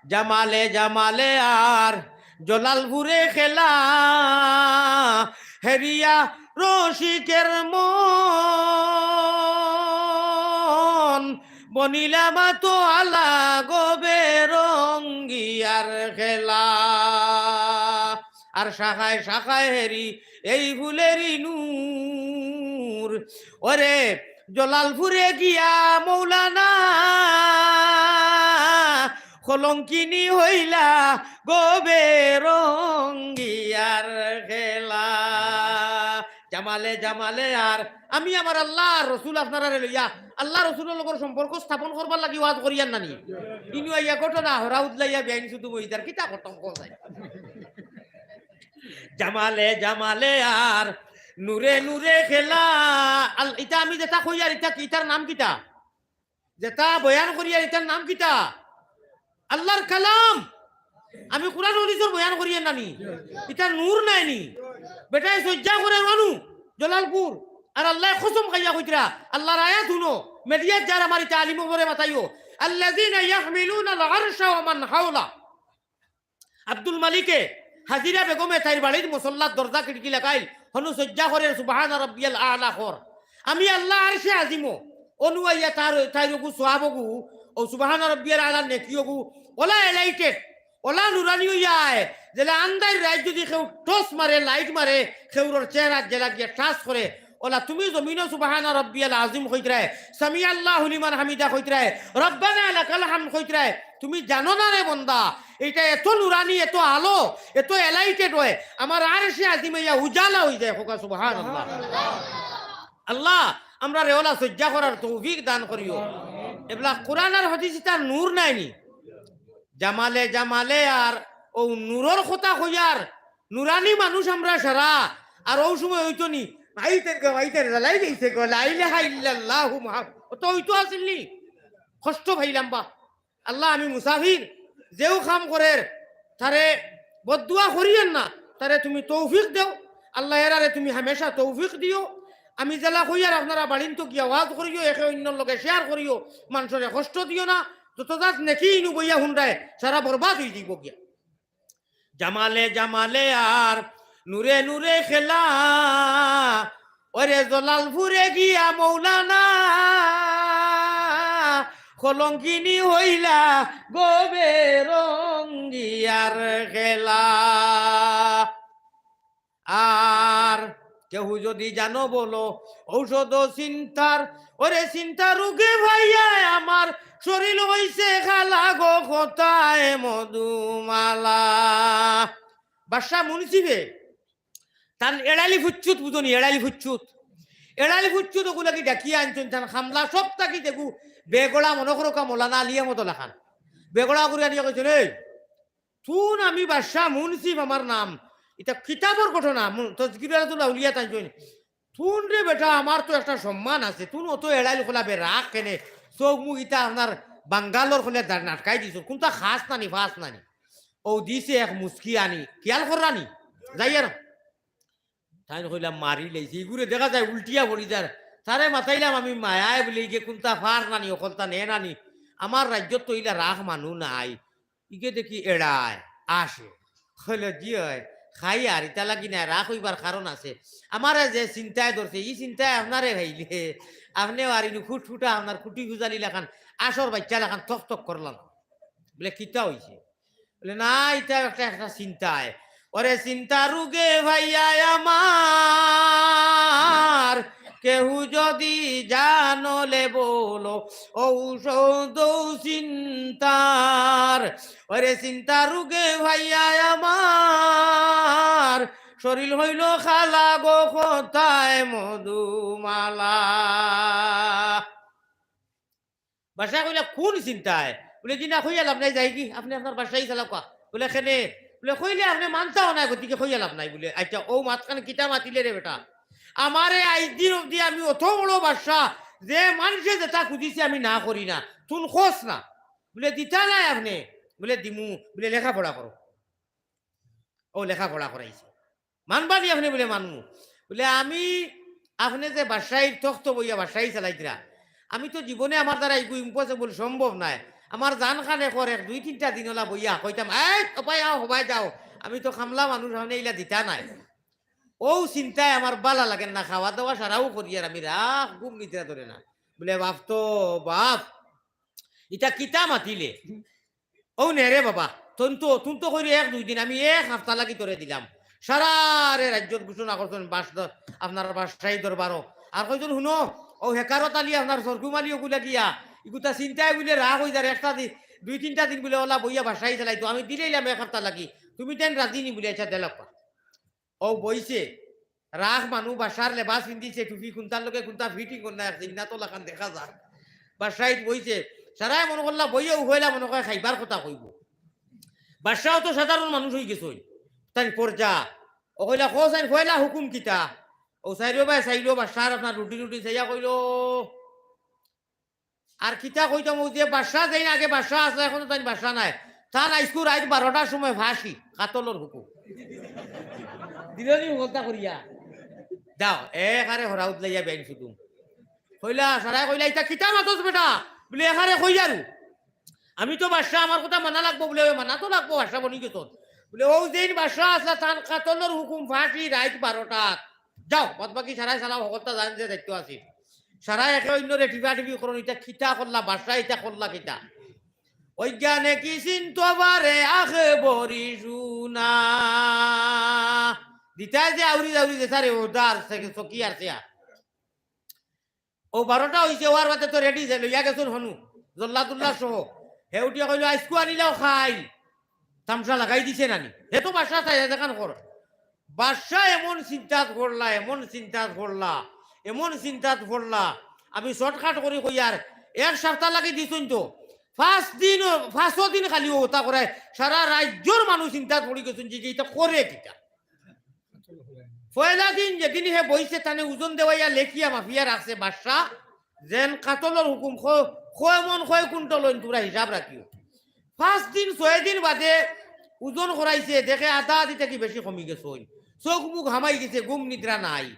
জামালে জামালে আর জলালপুরে খেলা, হেরিয়া রসিকের মন, বনিলা মাতোয়ালা গো বেরঙ্গিয়ার খেলা। আর শাখায় শাখায় হেরি এই ফুলেরি নূর। ওরে জলালপুরে গিয়া মৌলানা, কলঙ্কিনী হইলা গো বেরঙ্গিয়ার খেলা। জামালে জামালে আর আমি আমার আল্লাহ আর রসুল আপনারারে লইয়া আল্লাহ রসুলর লগর সম্পর্ক স্থাপন করবার লাগি ওয়াজ করিয়ার না নি? ইনু আইয়া ঘটনা হরা উদলাইয়া বেআইন শুধু মহিদার কিতা খতম কর যায়। জামালে জামালে আর নূরে নূরে খেলা। আল-, ইটা আমি যেটা কইয়ার, ইটা কি, ইটার নাম কিতা? যেটা বয়ান করিয়ার, ইটার নাম কিতা? আল্লাহর কালাম। আমি কোরআন হাদিসর বয়ান করিয়ার না নি? ইটা নূর নায় নি? বেটায় সইজ্জা করের মানু, জলালপুর। আর আল্লায় কসম খাইয়া কইতরা, আল্লাহর আয়াত হুনো, মিডিয়াত যার আমার ইটা আলিম অকলরে মাতাইও, "আল্লাযীনা ইয়াহমিলুনাল আরশা ওয়া মান হাওলা।" আব্দুল মালিকে হাজিরা বেগমে তাইর বাড়ির মুসল্লার দরজা খিড়কি লাগাইল, হনু সইজ্জা করের সুবহানা রাব্বিয়াল আ'লা কর। আমি আল্লাহ আরশে আজিমো, অনু আইয়া তার, তাইর অগু সওয়াব অগু, অউ সুবহানা রাব্বিয়াল আ'লার নেকি অগু, অলা এলাইটেড, অলা নুরানি অইয়া আয়, যেলা আন্দাইর রাইত যুদি কেউ টর্চ মারে, লাইট মারে, কেউরর চেহারাত যেলা গিয়া টাচ করে, অলা তুমি জমিনো সুবহানা রাব্বিয়াল আজিম কইতরায়, সামি আল্লাহু লিমান হামিদা কইতরায়, রব্বানা লাকাল হামদ কইতরায়, তুমি জানো না রে বন্দা, ইটা এত নুরানি, এত আলো, এত এলাইটেড অয়, আমার আরশে আজিম ইয়া উজালা অই যায়। কউক্কা সুবহানাল্লাহ। আল্লাহ, আমরারে অলা সইজ্জা করার তৌফিক দান করিও। এবলা কোরআন আর হাদিস ইতা নূর নায় নি? জামালে জামালে আর অউ নূরর কথা কইয়ার, নুরানি মানুষ আমরা সারা, আর অউ সময় অইতো নি, আইতের গো, আইতের, জ্বালাই গেছে গো, লা ইলাহা ইল্লাল্লাহু মুহাম্মদ, অতো অইতো আছিল নি? কষ্ট পাইলাম বা। আল্লাহ, আমি মুসাফির, যেউ কাম করের, তারে বদদুয়া করিয়েন না, তারে তুমি তৌফিক দেও। আল্লাহ, এরারে তুমি হামেশা তৌফিক দিও। আমি যেলা কইয়ার আপনারা বাড়িন্ত গিয়া ওয়াজ করিও, একে অইন্যর লগে শেয়ার করিও, মানষরে কষ্ট দিও না। যত জাত নেকি ইনু বইয়া হুনরায়, সারা বরবাদ অই যাইবো গিয়া। জামালে জামালে আর নূরে নূরে খেলা, ওরে জলালপুরে গিয়া মৌলানা, কলঙ্কিনী হইলা গো বেরঙ্গিয়ার খেলা। আর কেউ যদি জানো বলো ঔষধ চিন্তার, ওরে চিন্তা রোগে ভাইয়া আমার শরীর হইছে খালা গো কোথায় মধুমালা। বাদশা মুন্সিফে তান এড়ালি ফুচ্চুত বুঝনি, এড়ালি ফুচ্চুত, এড়ালি ফুচ্চুত ওগুলা কি ডাকিয়া আনছেন, তান খামলা সব তাকি দেখু বেগড়া মনে করো কা মৌলানা আলিয়া মতো লাখান বেগড়া করে আনিয়া কইছেন, "এই তুন আমি বাদশা মুন্সিফ আমার নাম, ইটা কিতাবর ঘটনা, মু-, তজকিরাতুল আউলিয়া তাই কইন। তুন রে বেটা, আমার তো একটা সম্মান আছে, তুন অত এড়াইল খোলা বে রাখ কেনে, চোখ মুখ ইতা আপনার বাঙ্গালর খোলে দা-, নাটকাই দিছ, কুনটা খাস নানি, ফাস নানি? ও দিছে এক মুস্কি আনি, খিয়াল কররানি? যাই আর তাইন কইলা মারি লাইছে, ইগুরে দেখা যায় উল্টিয়া পড়ি যার। তারে মাতাইলাম আমি মায়ায় বলে, ইগে কুনটা ফার নানি, অকলতা নে নানি, আমার রাজ্যত তো ইলা রাখ মানু নাই। ইগে দেখি এড়ায়, আসে। কইল, "জি অয়, খাই আর ইতা লাগি না, রাখ অইবার কারণ আছে। আমারে যে চিন্তায় ধরছে, ই চিন্তায় আপনারে খাইলে, আপনেও আর ইনু ফুটফুটা আপনার কুটি খুজালি লাখান, আসর বাইচ্চা লাখান থক থক করলাম।" বলে, "কিতা অইছে?" বলে, "না, ইটা একটা, একটা চিন্তায়।" "ওরে চিন্তা রোগে ভাইয়া আমার, কেউ যদি জানলে বলো, ঔষধ চিন্তার।" "ওরে চিন্তা রোগে ভাইয়া আমার, শরীর হইল খালা গো কথায় মধুমালা।" বাদশায় কইলা, "কুন চিন্তায়?" বলে, "জি না, কইয়া লাভ নাই, যাইগি, আপনে আপনার বাদশাই চালাউক্কা।" বলে, "কেনে?" বলে, "কইলে আপনে মানতাও না, গতিকে কইয়া লাভ নাই।" বলে, "আইচ্ছা, অউ মাতখান কিতা মাতিলে রে বেটা? আমারে আইজ দিন অবধি আমি অত বড় বাদশা, যে মানষে যেটা খুজিছে আমি না করি না, তুন কছ না।" বলে, "দিতা নায় আপনে?" বলে, "দিমু।" বলে, "লেখাপড়া করো।" অউ লেখাপড়া করাইছে। "মানবা নি আপনে?" বলে, "মানমু।" বলে, "আমি, আপনে যে বাদশাইর তখত বইয়া বাদশাই চালাইতরা, আমি তো জীবনে আমার দ্বারা ইগু impossible, সম্ভব নায়। আমার জান খানে কর এক দুই তিনটা দিন অলা বইয়া কইতাম, 'এই, অপায় আও, হবায় যাও, আমি তো কামলা মানুষ, আপনে ইলা দিতা নায়।' অউ চিন্তায় আমার বালা লাগের না, খাওয়া দাওয়া সারাও করি আর আমি রাখ, ঘুম নিদ্রা ধরে না।" বলে, "বাপ তো বাপ, ইটা কিতা মাতিলে?" "অউ নে রে বাবা, তুন তো, তুন তো কইরে এক দুই দিন, আমি এক হাপ্তা লাগি তোরে দিলাম।" সারারে রাজ্যত ঘোষণা করছইন বাস-, আপনার বাদশাই দরবারো। আর কইছইন, "হুনো, অউ হেকারত আলী, আপনার সরকুম আলী অগুলা গিয়া, ইগুতা চিন্তায় বুলে রাগ অই যার, একটা দি-, দুই তিনটা দিন বুলে অলা বইয়া বাদশাই চালাইতো, আমি দিলাইলাম এক হাপ্তা লাগি, তুমি তাইন রাজি নি?" বুলে, "আইচ্ছা, দেলাউক্কা।" অউ বইছে, রাখ মানু, বাদশার লেবাস পিন্দিছে, টুপি কুনটার লগে কুনটা fitting করে না, এক জিন্নাত লাখান দেখা যার। বাদশাইত বইছে, সারায় মনো করলা বইয়া অউ কইলা মনো কয় খাইবার কথা কইবো। বাদশা অত সাধারণ মানুষ অইগেছইন, তাইন পর্যা। অউ কইলা, "কও চাইন, পয়লা হুকুম কিতা?" অউ চাইরোবায় চাইলো, বাদশার আপনার রুটি রুটি চাইয়া কইলো, আর কিতা কইতাম, অউ যে বাদশা যেইন আগে বাদশা আছলা, অখন তাইন বাদশা নায়। তান আইজকু রাইত বারোটার সময় ফাঁসি, কাতলর হুকুম। দিলো নি হকলতা করিয়া। দাও, একারে হরাউত লাইয়া বেইন শুধু। কইলা, সারায় কইলা, "ইতা কিতা মাতস বেটা?" বুলে, "একারে কই আরু। আমি তো বাদশা, আমার কথা মানা লাগবো।" বুলে, "অয় মানা তো লাগবো, বাদশা বনি গেছস।" বুলে, "অউ যেইন বাদশা আছলা, তান কাতলর হুকুম ফাঁসি রাইত বারোটাত। যাও, বাদ বাকি সারায় চালাও, হকলতা যান যে দায়িত্ব আছে।" সারায় একে অইন্যরে টিপাটিপি করইন, "ইতা কিতা করলা, বাদশা ইতা করলা কিতা?" "অজ্ঞানে কি চিন্ত পারে আখে বরি শুনা।" দিতায় যে আউরি আউরি যে সারে ওদার সে-, সকি আর সেয়া। অউ বারোটা অইছে, অওয়ার বাদে তো ready যে লইয়া গেছইন হনু, জল্লাদুল্লা সহ। হে উঠিয়া কইলো, "আইজকু আনিলাও খাই।" তামশা লাগাই দিছে নানি? হে তো বাদশা চাই, হে যেখান কর। বাদশা এমন চিন্তাত পড়লা, এমন চিন্তাত পড়লা, এমন চিন্তাত পড়লা, আমি shortcut করি কইয়ার, এক সাপ্তা লাগি দিছইন তো, পাঁচ দিন, পাঁচও দিন খালি অতা করায়, সারা রাজ্যর মানুষ চিন্তাত পড়ি গেছইন যে ইতা করে কিতা। পয়লা দিন যেদিন হে বইছে, তানে ওজন দেওয়াইয়া লেখিয়া মাপিয়া রাখছে বাদশা, যেন কাতলর হুকুম, ক-, কয় মন কয় কুইন্টল অইন, তুমরা হিসাব রাখিও। পাঁচ দিন, ছয় দিন বাদে ওজন করাইছে, দেখে আধা আধি থাকি বেশি কমি গেছে অইন। চোখ মুখ হামাই গেছে, ঘুম নিদ্রা নাই।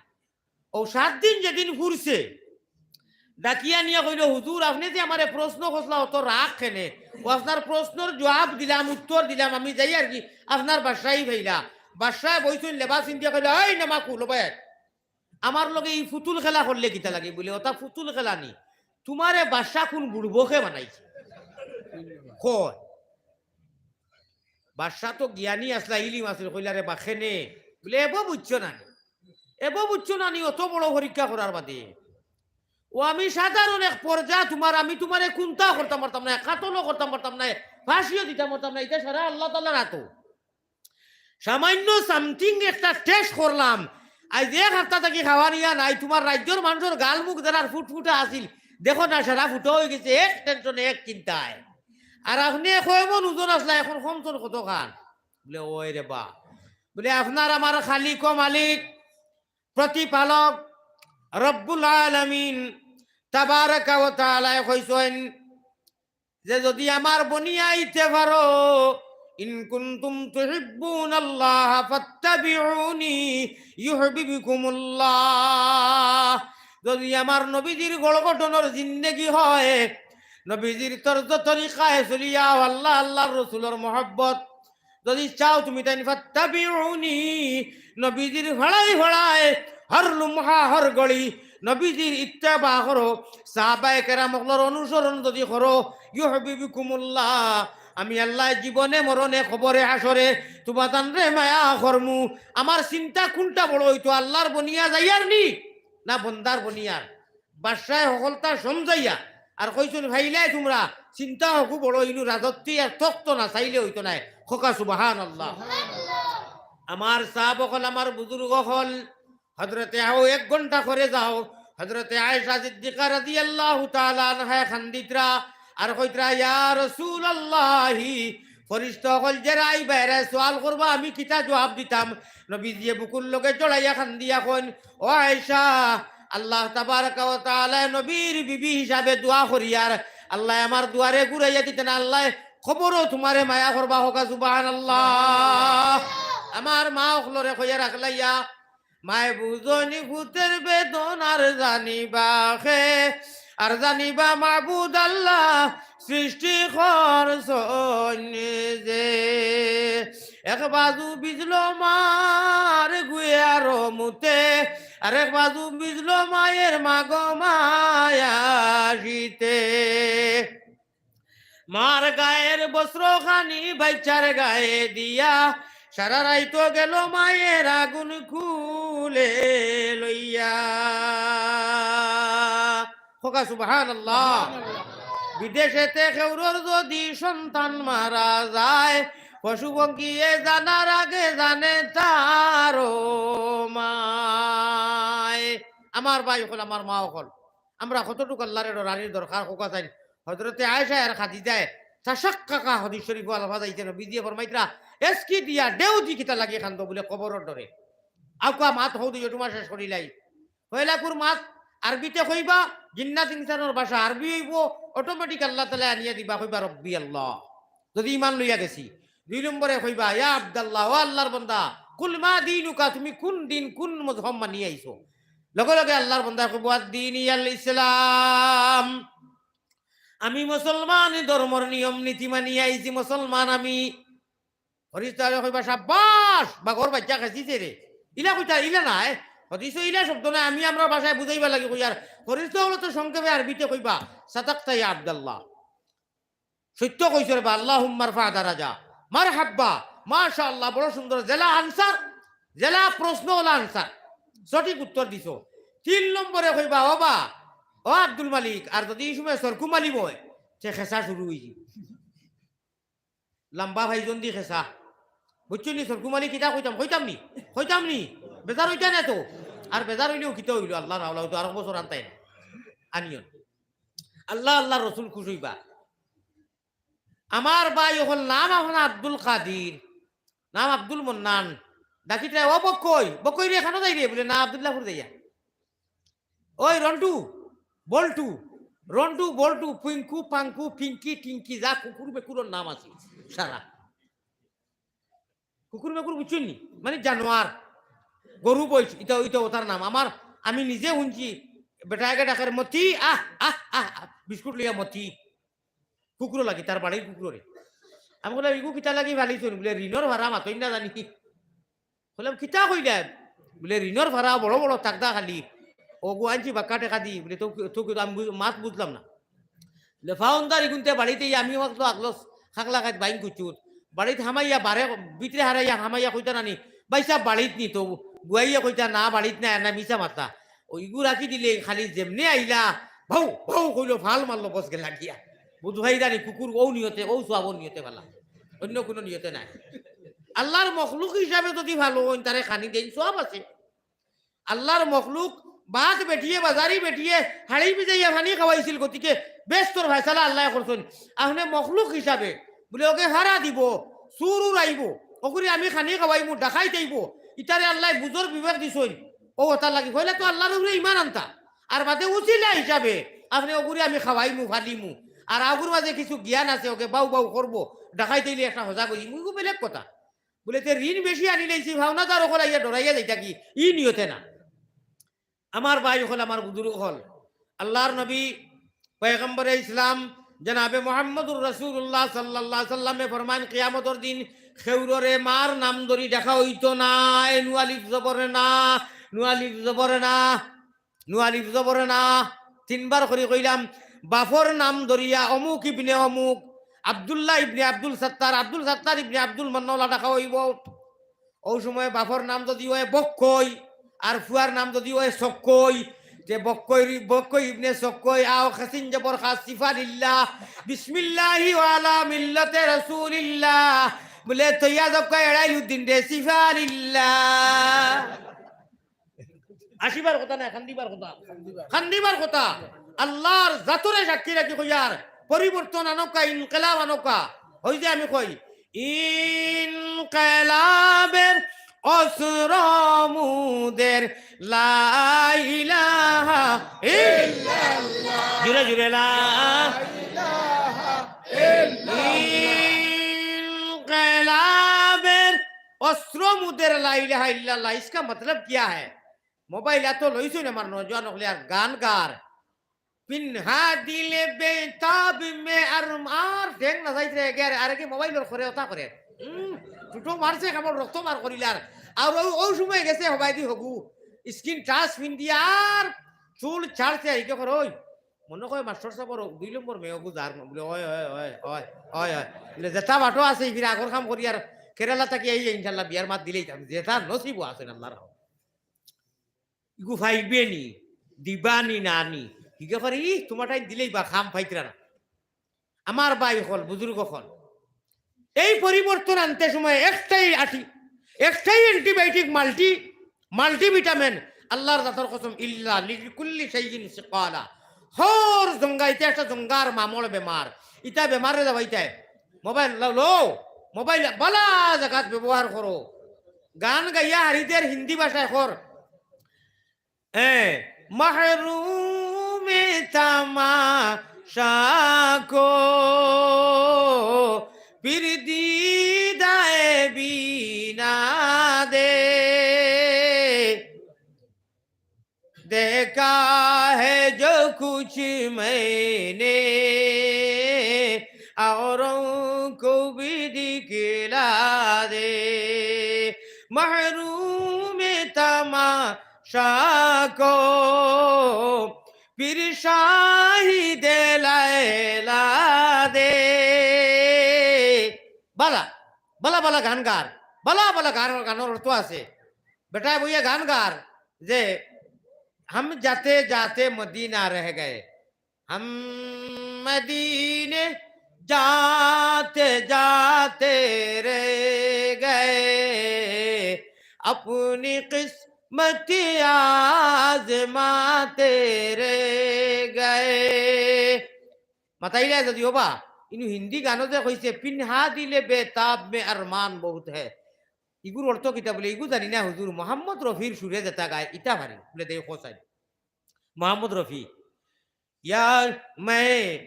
অউ সাত দিন যেদিন ফুরছে, ডাকিয়া নিয়া কইলো, "হুজুর, আপনে যে আমারে প্রশ্ন করছলা, অত রাগ কেনে? অউ আপনার প্রশ্নর জুয়াব দিলাম, উত্তর দিলাম, আমি যাইয়ার কি, আপনার বাদশাই পাইলা।" বাদশায় বইছইন, লেবাস পিন্দিয়া কইলো, "এই নামা কুলো ভাই, আমার লগে ই ফুতুল খেলা করলে কিতা লাগি?" বুলে, "অতা ফুতুল খেলা নি, তুমারে বাদশা কুন বুড়বকে বানাইছে?" কয়। বাদশা তো জ্ঞানী আছলা, ইলিম আছিল, কইলা, "রে বা, কেনে?" বুলে, "এবো বুঝছো না নি? এবো বুঝছো না নি? অত বড় পরীক্ষা করার বাদে। অউ আমি সাধারণ এক পর্যা তুমার, আমি তুমারে কুন্তা করতাম পারতাম না, কাতলও করতাম পারতাম না, ফাঁসিও দিতাম পারতাম না, ইটা সারা আল্লাহ তাআলার আতো। সামান্য something একটা test করলাম, আইজ এক হাপ্তা থাকি খাওয়া নিয়া নাই, তুমার রাজ্যর মানষর গাল মুখ যারার ফুটফুটা আছিল, দেখো না সারা ফুটা অই গেছে, এক tension-এ, এক চিন্তায়।" আর আপনে কয় মন ওজন আছলা, এখন কমছন কতখান? বুলে, "ওই রে বা।" বুলে, "আপনার আমার খালিক ও মালিক, প্রতিপালক, রব্বুল আলামিন, তাবারাকা ওয়া তাআলায় কইছইন যে, যদি আমার বনিয়া অইতে পারো, ইন কুনতুম তুহিব্বুনাল্লাহা ফাত্তাবিউনি ইউহবিবকুমুল্লাহ।" যদি আমার নবীজির গড় গঠনর জিন্দেগি হয়, নবীজির তর্জ তরিকায় চলিয়াও আল্লাহ, আল্লাহর রসুলর মহব্বত যদি চাও তুমি তাইন, ফাত্তাবিউনি, নবীজির ফাড়ায় ফাড়ায়, হর লুমহা, হর ঘড়ি, নবীজির ইত্তেবা করো, সাহাবায়ে কেরাম অকলর অনুসরণ যদি করো, ইউহবিবকুমুল্লাহ, আমি আল্লাহ জীবনে মরণে কবরে হাশরে তুমাতানরে মায়া করমু। আমার চিন্তা কুনটা বড় অইতো, আল্লাহর বনিয়া যাইয়ার নি না বন্দার বনিয়ার? বাদশায় হকলতা সমঝাইয়া আর কইছইন, "ফাইলায় তুমরা, চিন্তা হকু বড়, ইনু রাজত্ব আর তখত না চাইলে অইতো নায়।" কউক্কা সুবহানাল্লাহ। আমার সাহাব অকল, আমার বুজুর্গ অকল, হযরতে আও এক ঘন্টা করে যাও, হযরতে আয়েশা সিদ্দিকা রাদিয়াল্লাহু তাআলা আনহায় কান্দিতরা আর কইতরা, "ইয়া রাসূলুল্লাহি, ফিরিস্তা অকল যেরা আইবা এরায় সওয়াল করবা, আমি কিতা জুয়াব দিতাম?" নবীজিয়ে বুকুর লগে জড়াইয়া কান্দিয়া কইন, "ও আয়েশা, আল্লাহ তাবারাকা ওয়া তাআলায় নবীর বিবি হিসাবে দোয়া করিয়ার, আল্লায় আমার দুয়ারে ঘুরাইয়া দিতা না, আল্লায় কবরো তুমারে মায়া করবা।" কউক্কা সুবহানাল্লাহ। আমার মা অকলরে কইয়া রাখলাইয়া, মায় বুঝইন পুতের বেদনার জানিবা কে, আর জানিবা মাবুদ আল্লাহ সৃষ্টি করছইন যে। এক বাজু বিজলো মার গুয়ার মুতে, আর এক বাজু বিজলো মায়ের মাগো মায়া শীতে। মার গায়ের বস্ত্র খানি বাইচ্চার গায়ে দিয়া, সারা রাইত গেল মায়ের আগুন কুলে লইয়া। কউক্কা সুবহানাল্লাহ। বিদেশেতে কেউরর যদি সন্তান মারা যায়, পশু পঙ্খিয়ে জানার আগে জানে তারও মায়। আমার ভাই অকল, আমার মা অকল, আমরা কতটুক আল্লাহরে ডরানির দরকার, কউক্কা চাইন। হযরতে আয়েশা আর খাদিজায় তাশাক্কাকা, হাদিস শরীফো আলফাজ আইছে, নবীজিয়ে ফরমাইতরা, "এসকি দিয়া, ঢেউ দি কিতা লাগি কান্দো?" বুলে, "কবরর ডরে।" আউক্কা মাত হউ দিও, তুমার শেষ করিলাই। পয়লাকুর মাত আরবিতে কইবা, জিন্নাত ইনসানর ভাষা আরবি অইবো, automatic আল্লাহ তাআলায় আনিয়া দিবা, কইবা, "রব্বি আল্লাহ।" যদি ইমান লইয়া গেছি। দুই নম্বরে কইবা, "ইয়া আব্দাল্লাহ, ও আল্লাহর বন্দা, কুল মা দীনুকা, তুমি কুন দিন, কুন মজহব মানি আইছো?" লগে লগে আল্লাহর বন্দায় কইবো, "আদ-দীনি আল ইসলাম, আমি মুসলমান ধর্মর নিয়ম নীতি মানি আইছি, মুসলমান আমি।" ফিরিস্তায় কইবা, "শাবাশ, বাঘর বাইচ্চা খেছিছে রে।" ইলা কইতা, ইলা নায়, হাদিসো ইলা শব্দ নায়, আমি আমরার ভাষায় বুঝাইবার লাগি কইয়ার। ফিরিস্তা অকলে তো সংক্ষেপে আরবিতে কইবা, "সাদাক্তা ইয়া আব্দাল্লাহ।" সত্য কইছো রে বা, আল্লাহুম্মা রফা দারাজা। মারহাব্বা, মাশাআল্লাহ, বড় সুন্দর। যেলা answer, যেলা প্রশ্ন অলা answer। সঠিক উত্তর দিছো। তিন নম্বরে কইবা, "ও বা, ও আব্দুল মালিক," আর যদি ই সময় সরকু মালিক অয়, তে খেছা শুরু অইযিবো। লাম্বা ভাইজন দি খেছা। বুঝছো নি, সরকু মালিক কিতা কইতাম, কইতাম নি? কইতাম নি? বেজার অইতা না তো? আর বেজার অইলেও কিতা অইলো, আল্লাহর হাওলা অইতো, আরক বছর আনতাই না। আনিও না। আল্লাহ, আল্লাহর রসুল খুশ অইবা। আমার ভাই অকল, নাম আপনার আব্দুল কাদির, নাম আব্দুল মন্নান, ডাকিতরা, "ও বকই, বকই রে, কানো যাইরে?" বুলে, "না, আব্দুল্লাহপুর যাইয়ার।" "ওই রন্টু, বল্টু, রন্টু, বল্টু, পিঙ্কু, পাঙ্কু, পিঙ্কি, টিঙ্কি, যা কুকুর মেকুরর নাম আছে সারা।" কুকুর মেকুর বুঝছইন নি? মানে জানোয়ার, গরু বইস, ইটা, ইটা অতার নাম। আমার, আমি নিজে হুনছি, বেটায় আগে ডাকের, "মতি, আহ, আহ, আহ, আহ", বিস্কুট লইয়া মতি। কুকুরর লাগি, তার বাড়ির কুকুররে। আমি কইলাম, "ইগু কিতা লাগি ফালিছইন?" বুলে, "ঋণর ভাড়া মাতইন না জানি।" কইলাম, "কিতা কইলাম?" বুলে, "ঋণর ভাড়া বড় বড় তাগদা খালি। অগু আনছি বাক্কা টেকা দি।" বুলে, "তো, তো কি আমি বুঝ-, মাত বুঝলাম না।" বুলে, "ফাউন্দার ইগুনতে বাড়িত আইয়া আমি মাত্র আগলস খাকলা খাইত বাইন কুচুত। বাড়িত হামাইয়া বারে, ভিতরে হারাইয়া হামাইয়া কইতা নানি, 'ভাইসাব বাড়িত নি?' তো গুয়াইয়ে কইতা, 'না, বাড়িত নাই, না মিছা মাতলা।' অউ ইগু রাখি দিলে খালি যেমনে আইলা, ভাউ, ভাউ কইলো, ফাল মারলো, বস গেলা গিয়া।" বুঝ ভাই জানি কুকুর অউ নিয়তে, অউ সওয়াবর নিয়তে ফালা, অন্য কুনু নিয়তে নাই। আল্লাহর মখলুক হিসাবে যদি ভালা অইন, তারে খানি দেইন, সওয়াব আছে। আল্লাহর মখলুক, বাঘ বেটিয়ে, বাজারি বেটিয়ে, হাড়ি ভিজাইয়া পানি খাওয়াইছিল, গতিকে বেহেস্তর ফয়সালা আল্লায় করছইন। আপনে মখলুক হিসাবে বুলে অগে হারা দিবো, চুর উড়াইবো, অগুরে আমি খানি খাওয়াইমু, ডাকাইত আইবো, ইতারে আল্লায় বুঝর বিবেক দিছইন, অউ অতার লাগি। পয়লা তো আল্লার উপরে ইমান আনতা, আর বাদে উছিলা হিসাবে আপনে অগুরে আমি খাওয়াইমু, ফালিমু, আর অগুর মাঝে কিছু জ্ঞান আছে, অগে বাউ বাউ করবো, ডাকাইত আইলে একটা হজা করিমু, ইগু বেলেগ কথা। বুলে, তে ঋণ বেশি আনিলাইছি, ভাওনাদার অকল আইয়া ডরাইয়া যাইতা কি, ই নিয়তে না। আমার ভাই অকল, আমার বুজুর্গ অকল, আল্লার নবী পয়গম্বরে ইসলাম জনাবে মুহাম্মদুর রাসূলুল্লাহ সাল্লাল্লাহু আলাইহি ওয়াসাল্লামে ফরমাইন, কিয়ামতর দিন কেউররে মার নাম ধরি ডাকা অইতো নায়, নুন আলিফ জবর না, নুন আলিফ জবর না, নুন আলিফ জবর না। তিনবার করি কইলাম, বাপর নাম ধরিয়া অমুক ইবনে অমুক, আব্দুল্লাহ ইবনে আব্দুল সাত্তার, আব্দুল সাত্তার ইবনে আব্দুল মান্নাওলা ডাকা অইবো। অউ সময় বাপর নাম যুদি অয় বক্কই, আর ফুয়ার নাম যুদি অয় চক্কই, তে বক্কই, বক্কই ইবনে চক্কই, আও খাসিন জবর খাস, সিফা লিল্লাহ, বিসমিল্লাহি ওয়া আলা মিল্লাতে রাসূলিল্লাহ, বুলে তৈয়া জক্কা এড়াইল উদ্দিন রে, সিফা লিল্লাহ। আসিবার কথা না, কান্দিবার কথা। কান্দিবার কথা। আল্লার জাতরে সাক্ষী রাখি কইয়ার, পরিবর্তন আনউক্কা, ইনকিলাব আনউক্কা। অউ যে আমি কই, ইনকিলাবের অস্ত্র মুদের লা ইলাহা ইল্লাল্লাহ। জুরে জুরে লা ইলাহা ইল্লাল্লাহ। ইনকিলাবের অস্ত্র মুদের লা ইলাহা ইল্লাল্লাহ। ইসকা মতলব কিয়া হ্যায়? মোবাইল এত লইছইন আমার নওজোয়ান অকলে আর গান গার। পিনহা দিলে বেতাব মে আর, আর ঠেং না যাইতে রে, আর, আর কি মোবাইলর করে ওটা করে। হুম, ছোট মারছে কেমন রক্ত মার করিলার। আর অউ, অউ সময় গেছে হবাই দি হগু। স্ক্রিন টাচ পিন দিয়া আর চুল ছাড়ছে, এই কে করে ওই। মনে কয় মাস্টার সাহেবর দুই নম্বর মেয়ে হগু যার বুলে, ওই, ওই, ওই, ওই, ওই, ওই। বুলে, যেটা বাটো আছে, ফিরে আগর কাম করি আর কেরালা থাকি এই ইনশাল্লাহ বিয়ার মাত দিলেই আমি যেটা নসিব আছে আল্লার হাওলা। ইগু ফাইবে নি, দিবা নি না নি, হিগে করে, "ই, তোমার টাইম দিলেই বা খাম ফাইতরা না।" আমার ভাই অকল, বুজুর্গ অকল, এই পরিবর্তন আনতে সময় একটাই আটি, একটাই অ্যান্টিবায়োটিক, মাল্টি, মাল্টিভিটামিন, আল্লার জাতর কসম, ইল্লা লিকুল্লি শাইইন সিকালা। হর জঙ্গা, ইতা একটা জঙ্গার মামল বেমার, ইতা বেমারে যাওয়াইতায়। মোবাইল লও, লও, মোবাইল বালা জাগাত ব্যবহার করো। গান গাইয়া হারিদের হিন্দি ভাষায় কর। এ, মাহরুমে তামাশা কো, ফির দিদায়ে বিনা দে। دیکھا ہے جو کچھ میں نے، اوروں کو بھی دکھلا دے۔ محروم تماشا کو پھر شاہد لیلا دے۔ বালা, বালা বালা গান গার, বালা বালা গান, গানর অর্থ আছে। বেটায় বইয়া গান গার যে, "ہم جاتے جاتے مدینہ رہ گئے, ہم مدینے جاتے جاتے رہ گئے, اپنی قسمت آزماتے رہ گئے।" মাতাইলা যদি ওবা, ইনু হিন্দি গানো যে কইছে, "পিনহা দিলে বেতাব মে আরমান বহুত হ্যায়।" ইগুর অর্থ কিতা বুলে, "ইগু জানি না হুজুর, মোহাম্মদ রফির সুরে যেটা গায়, ইটা পারি।" বুলে, "দেই কোথায়?" মোহাম্মদ রফি, "ইয়ার মে,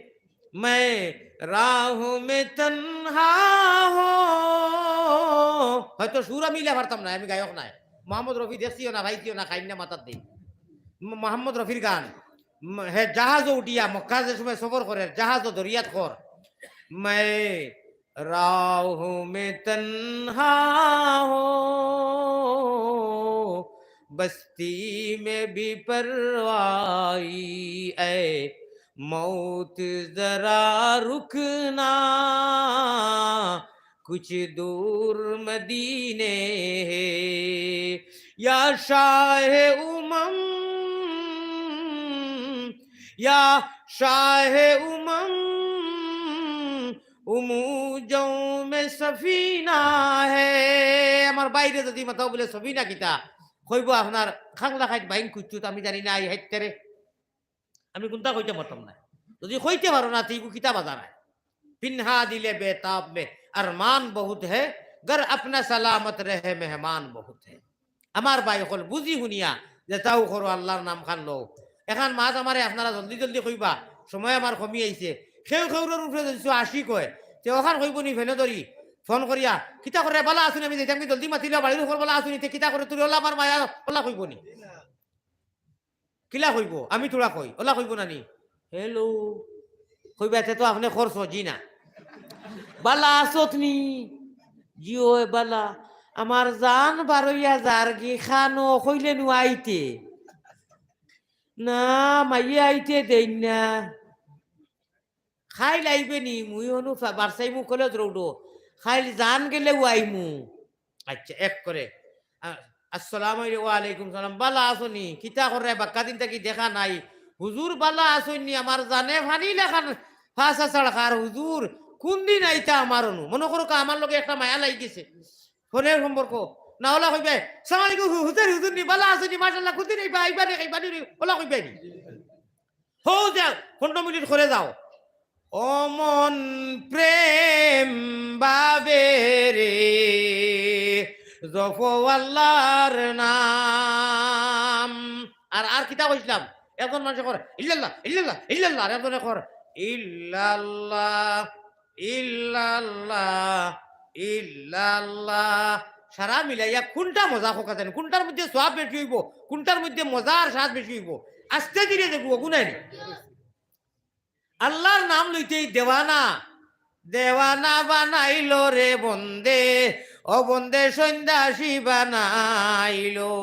মে রাহ মে তনহা হো।" হয়তো সুর আমি ইলা পারতাম না, আমি গায়ক নাই। মোহাম্মদ রফি দেখছিও না, পাইছিও না, খাইন না মাথার দিন। ম-, মোহাম্মদ রফির গান। ম-, হে জাহাজো উঠিয়া, মক্কা যে সময় সফর করে, জাহাজো দরিয়াত কর। میں راہ میں تنہا ہوں, بستی میں بے پرواہی, اے موت ذرا رکنا, کچھ دور مدینے ہے, یا شاہ امم, یا شاہ امم, اموجوں میں سفینہ ہے। আমার ভাইরে যদি মাতাও বুলে সফিনা কিতা, কইবো আপনার খাংলা খাইত বাইন কুচ্ছুত, আমি জানি না, এই হাইত্তেরে। আমি কুনটা কইতাম পারতাম না। যদি কইতে পারো না, তে ইগু কিতা বাজার আয়? পিনহা দিলে বেতাব মে আরমান বহুত হে, গর আপনা সালামত রহে মেহমান বহুত হে। আমার ভাই অকল, বুঝি হুনিয়া যেতাউ করো, আল্লার নাম খান লও। এখান মাত আমারে আপনারা জলদি জলদি কইবা, সময় আমার কমি আইছে। কেউ কেউরর উপরে যদি আশিক অয়, তে অখান কইবো নি ফেনে ধরি, ফোন করিয়া, "কিতা করে, বালা আছইন, আমি যাইতাম কি জলদি মাতিলে বাড়ির উপর বালা আছইন, তে কিতা করে তোর অলা আমার মায়া?" অলা কইবো নি? কিলা কইবো? আমি তোরা কই, অলা কইবো না নি? "হ্যালো।" কইবা, "এতে তো আপনে করছো, জি না।" "বালা আছত নি?" "জি অয় বালা।" "আমার জান বারইয়া যারগি খানো কইলে নু আইতে।" "না, মাইয়ে আইতে দেইন না।" "খাইল আইবে নি? মুই অনু বারসাইমু কলেজ রোডো। খাইল জান গেলেউ আইমু।" আচ্ছা, এক করে। আ-, "আসসালামু আলাইকুম।" "ওয়ালাইকুম সালাম।" "বালা আছো নি? কিতা কররায়? বাক্কা দিন থাকি দেখা নাই।" "হুজুর, বালা আছইন নি? আমার জানে পানি লাখান ফাঁসা ছাড়া খার হুজুর। কুন দিন আইতা আমার অনু?" মনো করো কা, আমার লগে একটা মায়া লাগি গেছে। ফোনের সম্পর্ক। না অলা কইবে, "সালাম আলাইকুম, হু-, হুজুর, হুজুর নি? বালা আছো নি? মাশাআল্লাহ, কুন দিন আইবা? আইবা নি, আইবা নি?" অলা কইবে নি? হো যা, পনেরো মিনিট করে যাও। "ও মন প্রেম ভাবে রে, জপো আল্লার নাম।" আর, আর কিতা কইছিলাম? একজন মানুষে কর, "ইল্লাল্লাহ, ইল্লাল্লাহ, ইল্লাল্লাহ।" আর একজনে কর, "ইল্লাল্লাহ, ইল্লাল্লাহ, ইল্লাল্লাহ।" সারা মিলাইয়া কুনটা মজা কউক্কা জানি, কুনটার মধ্যে সওয়াব বেশি অইবো, কুনটার মধ্যে মজা আর স্বাদ বেশি অইবো? আস্তে ধীরে দেখবো, গুনায় নি। আল্লার নাম লইতেই দেওয়ানা, দেওয়ানা বানাইলো রে বন্দে, ও বন্দে সন্ন্যাসী বানাইলো।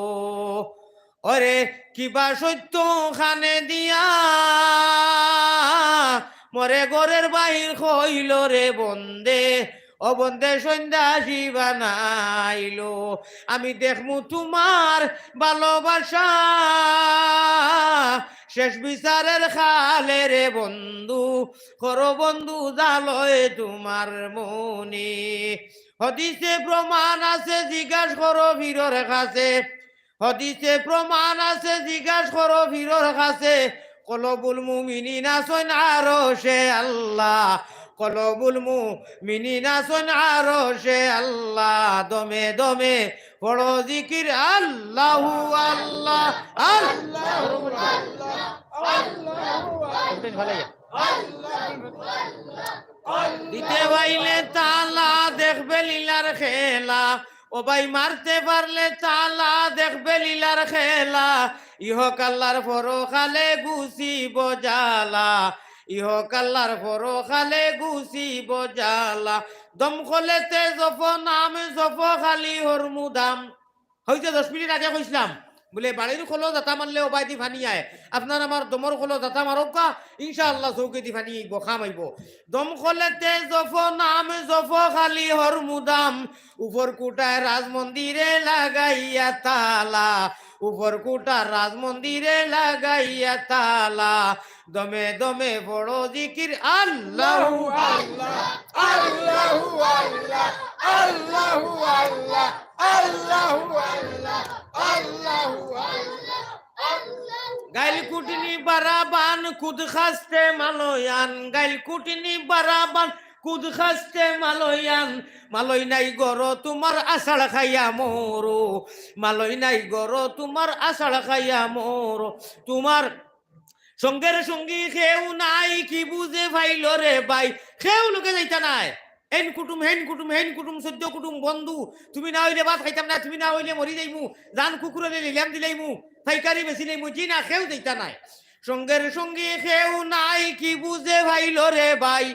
ওরে কিবা সত্য খানে দিয়া, মরে ঘরের বাহির কইলো রে বন্দে, ও বন্দে সন্ন্যাসী বানাইলো। আমি দেখমু তুমার ভালোবাসা, শেষ বিচারের খালে রে বন্ধু, করো বন্ধু জালয় তুমার মনে। হদিসে প্রমাণ আছে, জিজ্ঞাস করো পীরর কাছে। হদিসে প্রমাণ আছে, জিজ্ঞাস করো পীরর কাছে। কলবুল মুমিনিন আছইন আরশে আল্লাহ, কলবুল মুমিনিন আছইন আরশে আল্লাহ। দমে দমে পড়ো জিকির আল্লাহু আল্লাহ, আল্লাহু আল্লাহ, আল্লাহু আল্লাহ। দিতে পাইলে তালা, দেখবে লীলার খেলা। ও ভাই, মারতে পারলে তালা, দেখবে লীলার খেলা। ইহকাল আর পরকালে গুছিব জ্বালা, ইহকাল আর পরকালে গুছিব জ্বালা। দম খলেতে জপ নাম, জপ খালি হরমুদাম। হয়তো দশ মিনিট আগে কইছিলাম, বুলে, বাড়ির খলো জাতা মারলে ওবায়দি পানি আয়, আপনার আমার দমর খলো জাতা মারউক্কা, ইনশাআল্লাহ চউখেদি পানি আইবো, কাম আইবো। দম খলেতে জপ নাম, জপ খালি হরমুদাম, উপর কুটায় রাজমন্দিরে লাগাইয়া তালা, উপর কুটার রাজমন্দিরে লাগাইয়া তালা। দমে দমে পড়ো জিকির আল্লাহু আল্লাহ, আল্লাহু আল্লাহ, আল্লাহু আল্লাহ, আল্লাহু আল্লাহ, আল্লাহু আল্লাহ। গাইল কুটনি বারাবান কুদ খাস্তে মালয়ান, গাইল কুটনি বারাবান কুদ খাস্তে মালয়ান। মালই নাই গরো তুমার আষাঢ় খাইয়া মরো, মালই নাই গরো তুমার আষাঢ় খাইয়া মরো। তুমার সঙ্গের সঙ্গী কেউ নাই, কি বুঝে পাইল রে ভাই, কেউ লগে যাইতা নায়। এইন কুটুম, হেইন কুটুম, হেইন কুটুম, চৌদ্দ কুটুম বন্ধু, তুমি না অইলে ভাত খাইতাম না, তুমি না অইলে মরি যাইমু, জান কুকুররে নিলাম দিলাইমু, পাইকারি বেচিলাইমু, জি না, কেউ যাইতা নায়। সঙ্গের সঙ্গী কেউ নাই, কি বুঝে পাইল রে ভাই,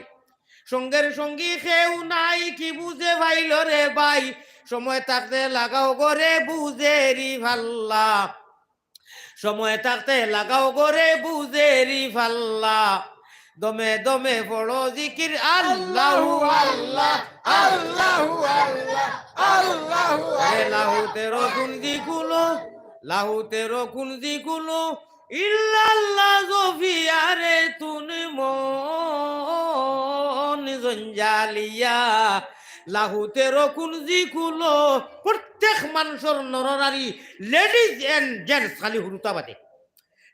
সঙ্গের সঙ্গী কেউ নাই, কি বুঝে পাইল রে ভাই, সময় থাকতে লাগাও গরে বুঝেরি পাল্লা। সময় থাকতে লাগাও গরে বুঝেরি পাল্লা। দমে দমে পড়ো জিকির আল্লাহু আল্লাহ, আল্লাহু আল্লাহ, আল্লাহু আল্লাহ। এ লাহুতে রকুন জিকুলো, লাহুতে রকুন জিকুলো, ইল্লাল্লাহ জফিয়ারে তুন মন জঞ্জালিয়া। লাহুতে রকুন জিকুলো, প্রত্যেক মানষর নর নারী, ladies and gents, খালি হুরুতা বাদে।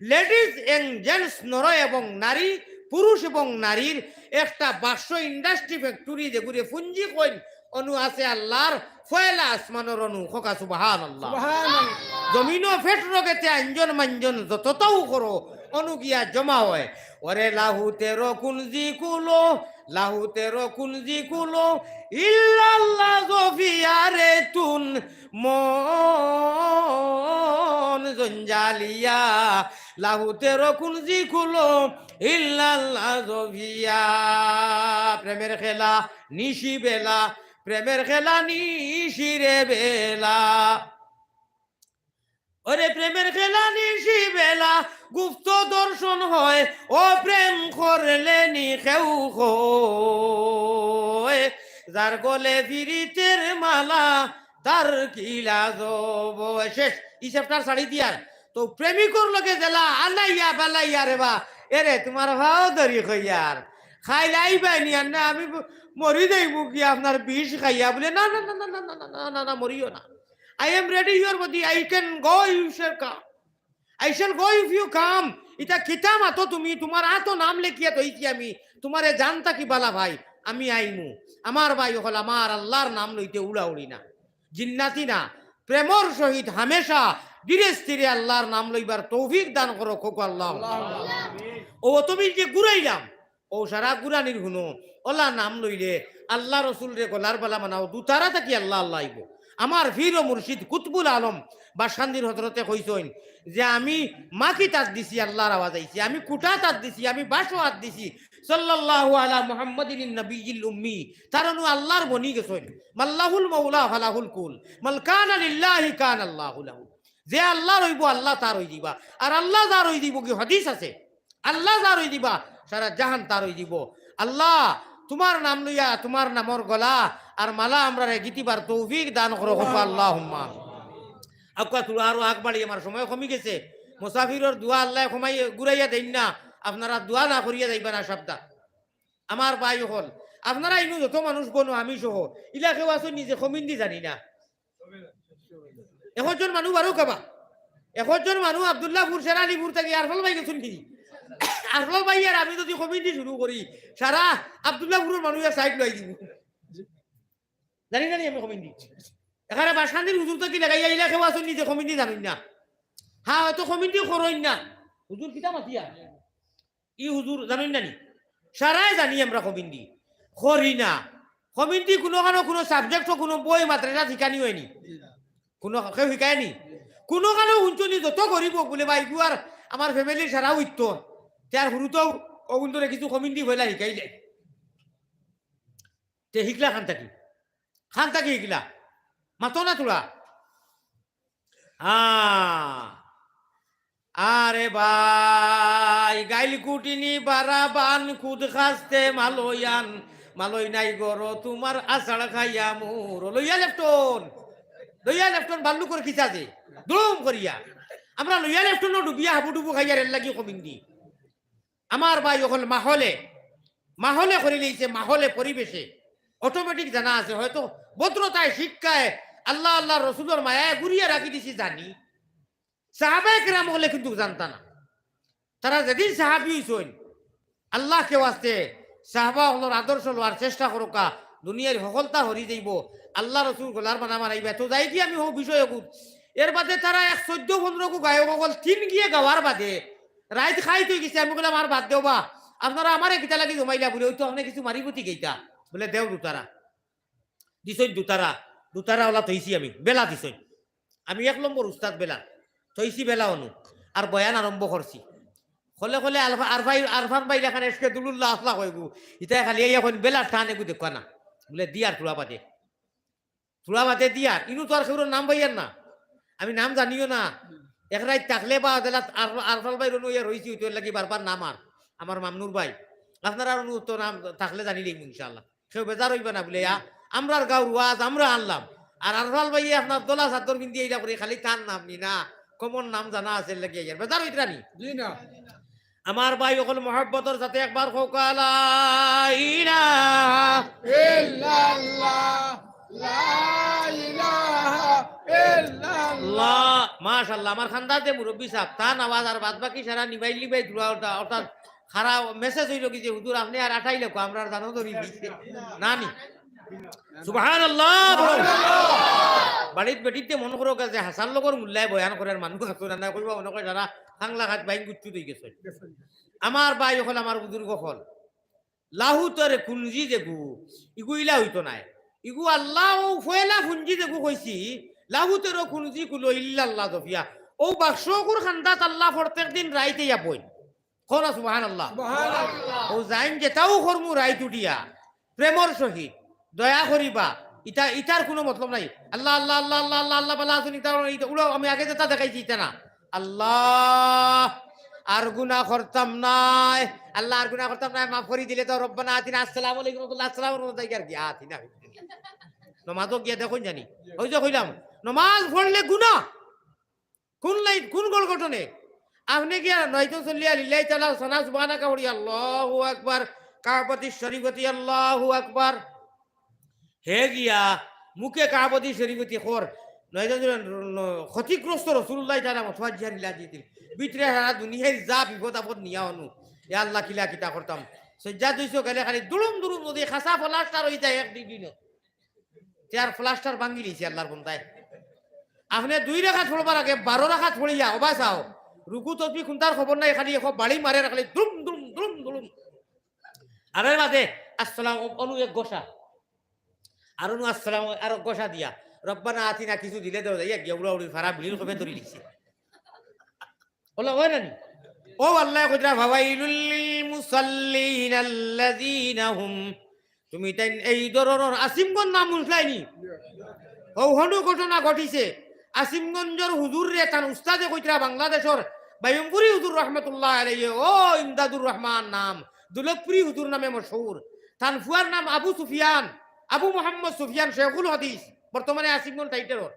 Ladies and gents, নর এবং নারী, পুরুষ এবং নারীর একটা বাক্স, industry factory, যেগুরে পুঞ্জি কইন, অনু আছে আল্লাহর পয়লা আসমানর অনু। কউক্কা সুবহানাল্লাহ। সুবহানাল্লাহ। জমিনো পেট রগেতে আঞ্জন মাঞ্জন যততাউ করো, অনু গিয়া জমা অয়। ওরে লাহুতে রকুন জি কুলো, লাহুতে রকুন জি কুলো, ইল্লাল্লাহ জফিয়ারে তুন মন জঞ্জালিয়া, লাহুতে রকুন জি কুলো, ইল্লাল্লাহ জফিয়া। প্রেমের খেলা নিশি বেলা, প্রেমের খেলা নিশিরে বেলা। ওরে প্রেমের খেলা নিশি বেলা, গুপ্ত দর্শন হয়, ও প্রেম করলে নি কেউ কয়, যার গলে পিরিতের মালা, তার কি লাজ অবয়। শেষ, ই chapter ছাড়ি দিয়ার। তো প্রেমিকর লগে যেলা আনাইয়া বালাইয়া রে বা, এরে তোমার ভাও ধরি কইয়ার, খাইলাই বাইনি আর না, আমি ব-, মরি যাইমু কি আপনার বিষ খাইয়া? বলে, না, না, না, মরিও না। I am ready, your body, I can go, you shall come. I shall go if you come. ইতা কিতা মাতো তুমি, তোমার আতো নাম লেখিয়া থইছি আমি, তোমারে জানতা কি বালা ভাই, আমি আইমু। আমার ভাই অকল, আমার আল্লাহর নাম লইতে উড়াউড়ি না, জিন্নাতি না, প্রেমর সহিত হামেশা ধীরে স্থিরে আল্লাহর নাম লইবার তৌফিক দান করো, কউক্কা আল্লাহ। আল্লাহুম্মা আমিন। ও তুমি যে ঘুরাইলাম, ও সারা গুরানির হুনো, অলা নাম লইলে আল্লাহ রসুলরে গলার বালা বানাও, দুতারা থাকি আল্লাহ আল্লাহ আইবো। আমার পীর ও মুর্শিদ কুতবুল আলম বাসকান্দির হজরতে কইছইন যে, "আমি মাখি তাত দিছি, আল্লাহর আওয়াজ আইছে, আমি কুটা তাত দিছি, আমি বাঁশো হাত দিছি, সাল্লাল্লাহু আলা মুহাম্মাদিন নবিয়্যিল উম্মি।" তার অনু আল্লাহর বনি গেছইন। মাল্লাহুল মাওলা ফালাহুল কুল, মাল কানা লিল্লাহি কানা আল্লাহু লাহু। যে আল্লাহর অইবো, আল্লাহ তার অই দিবা, আর আল্লাহ যার অই দিবো, কি হাদিস আছে, আল্লাহ যার অই দিবা, সারা জাহান তার অই দিবো। আল্লাহ, তোমার নাম লইয়া, তোমার নামর গলা আর মালা আমরারে গিতিবার তৌফিক দান করো, কউক্কা আল্লাহুম্মা আমিন। আউক্কা থুড়া আরো আগ বাড়ি, আমার সময় কমি গেছে। মুসাফিরর দোয়া আল্লায় কমাই ঘুরাইয়া দেইন না, আপনারা দোয়া না করিয়া যাইবা না, সাবধান। আমার ভাই অকল, আপনারা ইনো যত মানুষ বনো, আমি সহ, ইলা কেউ আছো নিজে কমিন্দি জানি না। একজন মানু বারো কাবা। একজন মানু আব্দুল্লাহপুর, শেরালিপুর থাকি আরফাল ভাই গেছইন কি? আরফাল ভাই আর আমি যদি কমিন্দি শুরু করি, সারা আব্দুল্লাহপুরর মানু এক side লই দিবো। জানি, জানি আমি কমিন্দি। এখানে বাসকান্দির হুজুর থাকি লাগাইয়া ইলা কেউ আছো নিজে কমিন্দি জানি না। হ্যাঁ, হয়তো কমিন্দি করইন না। হুজুর কিতা মাতিয়া? ই হুজুর জানইন না নি? সারায় জানি আমরা কমিন্দি। করি না। কমিন্দি কুনুখানো কুনু subject-ও কুনু বই মাদ্রাসাত হিকানি অয়নি। কুনু কেউ হিকায়নি। কুনুখানো হুনছো নি যত গরিব অউক বুলে বা ইগু আর আমার family-র সারা অইতো। তে আর হুরুতাউ অগুন্তরে কিছু কমিন্দি পয়লা হিকাইলে। তে হিকলা খান থাকি। খান থাকি হিকলা। মাতো না থুড়া। আ, আরে ভাই, গাইল কুটিনি বারা বান, খুদ খাস্তে মালয়ান, মালয় নাই গরো তোমার আষাঢ় খাইয়া মোর। লইয়া লেফটন, লইয়া লেফটন, বাল্লুকর খিসা যে, দুম করিয়া। আমরা লইয়া লেফটনও ডুবিয়া হাবুডুবু খাইয়া রেল লাগি কমিন্দি। আমার ভাই অকল মাহলে, মাহলে করিলিছে, মাহলে পরিবেশে automatic জানা আছে, হয়তো ভদ্রতায়, শিক্ষায়, আল্লাহ, আল্লাহর রসুলর মায়ায় ঘুরিয়া রাখি দিছি জানি। সাহাবায়ে কেরাম অকলে কিন্তু জানতা না। তারা যেদিন সাহাবি অইছইন, আল্লাহকে ওয়াস্তে সাহাবা অকলর আদর্শ লওয়ার চেষ্টা করউক্কা, দুনিয়ার হকলতা হরি যাইবো, আল্লাহ রসুল গলার বানা বানাইবা। তো যাই কি আমি হউ বিষয় অগুত। এর বাদে তারা এক চৈদ্দ পনরো গু গায়ক অকল তিন গিয়ে গাওয়ার বাদে রাইত খাইত অইগেছে, আমি কইলাম, "আর বাদ দেও বা, আপনারা আমারে কিতা লাগি জমাইলা?" বুলে, "অউ তো আপনে কিছু মারিবতি গেইতা।" বুলে, "দেও দুতারা।" দিছইন দুতারা, দুতারা অলা থইছি আমি, বেলা দিছইন। আমি এক নম্বর উস্তাদ বেলা, থইছি বেলা অনু, আর বয়ান আরম্ভ করছি। কলে কলে আলফা-, আরফাই-, আরফান ভাই লাখান এসকে দুলুল্লাহ আসলা কইগু, ইতায় খালি আইয়া কইন, "বেলার টান এগু দেখবা না।" বুলে, "দিয়ার থুড়া বাদে।" থুড়া বাদে দিয়ার, ইনু তো আর কেউর নাম পাইয়ার না, আমি নাম জানিও না। এক রাইত থাকলে বা দেলা আর-, আরফাল ভাইর অনু অইয়া রইছি, অইতো এর লাগি বারবার নাম আর আমার মামনুর ভাই। আপনারার অনু তো নাম থাকলে জানিলাইমু ইনশাআল্লাহ। কেউ বেজার অইবা না বুলে, ইয়া, আমরার গাউর ওয়াজ আমরা আনলাম, আর আরফাল ভাইয়ে আপনার দলা চাদর পিন্দি এইটা করি খালি তার নাম নি না, common নাম জানা আছে এর লাগি আইয়ার। বেজার অইতরা নি? জি না। আমার ভাই অকল মহব্বতর সাথে একবার কউক্কা লা ইলাহা ইল্লাল্লাহ, লা ইলাহা ইল্লাল্লাহ। মাশাআল্লাহ, আমার খান্দার যে মুরব্বি সাব, তান আওয়াজ আর বাদ বাকি সারা নিবাইল নিবাই দুয়া ওটা, অর্থাৎ খারাপ মেসেজ অইলো কি যে, "হুজুর, আপনে আর আটাই লেখো, আমরা আর জানো ধরি দিছে।" না নি? সুবহানাল্লাহ। বাড়িত বেটিতে মন করো যে হাসান লগর মুল্লায় বয়ান করার মানুষ আছে না, না কইবা মনে কয় যারা খাংলা খাত বাইন গুচ্ছু দই গেছে। আমার ভাই অকল, আমার বুজুর্গ অকল, লাহুতর কুঞ্জি যেগু, ইগু ইলা অইতো নায়। ইগু আল্লাহ ও ফয়লা পুঞ্জি যেগু কইছি, লাহুতর কুঞ্জি কুলো ইল্লাল্লাহ জফিয়া। ও বাক্সগুর খান্দাত আল্লাহ প্রত্যেক দিন রাইতে ইয়া বই। কও না সুবহানাল্লাহ। সুবহানাল্লাহ। ও যাইন যেতাও করমু রাইত উঠিয়া, প্রেমর সহিত, দয়া করিবা, ইতা, ইতার কুনু মতলব নাই। আল্লাহ, আল্লাহ, আল্লাহ, আল্লাহ, আল্লাহ, আল্লাহ, বালা আছইন, ইতা, ইতা, উড়াও, আমি আগে যেতা দেখাইছি, ইতা না। আল্লাহ, আর গুনা করতাম নায়, আল্লাহ, আর গুনা করতাম নায়, মাফ করি দিলে তো, রব্বানা আতিনা, আসসালামু আলাইকুম রহমতুল্লাহ, আসসালামু আলাইকুম রহমতুল্লাহ, আর কি, আতিনা। নমাজও গিয়া দেখইন জানি, ওই যে কইলাম, নমাজ পড়লে গুনা, কোন লাইন, কোন গড় গঠনে? আপনে গিয়া নয়তো চল্লিয়া লিল্লাহি তাআলা সানা সুবহানাকা পড়ি আল্লাহু আকবার, কাবাতি শরীফতি আল্লাহু আকবার। হে গিয়া মুখে কাবাতি শরীফতি কর, নয়তো ক্ষতিগ্রস্ত রাসূলুল্লাহ তাআলা মুতাওয়াজ্জিহান ইলা জিদিল। ভিতরে সারা দুনিয়ার যা বিপদ আপদ নিয়া অনু। ইয়া আল্লাহ, কিলা কিতা করতাম। সজ্জা দুইশো গেলে খালি দুলুম দুলুম যদি খাসা ফলাস্টার অই যায় এক দুই দিন। তে আর ফলাস্টার ভাঙ্গি লিছে আল্লাহর বন্দায়। আপনে দুই রাকাত পড়বার আগে বারো রাকাত পড়িয়া ওবা চাও। রুকু তসবি কুনটার খবর নাই, খালি এখন বাড়ি মারে আর খালি দুম দুম দুম দুম। আর এর মাঝে আসসালাম, অ-, অনু এক গোসা। আর অনু আসসালাম, আর এক গোসা দিয়া। রব্বানা আতিনা কিছু দিলে দেও, যাইয়া গিয়া উড়া উড়ি ফারা বিলির কবে ধরি লিছে। ওলা ওই না নি? ও আল্লাহ কইরা, "ফাওয়াইলুল লিল মুসাল্লিন আল্লাযীনা হুম।" তুমি তাই এই ধরনের আসিমগঞ্জ নাম শুনছলায় নি? ও হনু ঘটনা ঘটিছে। আসিমগঞ্জর হুজুররে তান উস্তাদে কইতরা বাংলাদেশর বাইমপুরি হুজুর রহমতুল্লাহ আলাইহি, ও ইমদাদুর রহমান নাম, দুলকপুরি হুজুর নামে মশহুর। তান ফুয়ার নাম আবু সুফিয়ান, আবু মোহাম্মদ সুফিয়ান শেখুল হাদিস, বর্তমানে আসিমগঞ্জ টাইটেলর।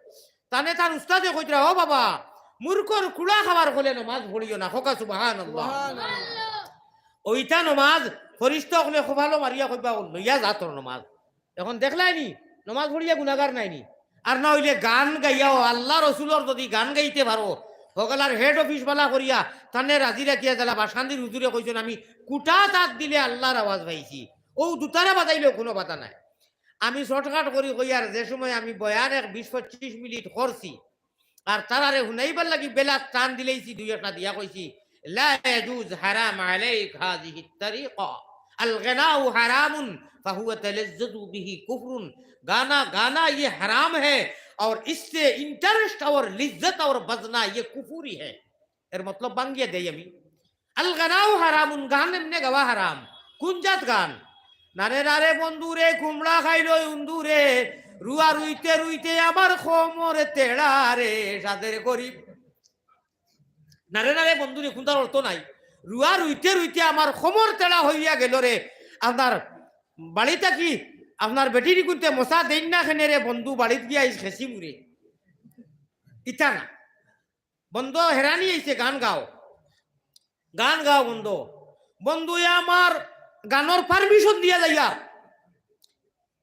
তানে তান উস্তাদে কইতরা, "ও বাবা, মূর্খর কুড়া খাবার হলে নমাজ পড়িও না।" কউক্কা সুবহানাল্লাহ। সুবহানাল্লাহ। ওইটা নমাজ ফরিস্তা অকলে খোফালো মারিয়া কইবা, "ও লইয়া যা তোর নমাজ।" এখন দেখলায় নি, নমাজ পড়িয়া গুনাগার নায় নি। আর না অইলে গান গাইয়াও, আল্লাহ রসুলর যদি গান গাইতে পারো, হকলর হেড অফিস বালা করিয়া, তানে রাজি রাখিয়া দিলা, বাসান্দির হুজুরে কইছইন, "আমি কুটা তাত দিলে আল্লাহর আওয়াজ পাইছি।" ও দুতারা বাজাইলেও কুনু বাধা নাই। আমি শর্টকাট করি কইয়ার, যে সময় আমি বয়ান এক বিশ পঁচিশ মিনিট করছি, আর তারারে হুনাইবার লাগি বেলা টান দিলাইছি, দুই একটা দিয়া কইছি, "লা ইয়াজুজ, হারাম আলাইক হাযিহিত তারিকা। আল গানাউ হারামুন ফাহুয়া তালাজ্জুযু বিহি কুফরুন।" गाना, गाना ये हराम है और इससे इंटरेस्ट और लिज्जत और बजना ये कुफुरी है। এর মতলব ভাঙ্গিয়া দেই আমি। আল গানাউ হারামুন, গান এমনে গাওয়া হারাম। কুন জাত গান? নারে নারে বন্ধু রে, কুমড়া খাইল উন্দুরে, রুয়া রুইতে রুইতে আমার কোমর তেড়া রে, সাদের গরিব। নারে নারে বন্ধু রে, কুনটার অর্থ নাই। রুয়া রুইতে রুইতে আমার কোমর তেড়া হইয়া গেল রে। আপনার বাড়িত থাকি আপনার বেটির কুনতে মশা দেইন না কেনে রে বন্ধু, বাড়িত গিয়া আইজ খেছি মুরে। ইতা না। বন্ধ, হেরানি আইছে, গান গাও, গান গাও বন্ধ। বন্ধুয়ে আমার গানর পারমিশন দিয়া যাইয়া,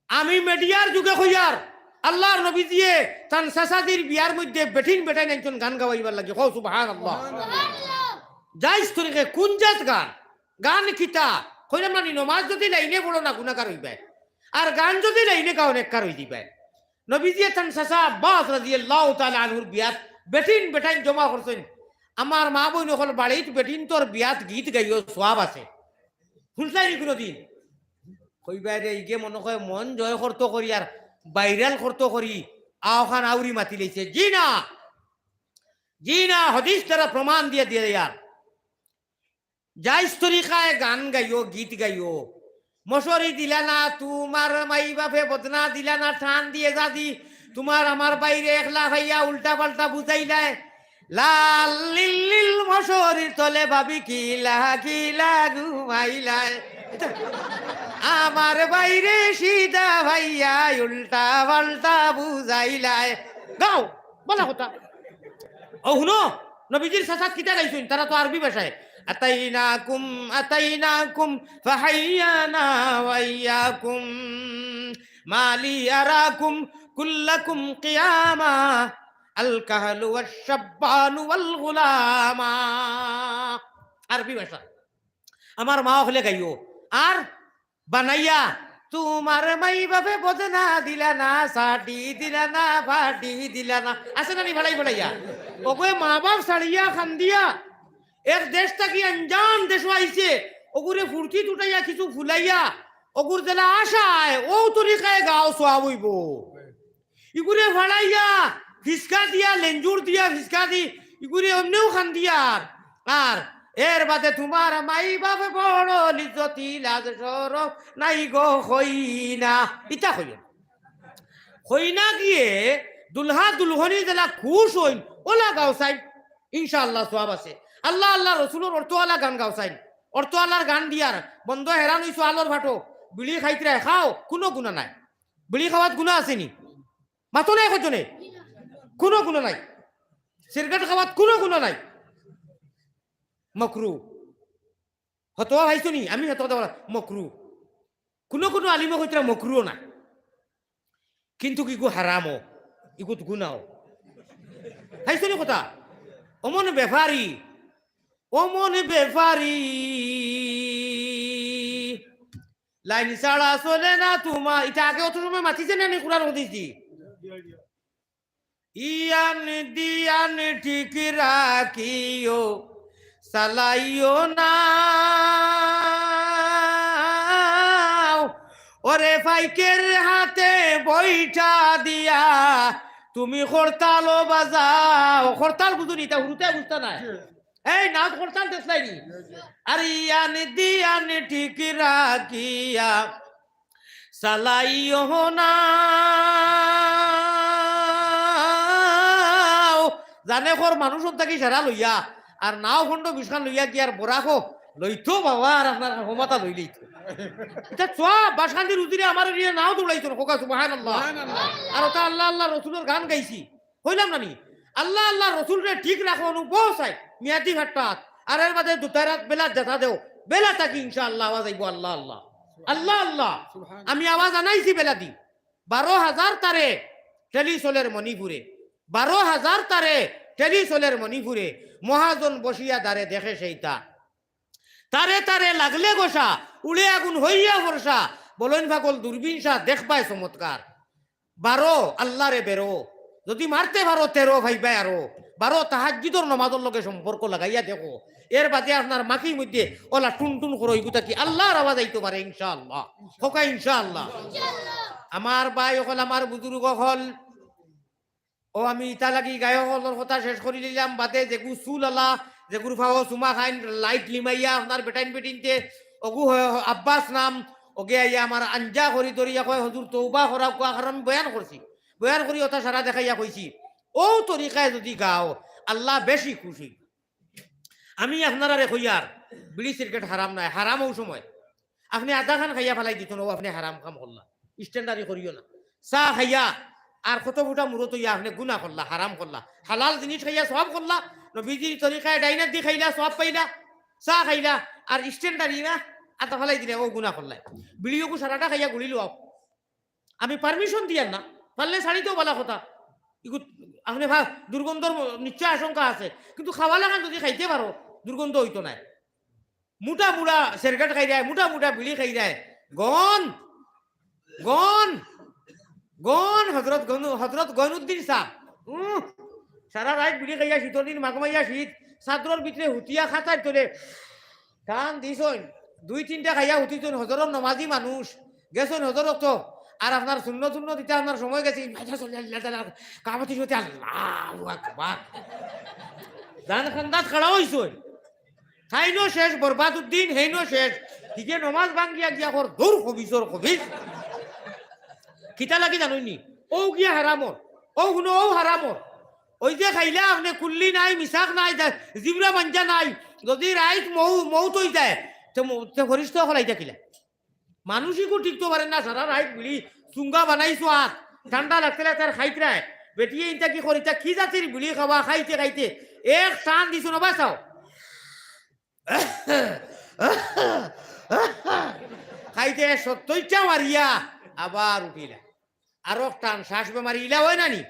আমি মিডিয়ার যুগে কইয়ার, আল্লাহর নবীজিয়ে তান চাচাজির বিয়ার মধ্যে বেটিন বেটাইন আনছইন গান গাওয়াইবার লাগি। কও সুবহানাল্লাহ। জায়েজ তরিকে কুন জাত গান? গান কিতা? কইলাম না নি, নমাজ যদি লাইনে পড়ো না গুনাগার অইবায়, আর গান যদি লাইনে গাও নেককার অই যিবায়। নবীজিয়ে তান চাচা আব্বাস রাদিয়াল্লাহু তাআলা আনহুর বিয়াত বেটিন বেটাইন জমা করছইন। আমার মা বইন অকল বাড়িত বেটিন্তর বিয়াত গীত গাইও, সওয়াব আছে। হুনছলায় নি কুনুদিন? কইবায় রে, ইগে মনো কয় মন জয় করতো করি আর ভাইরাল করতো করি, আওখান আউরি মাতি লইছে। জি না, জি না, হাদিস দ্বারা প্রমাণ দিয়া দিয়া যার। জায়েজ তরিকায় গান গাইও, গীত গাইও। মশারি দিলা না, তুমার মাই বাপে বদনা দিলা না, টান দিয়ে দাদি, তুমার আমার বাইরে একলা হইয়া উল্টা পাল্টা বুঝাইলায়। লাল লিল লিল মশারির তলে ভাবি কিলা কিলা ঘুমাইলায়। আমার বাইরে সিধা ভাইয়া উল্টা পাল্টা বুঝাইলায়। গাও, বালা কথা। ও হুনো, নবীজির চাচাত কিতা গাইছইন, তারা তো আরবি ভাষায়। আতাইনাকুম, আতাইনাকুম, ফাহাইয়ানা ওয়া ইয়াকুম। মালি আরাকুম কুল্লাকুম কিয়ামা। আল কাহলু ওয়াশ শাব্বানু ওয়াল গুলামা। আরবি ভাষা। আমার মা অকলে গাইও। আর বানাইয়া, "তুমার মাই বাপে বদনা দিলা না, সাটি দিলা না, ফাটি দিলা না।" আছে না নি ফালাই ফালাইয়া? ওগোয় মা বাপ ছাড়িয়া খান্দিয়া, এক দেশ থাকি আনজান দেশো আইছে, ওগুরে ফুর্তিত উঠাইয়া কিছু ফুলাইয়া, ওগুর যেলা আশায়, ও তরিকায় গাও সওয়াব অইবো। ইগুরে ফাড়াইয়া, ফিসকা দিয়া, লেঞ্জুর দিয়া, ফিসকা দি, ইগুরে অমনেউ খান্দিয়ার। আর এর বাদে তুমার মাই বাপ বড় লিজ্জতি, লাজ শরম নাই গো, কইনা। ইতা কইও। কইনা গিয়ে দুলহা দুলহনি যেলা খুশ অইন, ওলা গাও চাইন। ইনশাআল্লাহ সওয়াব আছে। আল্লাহ, আল্লাহ রসুলর অর্থআলা গান গাও চাইন। অর্থআলার গান দিয়ার বন্দ হেরান অইছো আলোর ভাটো, বিড়ি খাইতরায় খাও, কুনু গুনা নাই। বিড়ি খাওয়াত গুনা আছে নি? মাতো নাই কইছো নে? কুনু গুনা নাই। সিগারেট খাওয়াত কুনু গুনা নাই। মকরু। হতোয়া পাইছো নি? আমি হতোয়া দেওয়া মকরু। কুনু কুনু আলিমে কইতরা মকরুও না। কিন্তু ইগু হারামও, ইগুত গুনাও। পাইছো নি কথা? অমন বেপারি, অমন বেপারি। লাইন ছাড়া চলে না তুমার। ইটা আগে অত সময় মাতিছে না নি কুরআন হাদিস দি? ইয়ান দিয়ান ঠিক রাখিও, চালাইও না। ওরে ফাইকের হাতে বইটা দিয়া তুমি খরতালও বাজাও। খরতাল বুঝো নি? ইতা হুরুতায় বুঝতা নায়। এই নাচ খরতাল দেখলাই নি? আর ইয়ান দিয়ান ঠিক রাখিয়া চালাইও না। জানে কর মানুষ থাকি সারা লইয়া, আর নাও খন্ড বিশখান লইয়া কি আর বরাকো লইতো বাবা, আর আপনার হমাতা লই লইতো। ইটা সওয়াব, বাসকান্দির উজিরে আমার এরিয়া নাও দৌড়াইতো না, খোকা সুবহানাল্লাহ। সুবহানাল্লাহ। আর ওটা আল্লাহ, আল্লাহ রসুলর গান গাইছি। কইলাম না নি? আল্লাহ, আল্লাহ রসুলরে ঠিক রাখো, অনু বউ চাই, মিয়াদি ফাট্টাত। আর এর বাদে দুতারাত বেলা দেখা দেও, বেলা থাকি ইনশাআল্লাহ আওয়াজ আইবো, আল্লাহ, আল্লাহ, আল্লাহ, আল্লাহ। সুবহান। আমি আওয়াজ আনাইছি বেলা দি। বারো হাজার তারে টেলি চলের মণিপুরে, বারো হাজার তারে টেলি চলের মণিপুরে, মহাজন বসিয়া দারে দেখে সেইতা। তারে তারে লাগলে গোসা, উড়ে আগুন হইয়া বর্ষা, বলইন পাগল দূরবীন শাহ দেখবায় চমৎকার। বারো, আল্লাহরে বেরো। যদি মারতে পারো তেরো, ভাইবায় আরো। বারো, তাহাজ্জুদর নমাজর লগে সম্পর্ক লাগাইয়া দেখো। এর বাদে আপনার মাকির মধ্যে ওলা টুন টুন করো, ইগুতা কি আল্লাহর আওয়াজ আইতো পারে, ইনশাআল্লাহ। হোকা, ইনশাআল্লাহ। আমার ভাই অকল, আমার বুজুর্গ অকল, ও আমি ইতা লাগি গায়ক অকলর কথা শেষ করি লইলাম, বাদে যেগু চুল আলা, যেগুর ফাও চুমা খাইন, লাইট লিমাইয়া, আপনার বেটাইন বেটিনতে, অগু হয়, হয়, আব্বাস নাম, অগে আইয়া আমার আঞ্জা করি ধরিয়া কয়, "হুজুর, তৌবা করা কোয়া, কারণ আমি বয়ান করছি।" বয়ান করি ওটা সারা দেখাইয়া কইছি, "ও তরিকায় যদি গাও, আল্লাহ বেশি খুশি।" আমি আপনারারে কইয়ার, বিড়ি সিগারেট হারাম নায়, হারাম অউ সময়। আপনে আধা খান খাইয়া ফালাই দিতইন, অউ আপনে হারাম কাম করলা। স্ট্যান্ডারি করিও না। চা খাইয়া আর কত ফুটা মুরত অইয়া আপনে গুনা করলা, হারাম করলা। হালাল জিনিস খাইয়া সওয়াব করলা, নবীজির তরিকায় ডাইনাত দি খাইলা, সওয়াব পাইলা। চা খাইলা আর স্ট্যান্ডারি না, আধা ফালাই দিলে অউ গুনা করলা। বিড়িওগু সারাটা খাইয়া গুলি লও। আমি পারমিশন দিয়ার না, পারলে ছাড়িতেও বালা কথা। ইগু আপনে ভা-, দুর্গন্ধর ম-, নিশ্চয় আশঙ্কা আছে, কিন্তু খাওয়া লাখান যদি খাইতে পারো, দুর্গন্ধ অইতো নায়। মোটা মোটা সিগারেট খাইরায়, মোটা মোটা বিড়ি খাইরায়, গন, গন, গন, হজরত গন-, হজরত গইনুদ্দিন সাব। উহ, সারা রাইত বিড়ি খাইয়া শীতর দিন মাগমাইয়া শীত, চাদরর ভিতরে হুতিয়া খাতার তলে টান দিছইন, দুই তিনটা খাইয়া উঠিছইন, হজরর নমাজি মানুষ, গেছইন হজরত তো, আর আপনার শূন্য শূন্য দিতে আপনার সময় গেছে, মাঝে চলে আল্লাহ তাআলা, কামতি সতে আল্লাহু আকবার। জান খান্দাত খাড়া অইছইন। তাইনও শেষ, বরবাদ উদ্দিন, হেইনও শেষ। হিগে নমাজ ভাঙ্গিয়া গিয়া কর, দূর খবিসর খবিস। কিতা লাগি জানইন নি? অউ গিয়া হারামর, অউ হুনো, অউ হারামর। অউ যে খাইলা আপনে কুল্লি নাই, মিসাক নাই, দা-, জিবরা মাঞ্জা নাই, যদি রাইত মৌ-, মৌত অইযায়, তে ম-, তে ফরিস্তা অকল আইতা কিলা? মানুষ ইগু টিকতো পারে না, সারা রাইত বিড়ি চুঙ্গা বানাইছো আর ঠান্ডা লাগতে লাগতে আর খাইতরায়। বেটিয়ে ইনতা কি করিতা, কি জাতির বিড়ি খাওয়া, খাইতে খাইতে এক টান দিছো না, বাঁচাও। খাইতে সত্তইরটা মারিয়া আবার উঠিলা। আরো টান, শ্বাস বেমারি ইলা অয় না নি?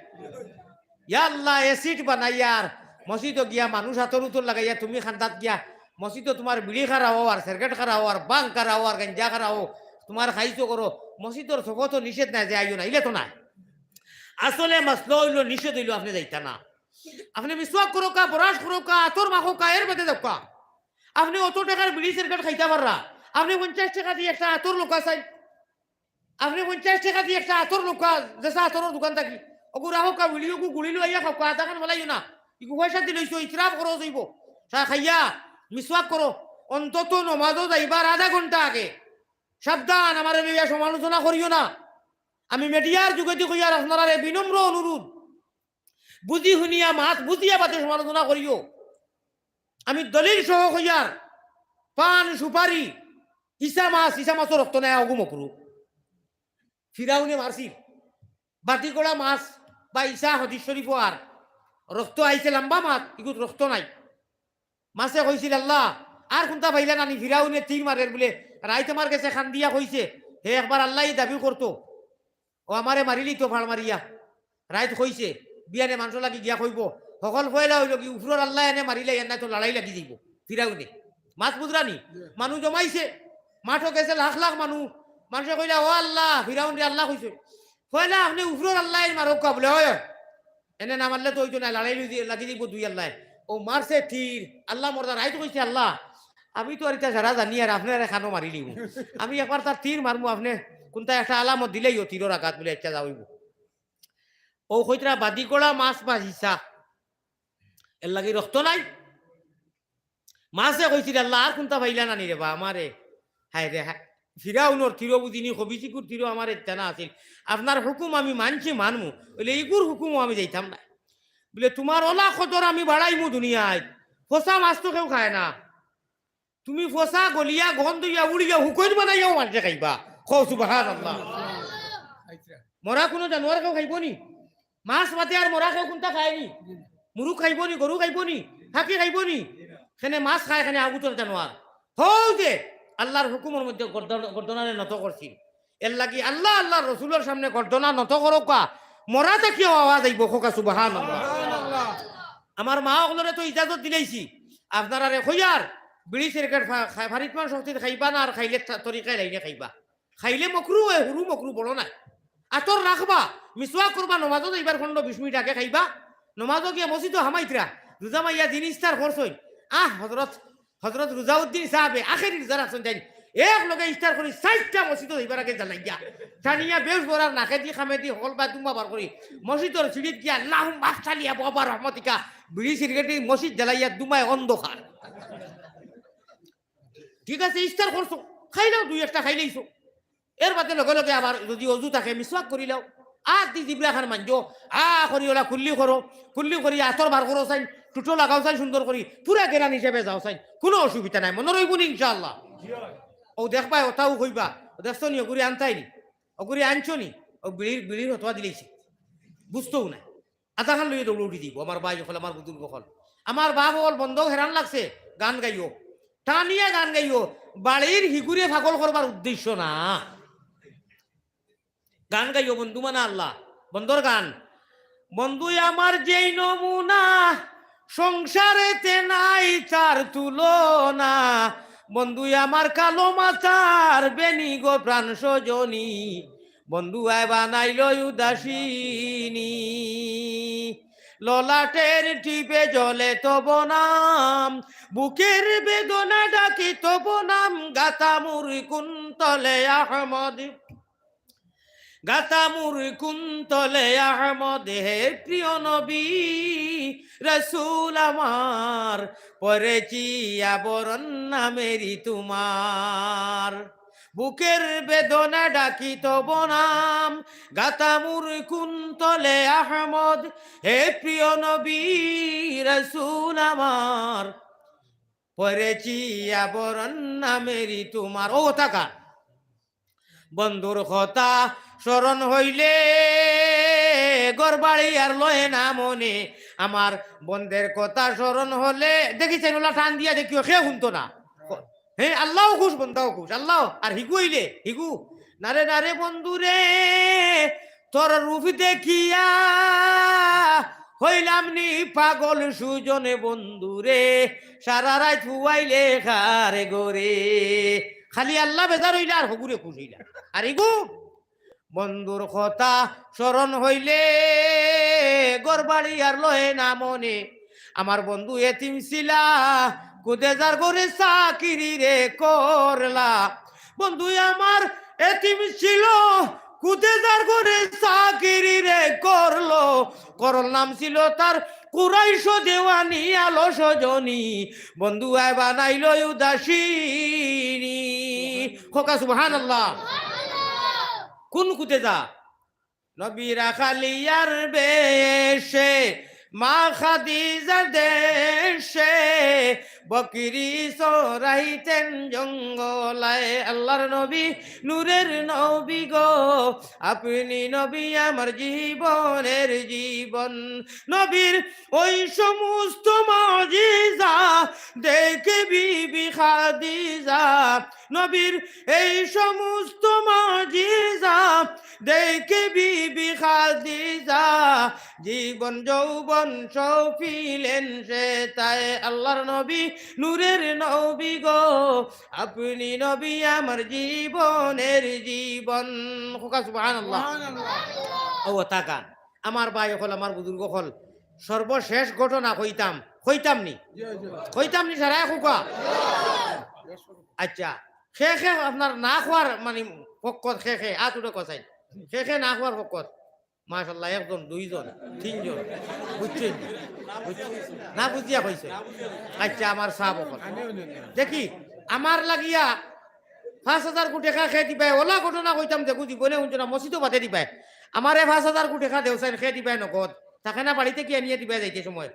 ইয়া আল্লাহ, এসিড বানাইয়ার মসজিদো গিয়া মানুষ আতর উতর লাগাইয়া তুমি খান্দাত গিয়া মসজিদো তুমার বিড়ি খারাও আর সিগারেট খারাও আর ভাং খারাও আর গাঞ্জা খারাও, তুমার খাইছো করো, মসজিদর সফো তো নিষেধ নাই যে আইও না, ইলা তো নায়। আসলে মাসলা অইলো নিষেধ অইলো আপনে যাইতা না। আপনে মিসওয়াক করউক্কা, ব্রাশ করউক্কা, আতর মাখউক্কা, এর বাদে যাউক্কা। আপনে অত টেকার বিড়ি সিগারেট খাইতা পাররা, আপনে পঞ্চাশ টেকা দি একটা আতর লউক্কা চাইন, আপনে পঞ্চাশ টেকা দি একটা আতর লউক্কা, যেছা আতরর দোকান থাকি, অগু রাখউক্কা, বিড়ি অগু গুড়িলো আইয়া খাউক্কা, আধাখান ফালাইও না। ইগু পয়সা দি লইছো, ইসরাফ খরচ অইবো। চা খাইয়া মিসওয়াক করো, অন্তত নমাজো যাইবার আধা ঘন্টা আগে। সাবধান, আমারে লইয়া সমালোচনা করিও না। আমি মিডিয়ার যোগেদি কইয়ার আপনারারে বিনম্র অনুরোধ, বুঝি হুনিয়া মাত বুঝিয়া বাদে সমালোচনা করিও। আমি দলিল সহ কইয়ার, পান, সুপারি, ইছা মাছ, ইছা মাছর রক্ত নাই, অগু মকরু। ফিরাউনে মারছিল বাতিকড়া মাছ বা ইছা, হাদিস শরীফো আর রক্ত আইছে, লাম্বা মাছ, ইগুত রক্ত নাই। মাছে কইছিল, "আল্লাহ, আর কুনটা পাইলা না নি?" ফিরাউনে তীর মারের বুলে, রাইত আমার গেছে কান্দিয়া কইছে, হে একবার আল্লাহ দাবি করতো, ও আমারে মারিলিতো ফাড় মারিয়া। রাইত কইছে, বিয়ানে মানষর লাগি গিয়া কইবো, হকল পয়লা অইলো কি, উপরর আল্লায় এনে মারিলাইয়ার, নায় তো লড়াই লাগি যাইবো। ফিরাউনে মাছ বুঝরা নি, মানুষ জমাইছে, মাঠো গেছে লাখ লাখ মানুষ। মানষে কইলা, "ও আল্লাহ", ফিরাউনরে আল্লাহ কইছে, "পয়লা আপনে উপরর আল্লায় মারউক্কা", বুলে, "অয়, অয়, এনে না মারলে তো অইতো নায়, লড়াই লাগি যাইবো দুই আল্লায়।" অউ মারছে তীর, আল্লাহ মর্দা রাইত কইছে, "আল্লাহ, আমি তো আর ইতা সারা জানি আর, আপনে আরে কানো মারিলিমু। আমি একবার তার তীর মারমু, আপনে কুনটা একটা আলামত দিলাইও তীরর আঘাত", বুলে, "আইচ্ছা, যা অইবো।" অউ কইতরা বাতিকড়া মাছ বা ইছা, এর লাগি রক্ত নাই। মাছে কইছিল, "আল্লাহ, আর কুনটা পাইলা না নি রে বা আমারে?" হায় রে হায়, ফিরাউনর তীরও বুঝিনি, কবিচিকুর তীরও আমারে দিতা না আছিল। আপনার হুকুম আমি মানছি, মানমু, অইলে ইগুর হুকুমও আমি যাইতাম না। বুলে, "তুমার অলা কদর আমি বাড়াইমু দুনিয়াত, পচা মাছ তো কেউ খায় না, তুমি পচা গলিয়া গন্ধ অইয়া উড়িয়া হুকইন বানাইয়াও মানষে খাইবা।" কও সুবহানাল্লাহ। মরা কুনু জানোয়ার কেউ খাইবো নি? মাছ বাদে আর মরা কেউ কুনটা খায় নি? মুরুগ খাইবো নি, গরু খাইবো নি, হাতি খাইবো নি? কেনে মাছ খায়, কেনে আগুতর জানোয়ার। হউ যে আল্লাহর হুকুমর মধ্যে গর্দন-, গর্দনারে নত করছিল। এর লাগি আল্লাহ, আল্লাহর রসুলর সামনে গর্দনা নত করউক্কা, মরা থাকিয়াও আওয়াজ আইবো, কউক্কা সুবহানাল্লাহ। আমার মা অকলরে তো ইজাজত দিলাইছি, আপনারারে কইয়ার, বিড়ি সিগারেট ফা-, খা-, ফারিতমান শক্তিত খাইবা না, আর খাইলে তা-, তরিকায় লাইনে খাইবা। খাইলে মকরু অয়, হুরু মকরু, বড় নায়। আতর রাখবা, মিসওয়াক করবা, নমাজো যাইবার পনেরো বিশ মিনিট আগে খাইবা। নমাজো গিয়া মসজিদো হামাইতরা, রোজা মাইয়া দিন ইফতার করছইন। আহ, হযরত, হযরত রুজাউদ্দিন সাহেবে আখেরি রোজা রাখছইন তাইন। এক লগে ইফতার করি চাইরটা মসজিদো যাইবার আগে জ্বালাইয়া। টানিয়া বেশ বড়ার নাকেদি কামেদি হকলবায় দুমা বার করি। মসজিদর সিঁড়িত গিয়া আল্লাহুম্মা আফতালি আবওয়াবা রহমাতিকা, বিড়ি সিগারেট মসজিদ জ্বালাইয়া দুমায় অন্ধকার। ঠিক আছে, ইফতার করছো, খাইলাও, দুই একটা খাইলাইছো। এর বাদে লগে লগে আবার যদি অজু থাকে, মিসওয়াক করিলাও। আত দি জিবরা খান মাঞ্জো, আ করি অলা কুল্লি করো, কুল্লি করি আতর বার করো চাইন, টুটো লাগাও চাইন সুন্দর করি, পুরা গেরান হিসাবে যাও চাইন, কুনু অসুবিধা নাই, মনো রইবো নি ইনশাআল্লাহ? অউ দেখবায়, অতাউ কইবা, "ও দেখছো নি, অগুরে আনতায় নি, অগুরে আনছো নি, অউ বিড়ির, বিড়ির হতোয়া দিলাইছে, বুঝতোউ নায়।" আধাখান লইয়া দৌড় উঠি দিবো। আমার ভাই অকল, আমার বুজুর্গ অকল, আমার বাপ অকল, বন্দো হেরান লাগছে, গান গাইও, টানিয়া গান গাইও। বাড়ির হিগুরে পাগল করবার উদ্দেশ্য না। গান গাইও বন্ধু, মানা আল্লাহ। বন্দর গান। বন্ধু আমার যেই নমুনা, সংসারেতে নাই তার তুলনা। বন্ধু আমার কালো মাথার বেনি গো প্রাণ সজনী, বন্ধু আয় বানাইল উদাসিনী। ললাটের টিপে জ্বলে তব নাম, বুকের বেদনা ডাকি তব নাম, গাতামুর কুন্তলে আহমদ। গাতামুর কুন্তলে আহমদ, হে প্রিয় নবী রসুল আমার, পরেছি আবরণ নামেরই তোমার। বুকের বেদনা ডাকি তব নাম, গাতামুর কুন্তলে আহমদ, হে প্রিয় নবী রসুল আমার, পরেছি আবরণ নামেরই তোমার। ও থাকা বন্ধুর কথা স্মরণ হইলে, ঘর বাড়ি আর লয় না মনে। আমার বন্ধের কথা স্মরণ হলে, দেখি চাইন অলা টান দিয়া দেখিও, কেউ হুনতো না। হে, আল্লাহও খুশ, বন্দাও খুশ। আল্লাহ আর হিগু অইলে, হিগু, নারে নারে বন্ধু রে, তোর রূপ দেখিয়া হইলাম নি পাগল সুজনে বন্ধুরে, সারা রাইত ফুয়াইলে কার ঘরে। খালি আল্লাহ বেজার অইলা আর হগুরে খুশ অইলা। আর ইগু বন্ধুর কথা স্মরণ হইলে ঘর বাড়ি আর লয় না মনে। আমার বন্ধু এতিম ছিলা, খুদে যার ঘরে চাকিরি রে করলা। বন্ধু আমার এতিম ছিল, খুদে যার ঘরে চাকিরি রে করলো। করল নাম ছিল তার কুরাইশ দেওয়ানি আলো সজনী। বন্ধু আয় বানাইল উদাসিনী। খোকা সুবহানাল্লাহ। কোন খুদে যা? নবী রাখালিয়ার বেশে, মা খাদিজার দেশে, বকরি চরাইতেন জঙ্গলায়। আল্লাহর নবী, নূরের নবী গো, আপনি নবী আমার জীবনের জীবন। নবীর ওই সমস্ত মুজিজা দেখে বিবি খাদিজা, নবীর এই সমস্ত মুজিজা দেখে বিবি খাদিজা, জীবন যৌবন সৌপিলেন সে তাই। আল্লাহর নবী, নূরের নবী গো, আপনি নবী আমার জীবনের জীবন। খোকা সুবহানাল্লাহ। সুবহানাল্লাহ। ও তাকান, আমার ভাই অকল, আমার বুজুর্গ অকল, সর্বশেষ ঘটনা কইতাম, কইতাম নি? জি, জি। কইতাম নি সারায় খোকা? আচ্ছা, খে খে আপনার না খোয়ার মানে পক্ষত খে খে, আত উঠে কষাই। খে খে না খোয়ার পক্ষত। মাশাআল্লাহ, একজন, দুইজন, তিনজন। বুঝছেন? বুঝছেন? না বুঝিয়া কইছে? আচ্ছা, আমার সাব অকল। দেখি, আমার লাগিয়া পাঁচ হাজার কোটি খে দিবায়, ওলা ঘটনা কইতাম দেখু জীবনে হুনছো না, মসজিদও বাদে দিবায়। আমারে পাঁচ হাজার কোটি খে দেও চাইন, খে দিবায় নগদ। থাকে না বাড়িতে কি আনিয়া দিবায় যাইতে সময়?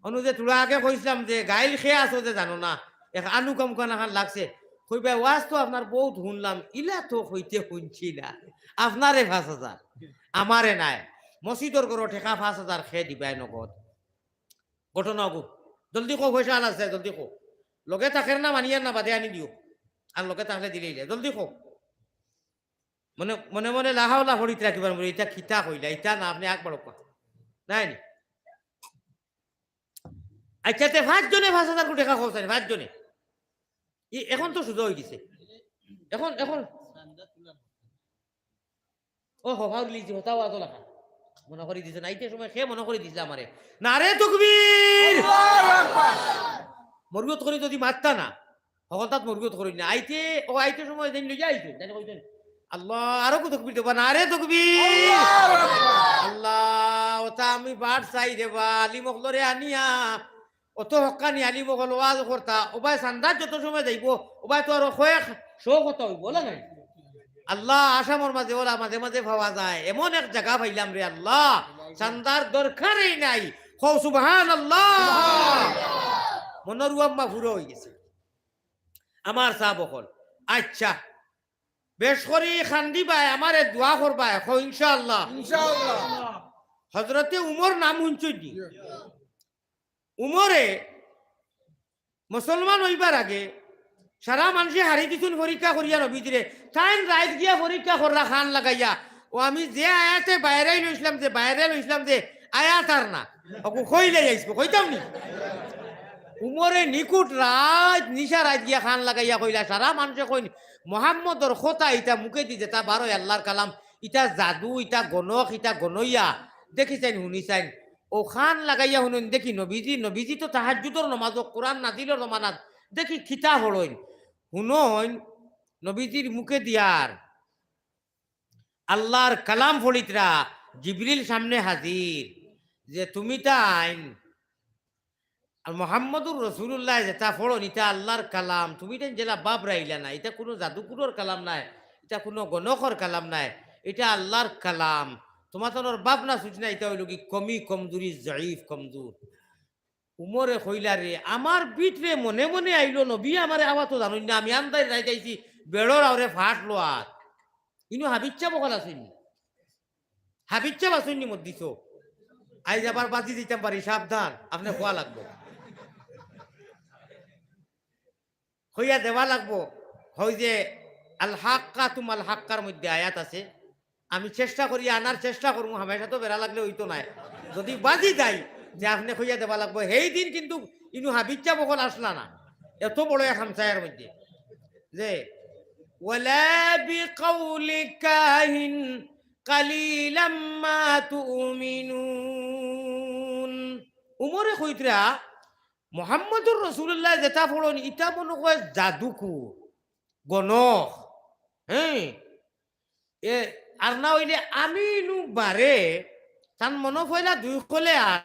অনু যে থুড়া আগে কইছিলাম যে গাইল খে আছো যে জানো না, এক আনুকামুকা নাখান লাগছে। কইবায়, "ওয়াজ তো আপনার বউত হুনলাম, ইলা তো কইতে হুনছি না।" আপনারে পাঁচ হাজার, আমারে নায়। মসজিদর ঘরো টেকা পাঁচ হাজার খে দিবায় নগদ। ঘটনা অগু। জলদি কও, পয়সা আলা আছে, জলদি কও। লগে থাকের না, মানিয়ার না, বাদে আনি দিও। আর লগে থাকলে দিলেই যায়। জলদি কও। মনে, মনে মনে লাহাওলা ফড়িত রাখিবার মনে, ইটা কিতা কইলা, ইটা না, আপনে আকবার কও। নাই নি? আচ্ছা, তে পাঁচজনে পাঁচ হাজার কোটি টেকা খরচ অয়, পাঁচজনে। ই এখন তো সুজা অই গেছে। এখন, এখন। ও হো, হাউর লিজি, হতা ওয়াজ লাগা। মনে করি দিছে, নাইতে সময় খে মনে করি দিছে আমারে। নারে তকবীর! আল্লাহু আকবার! মরুয়ত করি যদি মাততা না, হকলতাত মরুয়ত করি না। আইতে, ও আইতে সময় যেন লইয়া আইছে, জানি কইছেন, "আল্লাহ, আরো কত তকবীর দেবা, নারে তকবীর!" আল্লাহু আকবার! আল্লাহ, ওটা আমি বার চাই দেবা, আলিম অকলরে আনিয়া, অত হক্কানি আলিম অকল ওয়াজ করতা, ওবায় চান্দাত যত সময় যাইবো, ওবায় তো আরো কয়েক শো কথা অইবো, ওলা নাই? আল্লাহ, আসামর মাঝে ওলা মাঝে মাঝে পাওয়া যায়, এমন এক জাগা পাইলাম রে আল্লাহ, চান্দার দরকারই নাই। কও সুবহানাল্লাহ। মনর উয়াম্মা পুরা অই গেছে। আমার সাব অকল, আচ্ছা, বেশ করি খান্দি বায়, আমারে দোয়া করবায়, কও ইনশাআল্লাহ। ইনশাআল্লাহ। হযরতে উমর নাম হুনছইন নি? উমরে মুসলমান অইবার আগে সারা মানষে হারি দিছইন পরীক্ষা করিয়া নবীজিরে। তাইন রাইত গিয়া পরীক্ষা কররা খান লাগাইয়া। ও আমি যে আয়াতে বাইরে লইছিলাম, যে বাইরে লইছিলাম, যে আয়াত আর না। ওগু কইলে আইসবো, কইতাম নি? উমরে নিকুট রাইত, নিশা রাইত গিয়া খান লাগাইয়া কইলা, সারা মানষে কইন, "মোহাম্মদর কথা ইটা মুখেদি যেটা বারয় আল্লাহর কালাম, ইটা জাদু, ইটা গণক, ইটা গণইয়া।" দেখি চাইন, হুনি চাইন। ও খান লাগাইয়া হুনইন, দেখি নবীজি, নবীজি তো তাহাজ্জুদর নমাজো, কোরআন নাজিলর জমানাত, দেখি কিতা হড়ইন। হুনইন, নবীজির মুখে দিয়ার আল্লাহর কালাম ফড়িতরা, জিবরিল সামনে হাজির, যে তুমি তাইন আর মোহাম্মদুর রসুলুল্লাহ যেটা ফড়ইন, ইটা আল্লাহর কালাম, তুমি তাইন যেলা ভাবরাইলা না, ইটা কুনু জাদুকুরর কালাম নায়, ইটা কুনু গণকর কালাম নায়, ইটা আল্লাহর কালাম। তোমার তো বাপ না সুচ না, ইটা অইলো কি কমি, কমজুরি, জয়ীফ, কমজুর। উমরে কইলা, "রে, আমার ভিতরে মনে মনে আইলো, নবী আমারে আওয়া তো জানইন না, আমি আন্দাইর রাইত আইছি, বেড়র আওরে ফাট লোয়াত।" ইনো হাবিচ্ছা বকল আছইন নি? হাবিচ্ছা বাছইন নি মদ্দিছো? আইজ আবার বাজি দিতাম পারি, সাবধান, আপনে খোয়া লাগবো। কইয়া দেওয়া লাগবো। হয় যে আল হাক্কা তুম আল হাক্কার মধ্যে আয়াত আছে, আমি চেষ্টা করি, আনার চেষ্টা করমু, হামেশা তো বেড়া লাগলে অইতো নায়। যদি বাজি যাই, যে আপনে কইয়া দেওয়া লাগবো, হেই দিন কিন্তু ইনু হাবিচ্চা বকল আসলা না, এত বড় এক হামসায়ার মধ্যে। যে, "ওয়ালা বিকাউলি কাহিন কালিলাম মা তুমিনুন।" উমরে কইতরা, "মোহাম্মদুর রাসূলুল্লাহ যেটা পড়ইন, ইটা মনো কয় জাদুকুর, গণক।" হ্যাঁ, এ, আর না অইলে আমি নু বারে, তান মনো পয়লা দুই কলে আর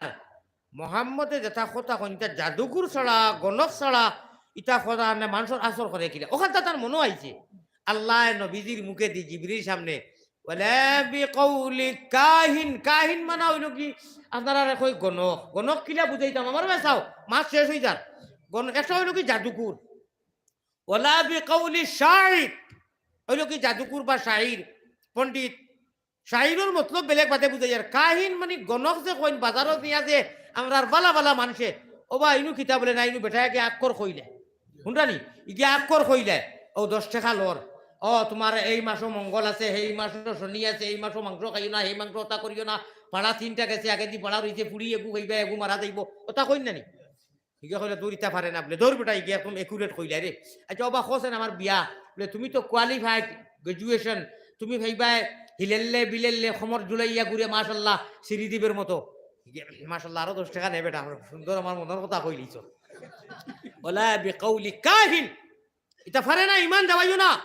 মোহাম্মদে যেটা কথা কইন, ইটা জাদুকুর ছাড়া, গণক ছাড়া, ইটা কথা আনে মানষর আসর করে কিলা। অখানতা তান মনো আইছে। আল্লায় নবীজির মুখেদি জিবরির সামনে, "ওয়ালা বিকাউলি কাহিন।" কাহিন মানা অইলো কি? আপনারারে কই গণক। গণক কিলা বুঝাইতাম? আমার ভাই চাও, মাত শেষ অই যার। গণ-, একটা অইলো কি জাদুকুর। "ওয়ালা বিকাউলি শাইর।" অইলো কি জাদুকুর বা শাইর, পণ্ডিত। শাইরর মতলব বেলেগ বাদে বুঝাইয়ার। কাহিন মানি গণক যে কইন বাজারো নিয়া যে আমরার বালা বালা মানষে, "ওবা, ইনু কিতা বলে না, ইনু বেটায় গিয়া আক্কর কইলে।" হুনরানি? ইগিয়া আক্কর কইলে, "ও দশ টেকা লর। ও তুমার এই মাসো মঙ্গল আছে, হেই মাসো শনি আছে, এই মাসো মাংস খাইও না, হেই মাংস অতা করিও না। পাড়া তিনটা গেছে, আগেদি পাড়া রইছে, ফুড়ি এগু খাইবা, এগু মারা যাইবো।" অতা কইন না নি? ইগিয়া কইলে, "দৌড়, ইতা পারে না," বলে, "দৌড় বেটা, ইগিয়া একদম accurate কইলা রে।" আচ্ছা, ওবা কছেন আমার বিয়া, বলে, "তুমি তো qualified graduation, তুমি ভাইবায় হিলেললে বিলেললে খমর জুলাইয়া ঘুরে, মাশাল্লাহ, সিঁড়ি দ্বীপের মতো।" ইগিয়া, "মাশাল্লাহ, আরো দশ টেকা নে বেটা, আমার সুন্দর আমার মনর কথা কইলিছ।" "ওয়ালা বিকাউলি কাহিন।" ইতা পারে না, ইমান যাওয়াইও না।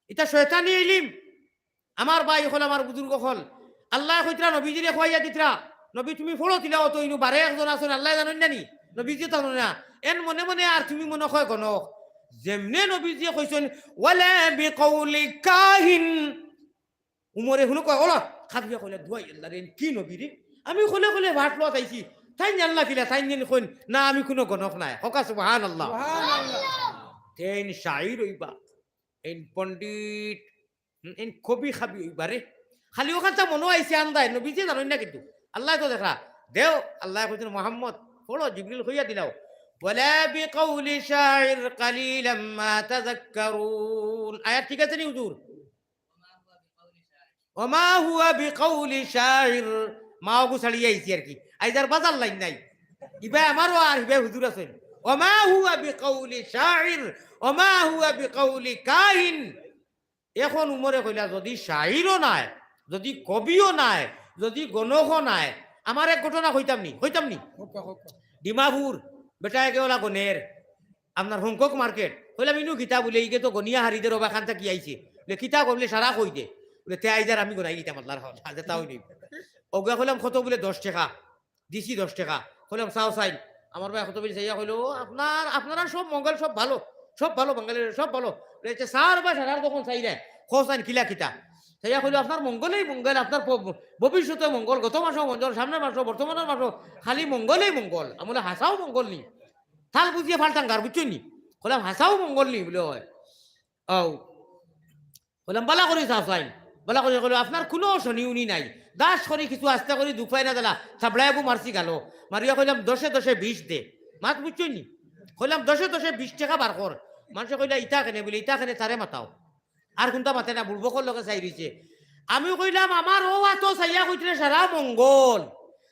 ইতা শয়তানি ইলিম। আমার ভাই অকল, আমার বুজুর্গ অকল, আল্লায় কইতরা নবীজিরে কওয়াইয়া দিতরা, "নবী, তুমি পড়ো তিলাওয়াত, ইনু বারে একজন আছইন, আল্লায় জানইন না নি? নবীজিয়ে তো জানইন না।" এন মনে মনে আর তুমি মনো কয় গণক। যেমনে নবীজিয়ে কইছইন, "ওয়ালা বিকাউলি কাহিন।" উমরে হুনো কয়, ওলা, খাদিয়া কইলা, "দুয়াই আল্লাহ রে, এন কি নবী রে? আমি কলে কলে ভাট লওয়া চাইছি। তাইন আল্লাহ কিলা, তাইন যেন কইন, না, আমি কুনু গণক নায়।" কউক্কা সুবহানাল্লাহ। সুবহানাল্লাহ। তেইন শাইর অইবা, এইন পণ্ডিত, হুম, এইন কবি খাবি অইবা রে। খালি অখানতা মনো আইছে আন্দায়, নবীজিয়ে জানইন না কিন্তু। আল্লায় তো দেখরা, দেও, আল্লায় কইছইন, "মোহাম্মদ, পড়ো, জিবরিল কইয়া দিলাও।" "ওয়ালা বিকাউলি শাইর কালিলাম মা তাযাক্কারুন।" আয়াত ঠিক আছে নি হুজুর? "ওমা হুয়া বিকাউলি শাইর।" মাওগু ছাড়িয়া আইছি আর কি। আইজ আর বাজার লাইন নাই। ইবায় আমারও আর ইবায় হুজুর আছইন। "ওমা হুয়া বিকাউলি শাইর, ওমা হুয়া বিকাউলি কাহিন।" এখন উমরে কইলা, "যদি শাইরও নায়, যদি কবিও নায়, যদি গণকও নায়, আমার এক ঘটনা কইতাম নি, কইতাম নি?" কউক্কা, কউক্কা। ডিমাপুর, বেটা একে ওলা গণের, আপনার হংকক মার্কেট। কইলাম, "ইনু কিতা?" বুলে, "ইগে তো গনিয়া হারি দে রবা, খান থাকি আইছে।" বুলে, "কিতা গো?" বুলে, "সারা কই দে।" বুলে, "তে আইজ আর আমি গনাই দিতাম আল্লাহর হওয়ালা, যেতা অইলে।" অগুয়া কইলাম, "কত?" বুলে, "দশ টেকা।" দিছি দশ টেকা। কইলাম, "চাও চাইন।" আমার ভাই কত বেশি চাইয়া কইলো, "ও, আপনার, আপনারা সব মঙ্গল, সব ভালো, সব ভালো বাঙালির, সব ভালো।" বুলে, "আচ্ছা, স্যার বা সারার তখন চাই না, খোঁজ আইন কিলা কিতা?" চাইয়া কইলো, "আপনার মঙ্গলেই মঙ্গল, আপনার ভ-, ভবিষ্যতে মঙ্গল, গত মাসও মঙ্গল, সামনের মাসও, বর্তমানের মাসও, খালি মঙ্গলেই মঙ্গল।" আমি বলে, "হাছাও মঙ্গল নি?" তাল বুঝিয়া ফালতাঙ্গার, বুঝছো নি? কইলাম, "হাছাও মঙ্গল নি?" বুলে, "অয়।" আও। কইলাম, "বালা করি চাও চাইন।" বালা করি কইলো, "আপনার কুনু শনি উনি নাই। দাস করি কিছু আস্তে করি দুপাই না দিলা, থাবড়ায় এগু মারছি গালো।" মারিয়া কইলাম, "দশে দশে বিশ দে।" মাত বুঝছো নি? কইলাম, "দশে দশে বিশ টেকা বার কর।" মানষে কইলা, "ইতা কেনে?" বুলে, "ইতা কেনে, তারে মাতাও।" আর কুনতা মাতে না, বুড়বকর লগে চাই রইছে। আমি কইলাম, "আমার অউ আতো চাইয়া কইতরে সারা মঙ্গল,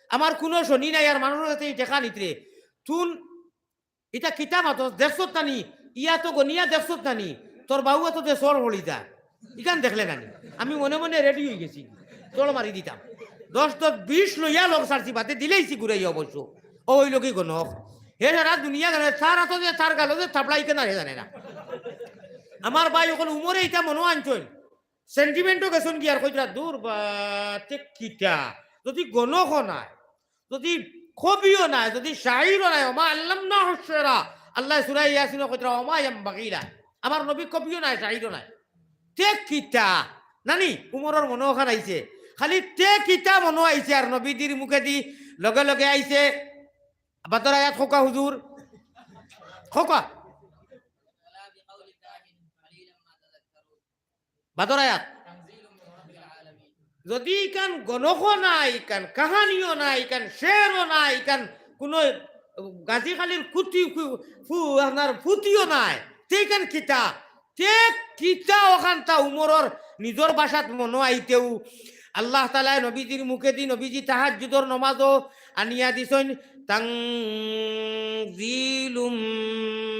আমার কুনু শনি নাই, আর মানষর কাছে ই টেকা নিতরে। তুন ইতা কিতা মাতস, দেখছত না নি? ইয়া তো গনিয়া দেখছত না নি? তোর বাউয়া তো দে চড় পড়ি যা। ইখান দেখলে না নি?" আমি মনে মনে রেডি অই গেছি, চড় মারি দিতাম। দশ দশ বিশ লইয়া লগ ছাড়ছি, বাদে দিলাইছি ঘুরাইয়া অবশ্য। অউ অইলো কি গণক। হে সারা দুনিয়া জানে, তার আতো যে তার গালো যে থাবড়া ইখান আর হে জানে না। আমার ভাই অকল উমরে ইতা মনো আনছইন। Sentimentও গেছইন গিয়া আর কইতরা, "দূর বা, তে কিতা? যদি গণকও নায়, যদি কবিও নায়, যদি শাইরও নায়, ওমা আল্লামনাহুশ শি'রা।" আল্লায় সূরা ইয়াসিনো কইতরা, "ওমা ইয়ামবাগি লাহু।" আমার নবী কবিও নায়, শাইরও নায়। তে কিতা? না নি, উমরর মনো অখান আইছে। খালি তে কিতা মনো আইছে আর নবীজির মুখেদি লগে লগে আইছে। বাদর আয়াত কউক্কা হুজুর। কউক্কা। বাদর আয়াত। যদি ইখান গণকও নায়, ইখান কাহানিও নায়, ইখান শেরও নায়, ইখান কুনু গাজী খালির কুতি, কু-, ফু-, আপনার ফুতিও নায়, তে ইখান কিতা? তে কিতা অখানতা উমরর নিজর ভাষাত মনো আইতেউ আল্লাহ তাআলায় নবীজির মুখেদি নবীজি তাহাজ্জুদর নমাজো আনিয়া দিছইন, "তানজিলুম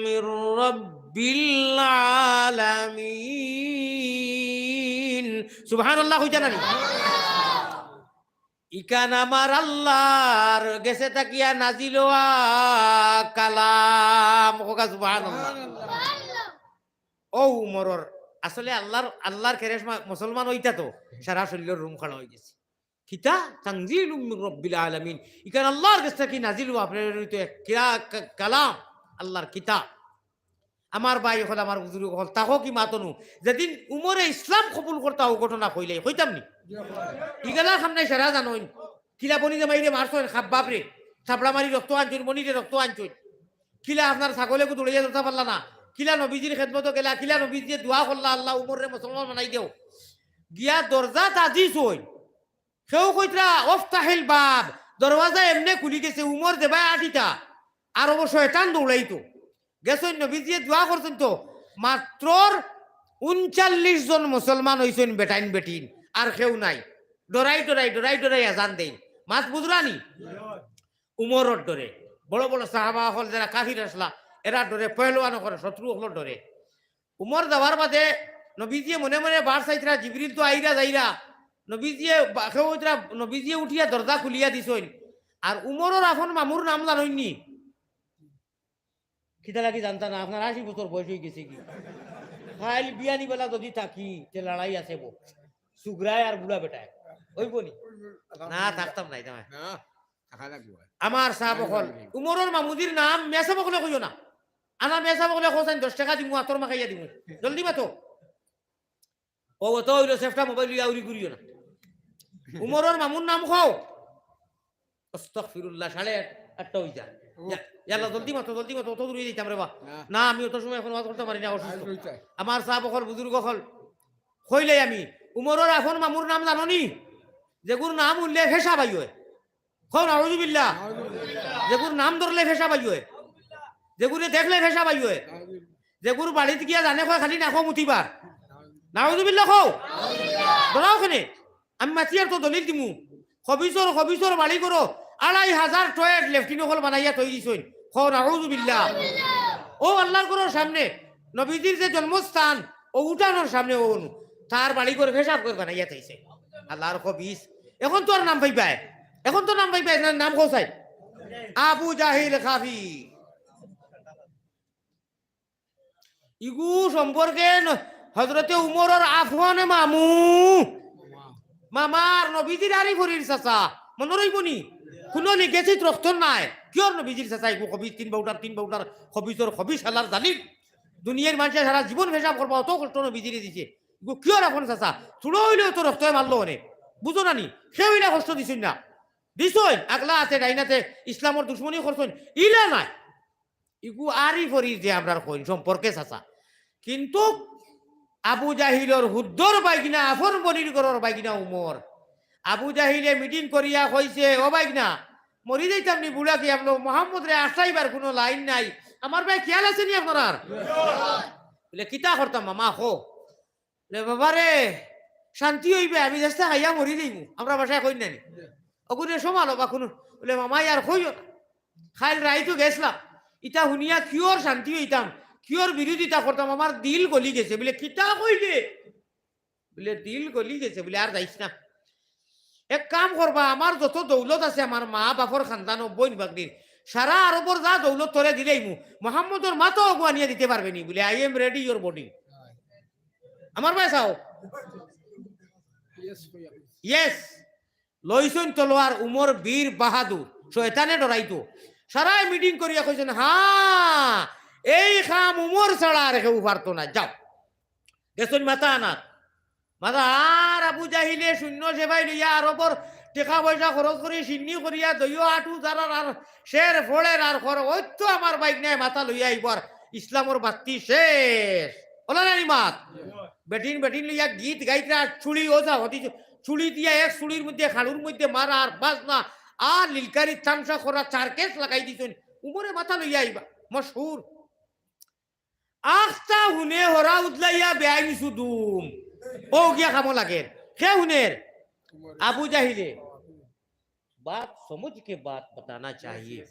মির রাব্বিল আলামিন।" সুবহানাল্লাহ কইতা না নি? ইখান আমার আল্লাহর গেছে থাকিয়া নাজিল অওয়া কালাম। কউক্কা সুবহানাল্লাহ। অউ উমরর আসলে আল্লাহর, আল্লাহর কেরেশমা মুসলমান অইতা তো সারা শরীলর রুম খাড়া অইগেছে। কিতা? তানজিলুম মির রাব্বিল আলামিন। ইখান আল্লাহর গেছ থাকি নাজিল অওয়া, প্রেরিত এক কিরা-, কা-, কালাম, আল্লাহর কিতাব। আমার ভাই অকল, আমার বুজুর্গ অকল, তাকো কি মাতনু? যেদিন উমরে ইসলাম কবুল করতা অউ ঘটনা কইলাই, কইতাম নি? ইগেলা খামনাই সারা জানইন। কিলা বনি জামাইরে মারছইন, খাব্বাবরে, থাবড়া মারি রক্ত আনছইন, মনিরে রক্ত আনছইন। কিলা আপনার ছাগল এগু দৌড়াইয়া ধরতা পারলা না। কিলা নবীজির খেদমতো গেলা, কিলা নবীজিয়ে দোয়া করলা, "আল্লাহ উমররে মুসলমান বানাই দেও।" গিয়া দরজাত আজিজ অইন। কেউ কইতরা, "ওফতাহিল বাব", দরওয়াজা এমনে খুলি গেছে, উমর যেবায় আটিতা, আর অবো শয়তান দৌড়াইতো। গেছইন নবীজিয়ে দোয়া করছইন তো, মাত্রর ঊনচল্লিশ জন মুসলমান অইছইন, বেটাইন বেটিন, আর কেউ নাই। ডরাই ডরাই, ডরাই ডরাই আজান দেইন। মাত বুজরা নি? উমরর ডরে। বড় বড় সাহাবা অকল যেরা কাফির আছলা, এরার ডরে, পহলওয়ান অকলর, শত্রু অকলর ডরে। উমর যাওয়ার বাদে নবীজিয়ে মনে মনে বার চাইতরা, জিবরিল তো আইরা যাইরা। নবীজিয়ে বা-, কেউ অইতরা, নবীজিয়ে উঠিয়া দরজা খুলিয়া দিছইন। আর উমরর আপন মামুর নাম জানইন নি? কিতা লাগি জানতা না? আপনার আশি বছর বয়স অইগেছে গি? কাইল বিয়ানি বেলা যুদি থাকি, তে লড়াই আছে বো। সুগরায় আর বুড়া বেটায়। অইবো নি? না, থাকতাম নায়, থাকতাম নায়। না, থাকা লাগবো। আমার সাব অকল, উমরর মামুজির নাম মিয়া সাব অকলে কইও না। আনা মিয়া সাব অকলে কওছাইন, দশ টেকা দিমু, আতর মাখাইয়া দিমু। জলদি মাতো। ও, অত অইলো, সেফটা মোবাইল লইয়া উড়ি ঘুরিও না। উমরর মামুর নাম কও। আস্তাগফিরুল্লাহ, সাড়ে আট, আটটা অইযা। ও। ইয়া, ইয়াল্লা, জলদি মাতো, জলদি মাতো, অত দূরে যাইতাম রে বা। না। না, আমি অত সময় অখন ওয়াজ করতাম পারি না, অসুস্থ। আর ওইটাই। আমার সাব অকল, বুজুর্গ অকল, কইলাই আমি, উমরর আপন মামুর নাম জানো নি? যেগুর নাম হুনলে ফেশাব আই অয়। কও নাউজুবিল্লাহ। নাউজুবিল্লাহ। যেগুর নাম ধরলে ফেশাব আই অয়। যেগুরে দেখলে ফেশাব আই অয়। নাউজুবিল্লাহ। যেগুর বাড়িত গিয়া জানে কয় খালি নাকো মুতিবার। নাউজুবিল্লাহ কও। ডরাও কেনে? আমি মাতিয়ার তো দলিল দিমু। খবিছর, খবিছর বাড়ি করো, আড়াই হাজার টয়লেট লেট্রিন অকল বানাইয়া থই দিছইন। কও নাউজুবিল্লাহ। ও আল্লাহর ঘরর সামনে, নবীজির যে জন্মস্থান, ও উঠানোর সামনে ও অনু, তার বাড়ি করে ফেশাব করে বানাইয়া থইছে। আল্লাহর খবিছ। এখন তো আর নাম পাইবায়, এখন তো নাম পাইবায়, না-, নাম কও চাই? আবু জাহিল কাফির। ইগু সম্পর্কে ন-, হজরতে উমরর আফওয়ানে মামু। মামার নবীজির আরি ফরির চাচা। মনো রইবো নি? কুনো লিখেছিত রক্ত নাই। কিয়র নবীজির চাচা? ইগু খবিছ তিন বাউটার, তিন বাউটার খবিছর খবিছ হালার জালিম। দুনিয়ার মানষে সারা জীবন ফেশাব করবা, অত কষ্ট নবীজিরে দিছে। ইগু কিয়র আপন চাচা? থুড়া অইলেও তো রক্তয়ে মারলো অনে। বুঝো না নি? কেউ ইলা কষ্ট দিছইন না। দিছইন, আগলা আছে, ডাইন আছে, ইসলামর দুশমনি করছইন। ইলা নাই। ইগু আরি ফরির যে আমরার কইন সম্পর্কে চাচা। কিন্তু আবু জাহিলর হুদ্দর বাইগনা, আফন বনির ঘরর বাইগনা উমর। আবু জাহিলে মিটিং করিয়া কইছে, "ও বাইগনা, মরি যাইতাম নি বুড়া কি আপনো? মোহাম্মদরে আটকাইবার কুনো লাইন নাই। আমার ভাই খেয়াল আছে নি আপনারার?" বুলে, "কিতা করতাম মামা, কও।" লে বাবা রে, শান্তি অইবে, আমি যেস্তা খাইয়া মরি যাইমু। আমরা ভাষায় কই না নি? অগুরে সমালো বা কুনু, বুলে, "মামা, ইয়ার কইও না। কাইল রাইতো গেছলাম। ইতা হুনিয়া কিওর শান্তি অইতাম, কিওর বিরোধিতা করতাম, আমার দিল গলি গেছে।" বুলে, "কিতা কইলে?" বুলে, "দিল গলি গেছে।" বুলে, "আর যাইস না।" এক কাম করবা, আমার যত দৌলত আছে, আমার মা বাপর খানদান, বইন বাগনির, সারা আরবর যা দৌলত তোরে দিলাইমু, মোহাম্মদর মাথা অগু আনিয়া দিতে পারবে নি? বুলে, "I am ready, your body।" আমার ভাই চাও? Yes, ভাইয়া। Yes। লইছইন তলোয়ার উমর বীর বাহাদুর, শয়তানে ডরাইতো। সারায় মিটিং করিয়া কইছইন, "হ্যাঁ, এই কাম উমর ছাড়া আর কেউ পারতো না, যাও।" গেছইন মাথা আনাত। মাথা আর আবু জাহিলে সৈন্য সেবাই লইয়া আরবর টেকা পয়সা খরচ করি সিন্নি করিয়া দইও আটু যারার আর শের ফড়ের আর খর, ওই তো আমার বাইগনায় মাথা লইয়া আইবো আর ইসলামর বাত্তি শেষ। ওলা নানি মাত? বেটিন বেটিন লইয়া গীত গাইতরা আর চুড়ি ওঝা হতি চুড়ি দিয়া এক চুড়ির মধ্যে খাড়ুর মধ্যে মারা আর বাজনা আর লিলকারি তামশা করা চার কেস লাগাই দিছইন। উমরে মাথা লইয়া আইবা, মশহুর। আখতা হুনে হরা উদলাইয়া বেআইন সুদুম। ও গিয়া কামো লাগের। কে হুনের? আবু জাহিলে। बात समझ के बात बताना चाहिए।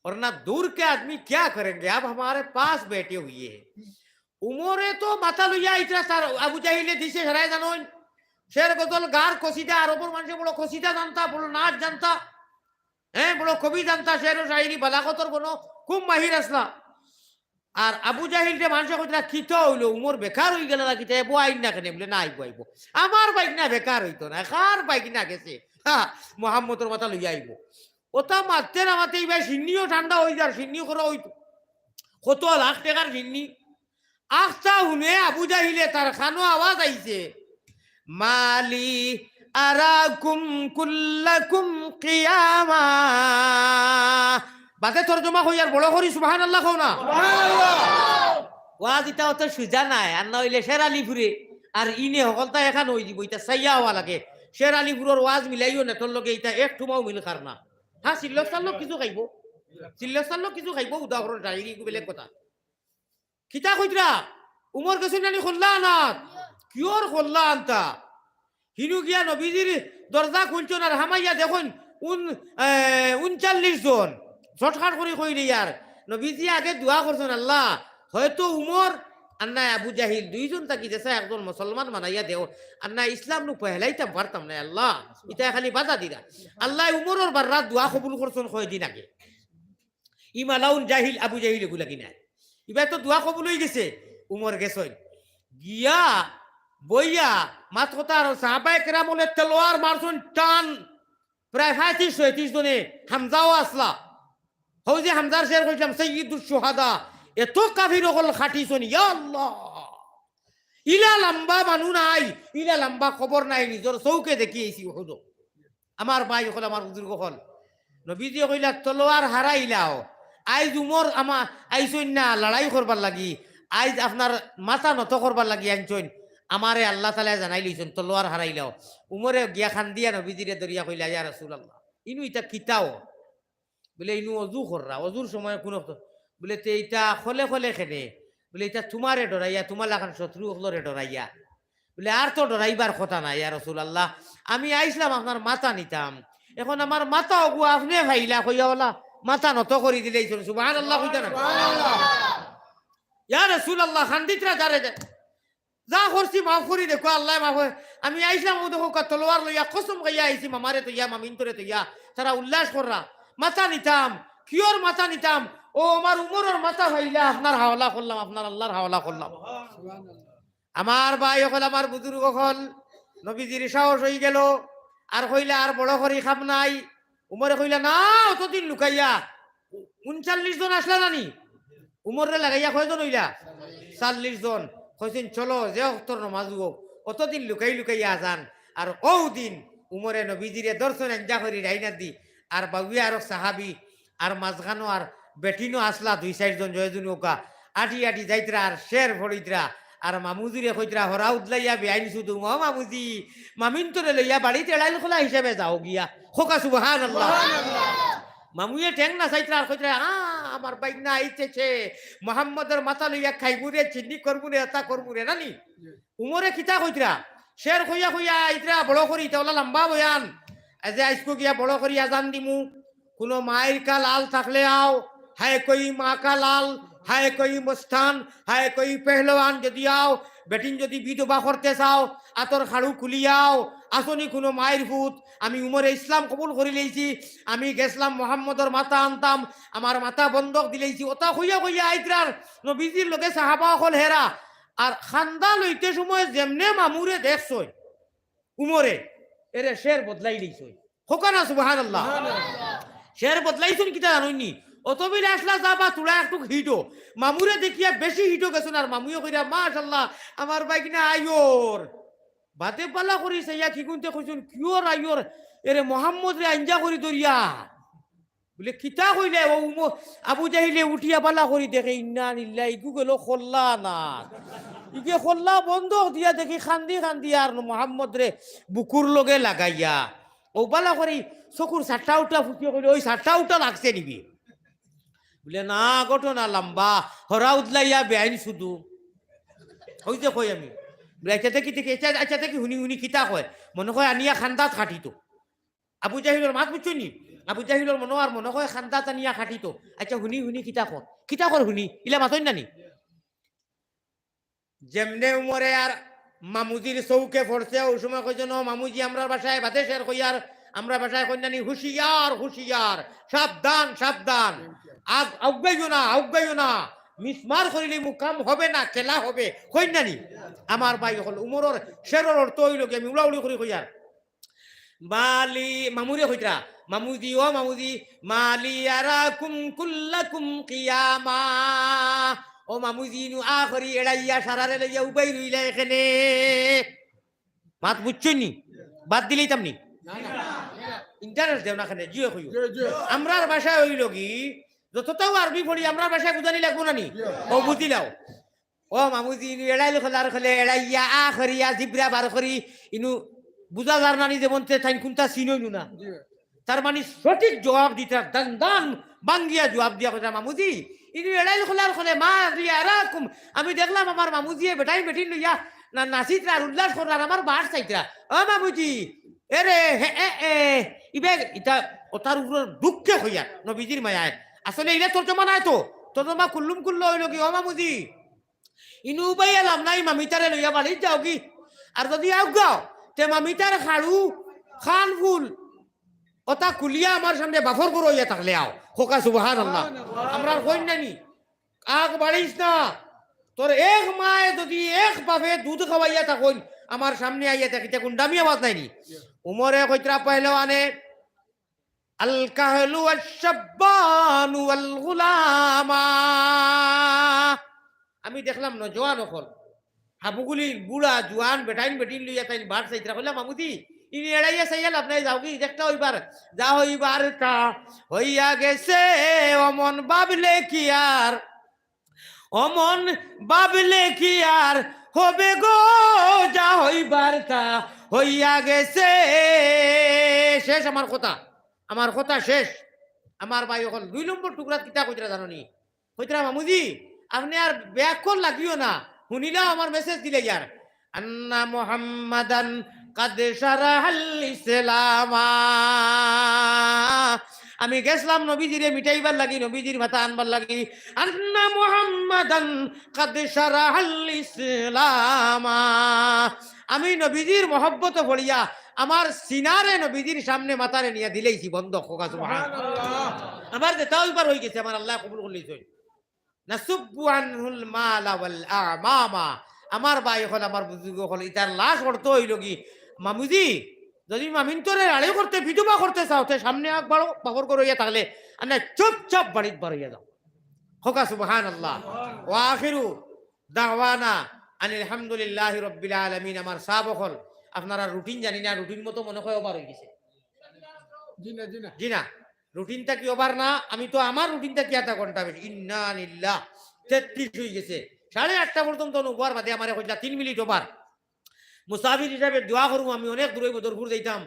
वरना दूर के आदमी क्या करेंगे, आप हमारे पास बैठे हुए हैं। উমরে তো মাথা লইয়া ইতরা তার আবু জাহিলে দিছে সারায় জানইন। শের গজল গার কসিদা, আরবর মানষে বড় কসিদা জানতা, বড় নাচ জানতা, হ্যাঁ, বড় কবি জানতা, শের ও শায়রি বালাগতর বনো খুব মাহির আছলা। আর আবু জাহিলরে মানষে কইতরা, "কিতা অইলো, উমর বেকার অইগেলা না কিতা, এবো আইন না কেনে?" বুলে, "না, আইবো, আইবো। আমার বাইগনা বেকার অইতো না, কার বাইগনা গেছে, হা, মোহাম্মদর মাথা লইয়া আইবো।" ওটা মাততে না মাততে ইবার শিন্নিও ঠান্ডা অইযার, শিন্নি করা অইতো। কত লাখ টেকার শিন্নি। আখতা হুনে আবু জাহিলে তার কানো আওয়াজ আইছে, "মালি আরাকুম কুল্লাকুম কিয়ামা।" বাদে তর্জমা কইয়ার বড় করি সুবহানাল্লাহ কও না। ওয়াজ ইতা অত সুজা নায়, আর না অইলে শের আলিপুরে আর ইনে হকলতা এখান অইযিবো, ইতা চাইয়া অওয়া লাগে। শের আলিপুরর ওয়াজ মিলাইও না, তোর লগে ইতা এক টুমাও মিল খার না। হ্যাঁ, সিল্লস্তার লোক কিছু খাইবো, সিল্লস্তার লোক কিছু খাইবো, উদাহরণ শায়রি, ইগু বেলেগ কথা। কিতা কইতরা? উমর গেছইন নানি খোল্লা আনাত? কিয়র খোল্লা আনতা? হিনু গিয়া নবীজির দরজা খুলছইন আর হামাইয়া দেখইন উন-, এ, ঊনচল্লিশ জন। শর্টকাট করি কইলে ইয়ার, নবীজি আগে দোয়া করছইন, "আল্লাহ, হয়তো উমর আর নায় আবু জাহিল, দুইজন থাকি যেছা একজন মুসলমান বানাইয়া দেও, আর নায় ইসলাম নু ফেলাইতাম পারতাম নায় আল্লাহ।" ইতা খালি বাধা দিরা। আল্লায় উমরর বাররা দোয়া কবুল করছইন কয়দিন আগে। ই মালাউন জাহিল, আবু জাহিল এগুলা কি নায়। ইবার তো দোয়া কবুল অইগেছে, উমর গেছইন। গিয়া, বইয়া, মাত কথা আর সাহাবায়ে কেরাম অকলে তলোয়ার মারছইন টান, প্রায় পঁয়ত্রিশ ছয়ত্রিশ জনে, হামজাও আছলা। হউ যে হামজার শের কইছলাম, সাইয়্যিদুশ শুহাদা, এত কাফির অকল খাটিছইন, ইয়া আল্লাহ। ইলা লাম্বা মানু নাই, ইলা লাম্বা কবর নাই, নিজর চউখে দেখি আইছি উহুদো। আমার ভাই অকল, আমার বুজুর্গ অকল, নবীজিয়ে কইলা, "তলোয়ার হারাইলাও।" আইজ উমর আমা-, আইছইন না লড়াই করবার লাগি, আইজ আপনার মাথা নত করবার লাগি আনছইন। আমারে আল্লাহ তাআলায় জানাই লইছইন, "তলোয়ার হারাইলাও।" উমরে গিয়া কান্দিয়া নবীজিরে ধরিয়া কইলা, "ইয়া রাসূলুল্লাহ, ইনু ইতা কিতাও?" বুলে, "ইনু অজু কররা, অজুর সময় কুন অক্ত?" বুলে, "তে ইতা খলে খলে কেনে?" বুলে, "ইতা তুমারে ডরাইয়া, তুমার লাখান শত্রু অকলরে ডরাইয়া।" বুলে, "আর তো ডরাইবার কথা না, ইয়া রাসূলুল্লাহ, আমি আইছলাম আপনার মাথা নিতাম, এখন আমার মাথা অগু আপনে পাইলা কইয়া অলা মাথা নত করি দিলাইছইন।" সুবহানাল্লাহ কইতা না? ইয়া রাসূলুল্লাহ, কান্দিতরা যারে যা-, যা করছি মাফ করি দেখো, আল্লায় মাফ করে। আমি আইছলাম অউ দেখো তলোয়ার লইয়া, কসম খাইয়া আইছি, মামারে থইয়া, মামিন্তরে থইয়া, তারা উল্লাস কররা, মাথা নিতাম, কিয়র মাথা নিতাম, ও আমার উমরর মাথা পাইলা, আপনার হাওলা করলাম, আপনার আল্লাহর হাওলা করলাম। আমার ভাই অকল, আমার বুজুর্গ অকল, নবীজির সাহস অইগেলো, আর কইলা, "আর বড় করি কাম নাই।" উমরে কইলা, "না, অতদিন লুকাইয়া ঊনচল্লিশ জন আছলা নানি?" উমররে লাগাইয়া কয়জন অইলা? চল্লিশ জন। কইছইন, "চলো, যে অক্তর নমাজ অউক, অতদিন লুকাই লুকাইয়া আজান।" আর অউ দিন উমরে নবীজিরে ধরছইন আঞ্জা করি ডাইনাদি, আর বাউয়ে আরক সাহাবি, আর মাঝখানো আর বেটিনও আছলা দুই চাইরজন, জয়জুন ওকা, আটি আটি যাইতরা আর শের ফড়িতরা, আর মামুজিরে কইতরা, "হরা উদলাইয়া বেআইন সুদুম, ও মামুজি, মামিন্তরে লইয়া বাড়িত এড়াইল খোলা হিসাবে যাও গিয়া।" কউক্কা সুবহানাল্লাহ। মামুয়ে ঠেং নাচাইতরা আর কইতরা, "আ, আমার বাইগনা আইতেছে, মোহাম্মদর মাথা লইয়া খাইমুরে, চিন্নি করমুরে, এতা করমুরে, নানি?" উমরে কিতা কইতরা? শের কইয়া কইয়া আইতরা বড় করি, ইতা অলা লাম্বা বয়ান। আইজ আইজকু গিয়া বড় করি আজান দিমু। কুনু মাইর কা লাল থাকলে আও, হায় কই মা কা লাল, হায় কই মস্তান, হায় কই পেহলওয়ান যদি আও, বেটিন যদি বিধবা করতে চাও, আতর খাড়ু খুলিয়া আও, আছনি কুনু মাইর ফুত, আমি উমরে ইসলাম কবুল করিলাইছি, আমি গেছলাম মোহাম্মদর মাথা আনতাম, আমার মাথা বন্ধক দিলাইছি, অতা কইয়া কইয়া আইতরার নবীজির লগে সাহাবা অকল হেরা, আর কান্দা লইতে সময় যেমনে মামুরে দেখছইন, উমরে, এরে শের বদলাইলাইছইন। কউক্কা না সুবহানাল্লাহ। শের বদলাইছইন কিতা জানইননি? অতবিল আছলা যা বা তুড়া একটুক হিটো। মামুরে দেখিয়া বেশি হিটো গেছইন আর মামুয়ে কইরা, "মাশাআল্লাহ, আমার বাইগনা আইয়র।" বাদে বালা করি চাইয়া কিগুনতে কইছইন, "কিয়র আইয়র? এরে মোহাম্মদরে আঞ্জা করি ধরিয়া।" বুলে, "কিতা কইলে?" ও উম-, আবু জাহিলে উঠিয়া বালা করি দেখে, ইন্না লিল্লাহ, ইগু গেলো খোল্লা না। ইগে খোল্লা বন্ধক দিয়া দেখি কান্দি কান্দি আর মোহাম্মদরে বুকুর লগে লাগাইয়া। অউ বালা করি চকুর চারটা উটা ফুটিয়া কইলে, "ওই চারটা উটা লাগছে নিবি?" বুলে, "না, ঘটনা লম্বা, হরা উদলাইয়া বেআইন শুধু।" ওই যে কই আমি। বুলে, "আচ্ছা, দেখি, দেখি, আচ্ছা, আচ্ছা, দেখি, হুনি, হুনি, কিতা কয়?" মনে কয় আনিয়া খান্দাত খাটিতো। আবু জাহিলর মাত বুঝছো নি? আবু জাহিলর মনো আর মনো কয় খান্দাত আনিয়া খাটিতো। আচ্ছা, হুনি, হুনি, কিতা কর? কিতা কর হুনি? ইলা মাতইন না নি? যেমনে উমরে আর মামুজির চউখে পড়ছে, ওই সময় কইছইন, "ও মামুজি, আমরার ভাষায় বাদে শের কইয়ার, আমরার ভাষায় কইন না নি, হুঁশিয়ার, হুঁশিয়ার, সাবধান, সাবধান, আগ-, আউগাইও না, আউগাইও না, মিসমার করিলে মুকাম হবে না, খেলা হবে।" কইন না নি? আমার ভাই অকল, উমরর শেরর অর্থ অইলো গি, আমি উড়াউড়ি করি কইয়ার। মালি, মামুরে কইতরা, "মামুজি, ও মামুজি, মালি আরাকুম কুল্লাকুম কিয়ামা।" ও মামুজি, ইনু আখরি এড়াইয়া সারারে লইয়া উবাই রইলা এখানে। মাত বুঝছইন নি? বাদ দিলাইতাম নি? Interest দেও না কেনে, জিও কইও। জি, জি। আমরার ভাষায় অইলো গি, যততাও আরবি পড়ি, আমরার ভাষায় বুঝানি লাগবো না নি? জি। ও বুঝিলাও। ও মামুজি, ইনু এড়াইল খোলার খোলে এড়াইয়া আ করিয়া জিব্রা বার করি, ইনু বুঝা যার না নি যেমন তে তাইন কুনটা চিনইনু না। জি। তার মানে সঠিক জবাব দিতা, দান দান ভাঙ্গিয়া জবাব দিয়া কইতা, "মামুজি, ইনু এড়াইল খোলার খোলে মালি আরাকুম।" আমি দেখলাম আমার মামুজিয়ে বেটাইন বেটিন লইয়া না নাচিতরা আর উল্লাস কররা আর আমার বাট চাইতরা। "ও মামুজি, এ রে, হে, এ, এ।" ইবে ইতা অতার উপরে দুঃখে কইয়ার, নবীজির মায়ায়। আসলে ইলা তর্জমা নায় তো, তর্জমা কুল্লুম কুল্লা অইলো গি, "ও মামুজি, ইনু উবাইয়া লাভ নাই, মামিতারে লইয়া বাড়িত যাওগি। আর যুদি আউগাও, তে মামিতার খাড়ু, খান ফুল, অতা খুলিয়া আমার সামনে বাফর ঘরো অইয়া থাকলে আও।" কউক্কা সুবহানাল্লাহ। আমরার কইন না নি, "আগ বাড়িস না, তোর এক মায়ে যুদি এক বাফে দুধ খাওয়াইয়া থাকইন, আমার সামনে আইয়া থাকিতে গুন্ডামি আওয়াজ নাই নি?" উমরে কইতরা, পহলওয়ানে, "আল কাহলু ওয়াশ শাব্বানু ওয়াল গুলামা।" আমি দেখলাম নওজোয়ান অকল, হাবুগুলি বুড়া, জুয়ান, বেটাইন বেটিন লইয়া তাইন বাট চাইতরা। কইলাম, "মামুজি, ইনি এড়াইয়া চাইয়া লাভ নাই, যাওগি, দেখতা অইবার, যা হইবার তা হইয়া গেছে, অমন ভাবলে কি আর, অমন ভাবলে কি আর হবে গো, যা হইবার তা হইয়া গেছে।" শেষ আমার কথা, আমার কথা শেষ। আমার ভাই অকল, দুই নম্বর টুকরাত কিতা কইতরা জানো নি? কইতরা, "মামুজি, আপনে আর ব্যাকল লাগিও না, হুনিলাও আমার message দিলাইয়ার।" আন্না মুহাম্মাদান কাদ শারাহাল ইসলামা। আমি গেছলাম নবীজিরে মিটাইবার লাগি, নবীজির মাথা আনবার লাগি। আন্না মুহাম্মাদান কাদ শারাহাল ইসলামা। আমি নবীজির মহব্বত পড়িয়া আমার সিনারে নবীজির সামনে মাথারে নিয়া দিলাইছি বন্ধ। কউক্কা সুবহান। সুবহানাল্লাহ। আমার যেতা অইবার অইগেছে, আমার আল্লায় কবুল করিলাইছইন। নাসুব্বু আনহুল মালা ওয়াল আমামা। আমার ভাই অকল, আমার বুজুর্গ অকল, ইতার লাশ অর্থ অইলো গি, মামুজি, যুদি মামিন্তরে রাড়ি করতে, বিধবা করতে চাও, তে সামনে আগ বাড়ো, বাফর ঘরো অইয়া থাকলে, আর না চুপচাপ বাড়িত বার অইয়া যাও। কউক্কা সুবহানাল্লাহ। ওয়া আখিরু দাওয়ানা আনিল হামদুলিল্লাহি রাব্বিল আলামিন। আমার সাব অকল, আপনারা routine জানি না, routine মতো মনে কয় over অইগেছে। জি না, জি না। জি না, routine থাকি over না, আমি তো আমার routine থাকি আধা ঘন্টা বেশি। ইন্না লিল্লাহ, তেত্রিশ অইগেছে। সাড়ে আটটা পর্যন্ত অনু অওয়ার বাদে আমারে কইলা তিন মিনিট over। মুসাফির হিসাবে দোয়া করমু, আমি অনেক দূরে বদরপুর যাইতাম,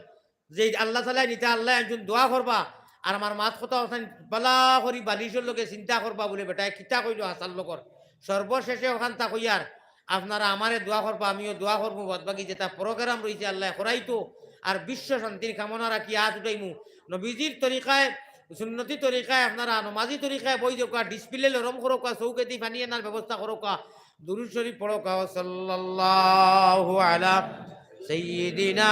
যে আল্লাহ তাআলায় নিতা, আল্লায় একজন দোয়া করবা, আর আমার মাত কথা অখান বালা করি বালিশর লগে চিন্তা করবা বুলে বেটায় কিতা কইলো হাছার লগর। সর্বশেষে অখান তা কইয়ার, আপনারা আমারে দোয়া করবা, আমিও দোয়া করমু, বাদ বাকি যেতা program রইছে আল্লায় করাইতো, আর বিশ্ব শান্তির কামনা রাখি আত উঠাইমু। নবীজির তরিকায়, সুন্নতি তরিকায়, আপনারা নমাজি তরিকায় বই দেউক্কা, display লরম করউক্কা, চউখেদি পানি আনার ব্যবস্থা করউক্কা, দুরুদ শরীফ পড়উক্কা, সাল্লাল্লাহু আলা সাইয়্যিদিনা।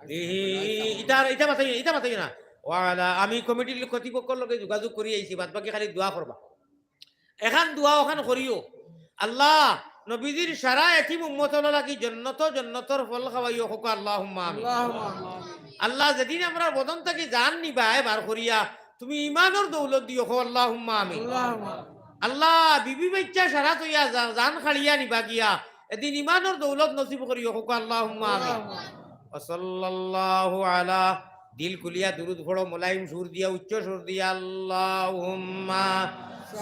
ই-, ইতা, ইতা মাতাইও, ইতা মাতাইও না। ওয়ালা, আমি কমিটির কর্তৃপক্ষর লগে যোগাযোগ করি আইছি, বাদ বাকি খালি দোয়া করবা। এখান দোয়া অখান করিও। আল্লাহ, নবীজির সারা এতিম উম্মতর লাগি জন্নত, জন্নতর ফল খাওয়াইও, কউক্কা আল্লাহুম্মা আমিন। আল্লাহুম্মা আমিন। আল্লাহ, যেদিন আমরার বদন থাকি জান নিবায় বার করিয়া, তুমি ইমানর দৌলত দিও, কউক্কা আল্লাহুম্মা আমিন। আল্লাহুম্মা আমিন। আল্লাহ, বিবি বাইচ্চা সারা থইয়া জা-, জান কাড়িয়া নিবা গিয়া, এদিন ইমানর দৌলত নসিব করিও, কউক্কা আল্লাহুম্মা আমিন। আল্লাহুম্মা আমিন। ওয়া সাল্লাল্লাহু আলা, দিল খুলিয়া দুরুদ পড়ো, মোলায়েম সুর দিয়া, উচ্চ সুর দিয়া, আল্লাহুম্মা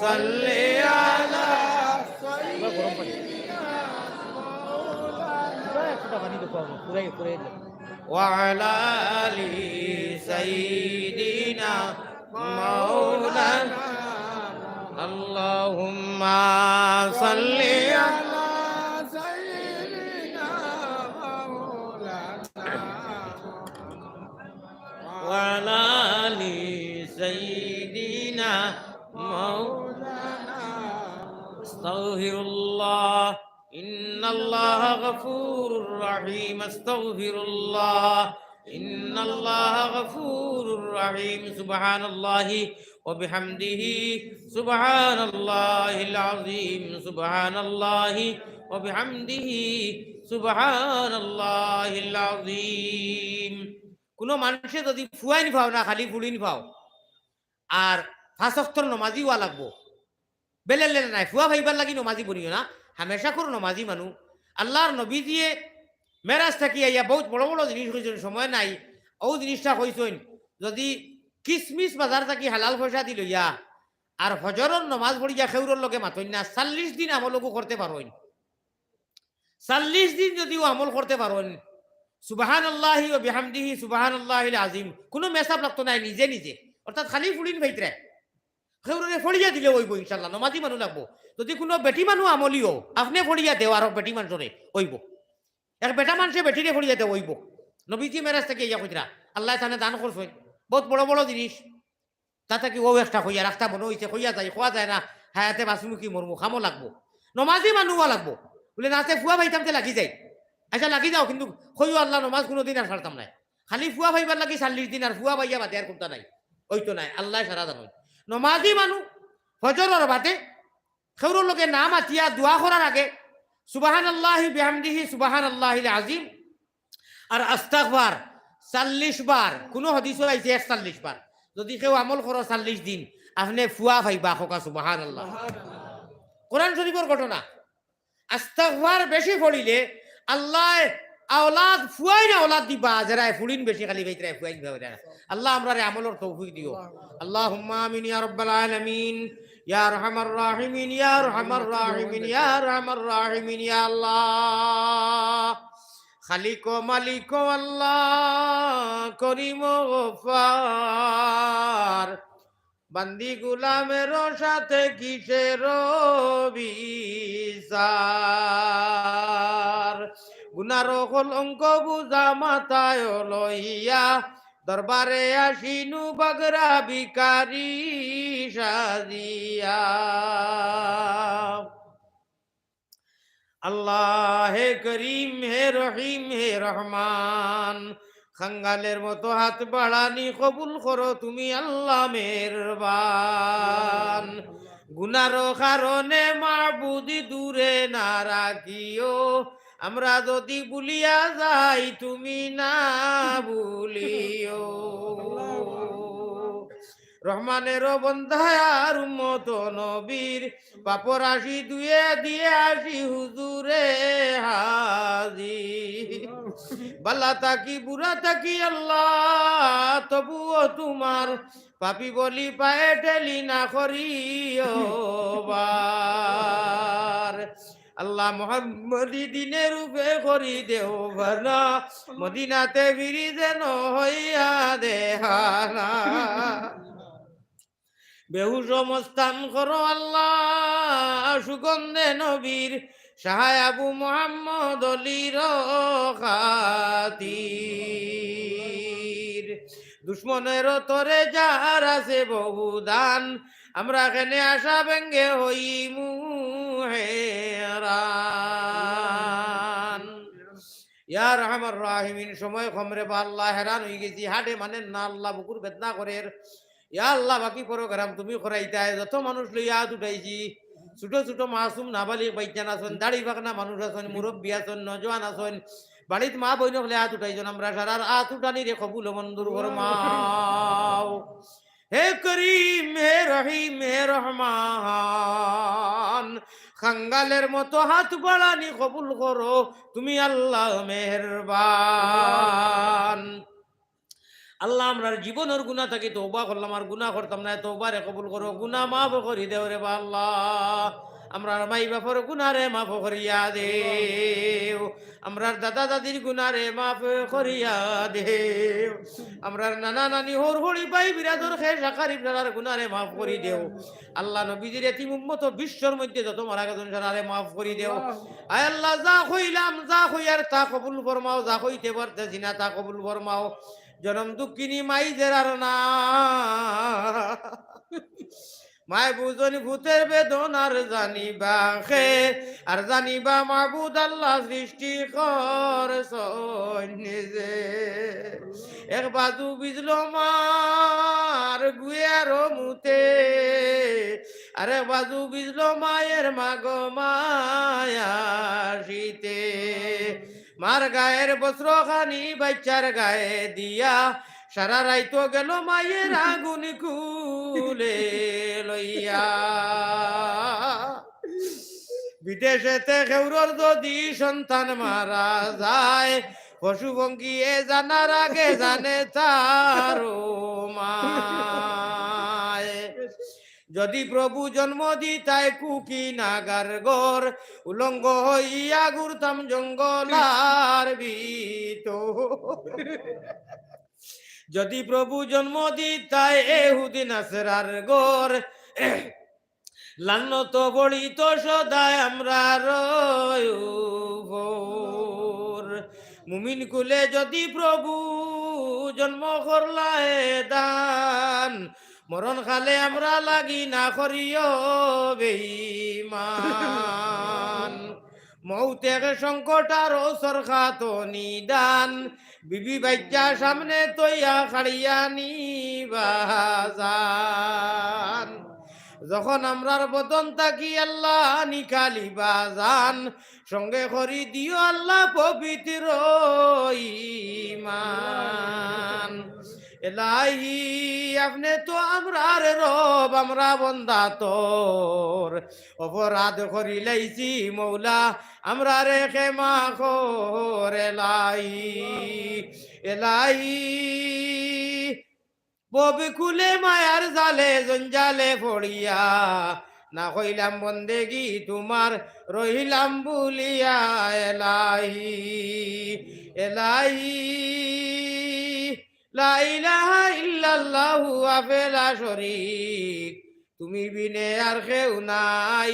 সাল্লি আলা সাইয়্যিদিনা মাওলানা। পুরাই, পুরাই। وعلى آل سيدنا مولانا. اللهم صل على سيدنا مولانا وعلى آل سيدنا مولانا. أستغفر الله، إن الله غفور رحيم. أستغفر الله، إن الله غفور رحيم. سبحان الله وبحمده، سبحان الله العظيم، سبحان الله وبحمده، سبحان الله العظيم. কুনু মানষে যুদি ফুয়াইন পাও না, খালি ফুড়িন পাও, আর পাঁচ ওয়াক্তর নমাজি অওয়া লাগবো। বেলেন লেন নায়, ফুয়া পাইবার লাগি নমাজি বনিও না, হামেশাকুর নমাজি মানু। আল্লার নবীজিয়ে মেরাজ থাকি আইয়া বউত বড় বড় জিনিস কইছইন, সময় নাই। অউ জিনিসটা কইছইন, যুদি কিসমিস বাজার থাকি হালাল পয়সাদি লইয়া আর ফজরর নমাজ পড়িয়া কেউরর লগে মাতইন না, চাল্লিশ দিন আমল অগু করতে পারইন। চাল্লিশ দিন যুদি অউ আমল করতে পারইন, সুবহানাল্লাহি ওয়া বিহামদিহি, সুবহানাল্লাহিল আজিম, কুনু মেসাব লাগতো নায়, নিজে নিজে, অর্থাৎ খালি ফুড়িন পাইতরায়। কেউররে ফড়িয়া দিলে অইবো ইনশাআল্লাহ, নমাজি মানু লাগবো। যুদি কুনু বেটি মানু আমলি অও, আপনে ফড়িয়া দেও আরক বেটি মানষরে, অইবো। এক বেটা মানষে বেটিরে ফড়িয়া দেও, অইবো। নবীজি মেরাজ থাকি আইয়া কইতরা, আল্লায় তানে দান করছইন বউত বড় বড় জিনিস। তা থাকি অউ একটা কইয়া রাখতা মনো অইছে, কইয়া যাই, কওয়া যায় না, হায়াতে বাঁচিমু কি মরমু, কামো লাগবো। নমাজি মানু অওয়া লাগবো। বুলে, না তে ফুয়া পাইতাম তে লাগি যাই। আইচ্ছা, লাগি যাও, কিন্তু কইও আল্লাহ নমাজ কুনুদিন আর ছাড়তাম নায়। খালি ফুয়া পাইবার লাগি চাল্লিশ দিন, আর ফুয়া পাইয়া বাদে আর কুন্তা নাই, অইতো নায়, আল্লায় সারা জানইন। নমাজি মানু ফজরর বাদে কেউরর লগে না মাতিয়া দোয়া করার আগে সুবহানাল্লাহি বিহামদিহি, সুবহানাল্লাহিল আজিম, আর আস্তাগফার চাল্লিশ বার, কুনু হাদিসো আইছে একচাল্লিশ বার। যুদি কেউ আমল করো চাল্লিশ দিন, আপনে ফুয়া পাইবা, কউক্কা সুবহানাল্লাহ। কোরআন শরীফর ঘটনা। আস্তাগফার বেশি পড়িলে আল্লায় আওলাদ ফুয়াইন আওলাদ দিবা, যেরায় ফুড়িন বেশি খালি পাইতরায় ফুয়াইন পাইতরায়। আল্লাহ আমরারে আমলর তৌফিক দিও। আল্লাহুম্মা আমিন ইয়া রাব্বাল আলামিন, ইয়া আরহামার রাহিমিন, ইয়া আরহামার রাহিমিন, ইয়া আরহামার রাহিমিন, ইয়া আল্লাহ। খালিক ও মালিক ও আল্লাহ, করিম ও গফফার, বান্দি গুলামের সাথে কিসের বিচার? গুনার কলঙ্ক বুঝা মাথায় লইয়া দরবারে আসিনু বাগরা ভিখারি সাজিয়া। আল্লাহ হে করিম, হে রহিম, হে রহমান, কাঙ্গালের মতো হাত বাড়ানি কবুল করো তুমি আল্লাহ মেহেরবান। গুনার কারণে মাবুদ দূরে না রাখিও, আমরা যুদি ভুলিয়া যাই তুমি না ভুলিও। রহমানের বন্দা আর উম্মত নবীর, পাপর রাশি ধুয়ে দিয়ে আসি হুজুরে হাজির। বালা থাকি বুরা থাকি আল্লাহ, তবুও তোমার পাপী বলি পায়ে ঠেলি না করিও বার। আল্লাহ মোহাম্মদী দিনের উপরে করি দেও বানা, মদিনাতে ফিরি যেন হইয়া দেহানা। বেহুশ মস্তান করো আল্লাহ, সুগন্ধে নবীর সাহায় আবু মোহাম্মদ অলির খাতির। দুশমনের তরে যার আছে বহু দান, আমরা কেনে আশা ভেঙ্গে হইমু হেরান। ইয়া আরহামার রাহিমিন, সময় কম রে বা আল্লাহ, হেরান অইগেছি, হাটে মানের না আল্লাহ, বুকুর বেদনা করের। ইয়া আল্লাহ, বাকি program তুমি করাইতায়, যত মানুষ লইয়া আত উঠাইছি, ছোট ছোট মাসুম নাবালিগ বাইচ্চান আছইন, দাড়ি পাকনা মানুষ আছইন, মুরব্বি আছইন, নওজোয়ান আছইন, বাড়িত মা বইন অকলে আত উঠাইছইন, আমরা সারার আত উঠানিরে কবুল ও মঞ্জুর ফরমাও। হে করিম, হে রহিম, হে রহমান, কাঙ্গালের মতো হাত বাড়ানি কবুল করো তুমি আল্লাহ মেহেরবান। আল্লাহ, আমরার জীবনর গুনা থাকি তওবা করলাম, আর গুনা করতাম না, তওবারে কবুল করো, গুনা মাফ করি দেও রে বা আল্লাহ। আমরার মাই বাপর গুনারে মাফ করিয়া দেও, আমরার দাদা দাদির গুনারে মাফ করিয়া দেও, আমরার নানা নানি, হউর হড়ি, ভাই বিরাদর, খেশ আকারিব সারার গুনারে মাফ করি দেও। আল্লাহ, নবীজির এতিম উম্মত বিশ্বর মধ্যে যত মারা গেছইন সারারে মাফ করি দেও। আয় আল্লাহ, যা কইলাম, যা কইয়ার তা কবুল ফরমাও, যা কইতে পারতেছি না তা কবুল ফরমাও। জনম দুঃখিনী মাই যেরার না, মায় বুঝইন পুতর বেদনা আর জানিবা কে, আর জানিবা মাবুদ আল্লাহ সৃষ্টি করছইন নিজে। এক বাজু বিজলো মার গুয়ার মুতে, আর এক বাজু বিজলো মায়ের মাগো মায়া শীতে। মার গায়ের বস্ত্র খানি বাইচ্চার গায়ে দিয়া, সারা রাইত গেল মায়ের আগুন কুলে লইয়া। বিদেশেতে কেউরর যদি সন্তান মারা যায়, পশু পঙ্খিয়ে জানার আগে জানে তার মায়। যদি প্রভু জন্ম দিতায় কুকি নাগার ঘর, উলঙ্গ হইয়া ঘুরতাম জঙ্গল আর ভিতর। যদি প্রভু জন্ম দিতায় এহুদি নাসরার ঘর, লানত পড়িত সদায় আমরার উপর। মুমিন কুলে যদি প্রভু জন্ম করলায় দান, মরণ কালে আমরা লাগি না করিও বেঈমান। মৌত এক সংকট আর অবসর খাত নিদান, বিবি বাইচ্চা সামনে তইয়া খাড়িয়া নিবা জান। যখন আমরার বদন থাকি আল্লাহ নিকালিবা জান, সঙ্গে করি দিও আল্লাহ পবিত্র ইমান। এলাহি, আপনে তো আমরার রব, আমরা বন্দা তোর। অপরাধ করিলাইছি মৌলা, আমরারে ক্ষমা কর এলাহি। এলাহি, ভবকুলে মায়ার জালে জঞ্জালে পড়িয়া, না কইলাম বন্দেগি তোমার, রইলাম ভুলিয়া এলাহি। এলাহি, লা ইলাহা ইল্লাল্লাহু ওয়াহদাহু লা শরীক, তুমি বিনে আর কেউ নাই,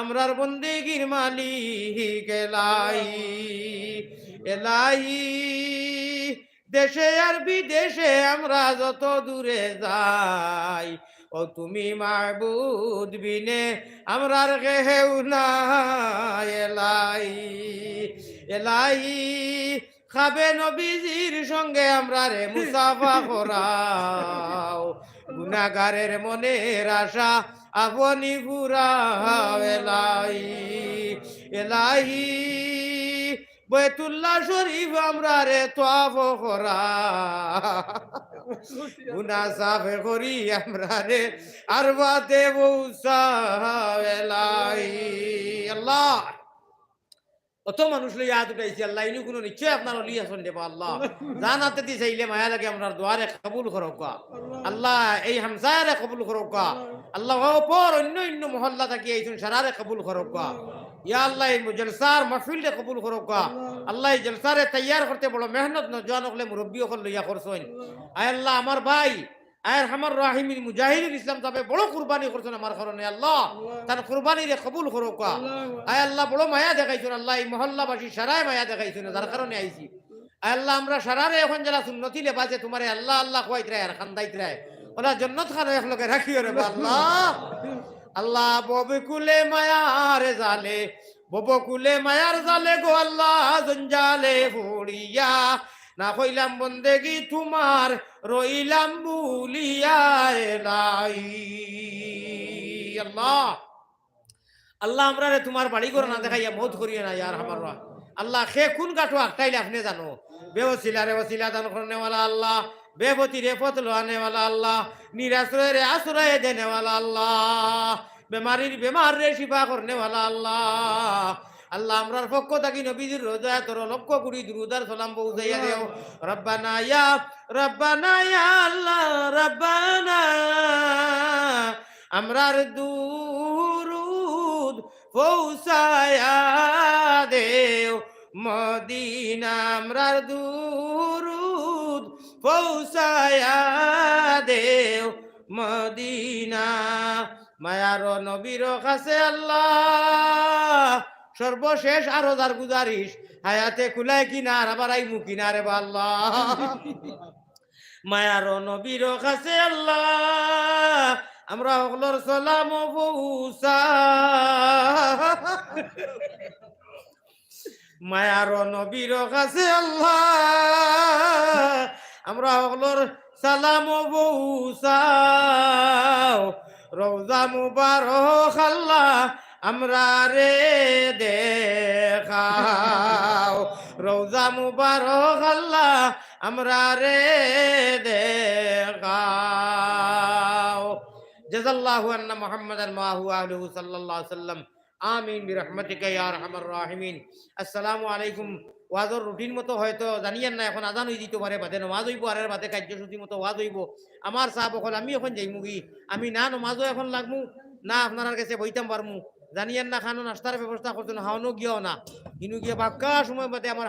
আমরার বন্দেগির মালিক এলাহি। এলাহি, দেশে আর বিদেশে আমরা যত দূরে যাই, ও তুমি মাবুদ বিনে আমরার কেউ নাই এলাহি। এলাহি, খাবে নবীজির সঙ্গে আমরারে মুসাফা করাও, গুনাগারের মনের আশা আপনি পুরাও এলাহি। এলাহি, বয়তুল্লাহ শরীফ আমরারে তওয়াফ করা, গুনা সাফ করি আমরারে আরফাতে পৌঁছাও এলাহি। আল্লাহ, অত মানুষ লইয়া হাত উঠাইছি, আল্লাহ, ইনু কুনু নিশ্চয় আপনার অলি আছইন রে বা আল্লাহ। জান আতেদি চাইলে মায়া লাগে আমরার দোয়ারে কবুল করউক্কা। আল্লাহ, এই হামসায়ারে কবুল করউক্কা। আল্লাহ, অপর অন্য অন্য মহল্লা থাকি আইছইন, সারারে কবুল করউক্কা। ইয়া আল্লাহ, এই জলসার মাহফিলরে কবুল করউক্কা। আল্লাহ, এই জলসারে তৈয়ার করতে বড় মেহনত নওজোয়ান অকলে মুরব্বি অকল লইয়া করছইন। আয় আল্লাহ, আমার ভাই আরহামার রাহিমিন মুজাহিদুল ইসলাম সাবে বড় কুরবানি করছইন আমার কারণে আল্লাহ। তান কুরবানিরে কবুল করউক্কা। আয় আল্লাহ, বড় মায়া দেখাইছইন আল্লাহ, এই মহল্লাবাসী সারায় মায়া দেখাইছইন, যার কারণে আইছি। আয় আল্লাহ, আমরা সারারে অখন যারা সুন্নতি লেবাসে তোমারে আল্লাহ আল্লাহ কওয়াইতরায় আর কান্দাইতরায়, অলা জন্নত খানো একলগে রাখিও রে বা আল্লাহ। আল্লাহ, ভবকুলে মায়ার জালে, ভবকুলে মায়ার জালে গো আল্লাহ, জঞ্জালে পড়িয়া, না কইলাম বন্দেগি তোমার, রইলাম ভুলিয়া এলাহি। আল্লাহ, আল্লাহ, আমরারে তোমার বাড়ি ঘর না দেখাইয়া মউত করিও না, ইয়া আরহামার রাহ-, আল্লাহ, কে কুন ঘাটো আটকাইলে আপনে জানো। বেওসিলারে ওসিলা দান করনেওয়ালা আল্লাহ, বেপথিরে পথ লওয়ানেওয়ালা আল্লাহ, নিরাশ্রয়রে আশ্রয় দেনেওয়ালা আল্লাহ, বেমারির বেমাররে শিফা করনেওয়ালা আল্লাহ। আল্লাহ, আমরার পক্ষ থাকি নবীজির রওজায় তোর লক্ষ কোটি দুরুদ আর সালাম পৌঁছাইয়া দেও। রব্বানা ইয়া, রব্বানা ইয়া আল্লাহ, রব্বানা, আমরার দুরুদ পৌঁছায়া দেও মদিনা আমরার দুরুদ, পৌঁছায়া দেও মদিনা। মায়ার নবীর কাছে আল্লাহ, সর্বশেষ আরজ আর গুজারিশ, হায়াতে কুলায় কিনার আবার আইমু কিনারে বা আল্লাহ। মায়ার নবীর কাছে আল্লাহ, আমরা হকলর সালাম পৌঁছা। মায়ার নবীর কাছে আল্লাহ, আমরা হকলর সালাম পৌঁছাও। রওজা মুবারক আল্লাহ, আমরারে দেখাও। রওজা মুবারক আল্লাহ, আমরারে দেখাও। জাযাল্লাহু আন্না মুহাম্মাদান ওয়া আহু আহলুহু সাল্লাল্লাহু আলাইহি ওয়াসাল্লাম। আমিন বিরহমাতিকা ইয়া আরহামার রাহিমিন। আসসালামু আলাইকুম। ওয়াজর রুটিন মতো হয়তো জানিয়ার না, এখন আজান অই দিতো পারে, বাদে নমাজ অইবো, আর এর বাদে কার্যসূচি মতো ওয়াজ অইবো। আমার সাব অকল, আমি এখন যাইমুগি, আমি না নমাজও এখন লাগমু, না আপনারার গেছে বইতাম পারমু। জানিয়ার না খানো নাস্তার ব্যবস্থা করছইন, হাওনো গিয়াও না, ইনু গিয়া বাক্কা সময় বাদে আমার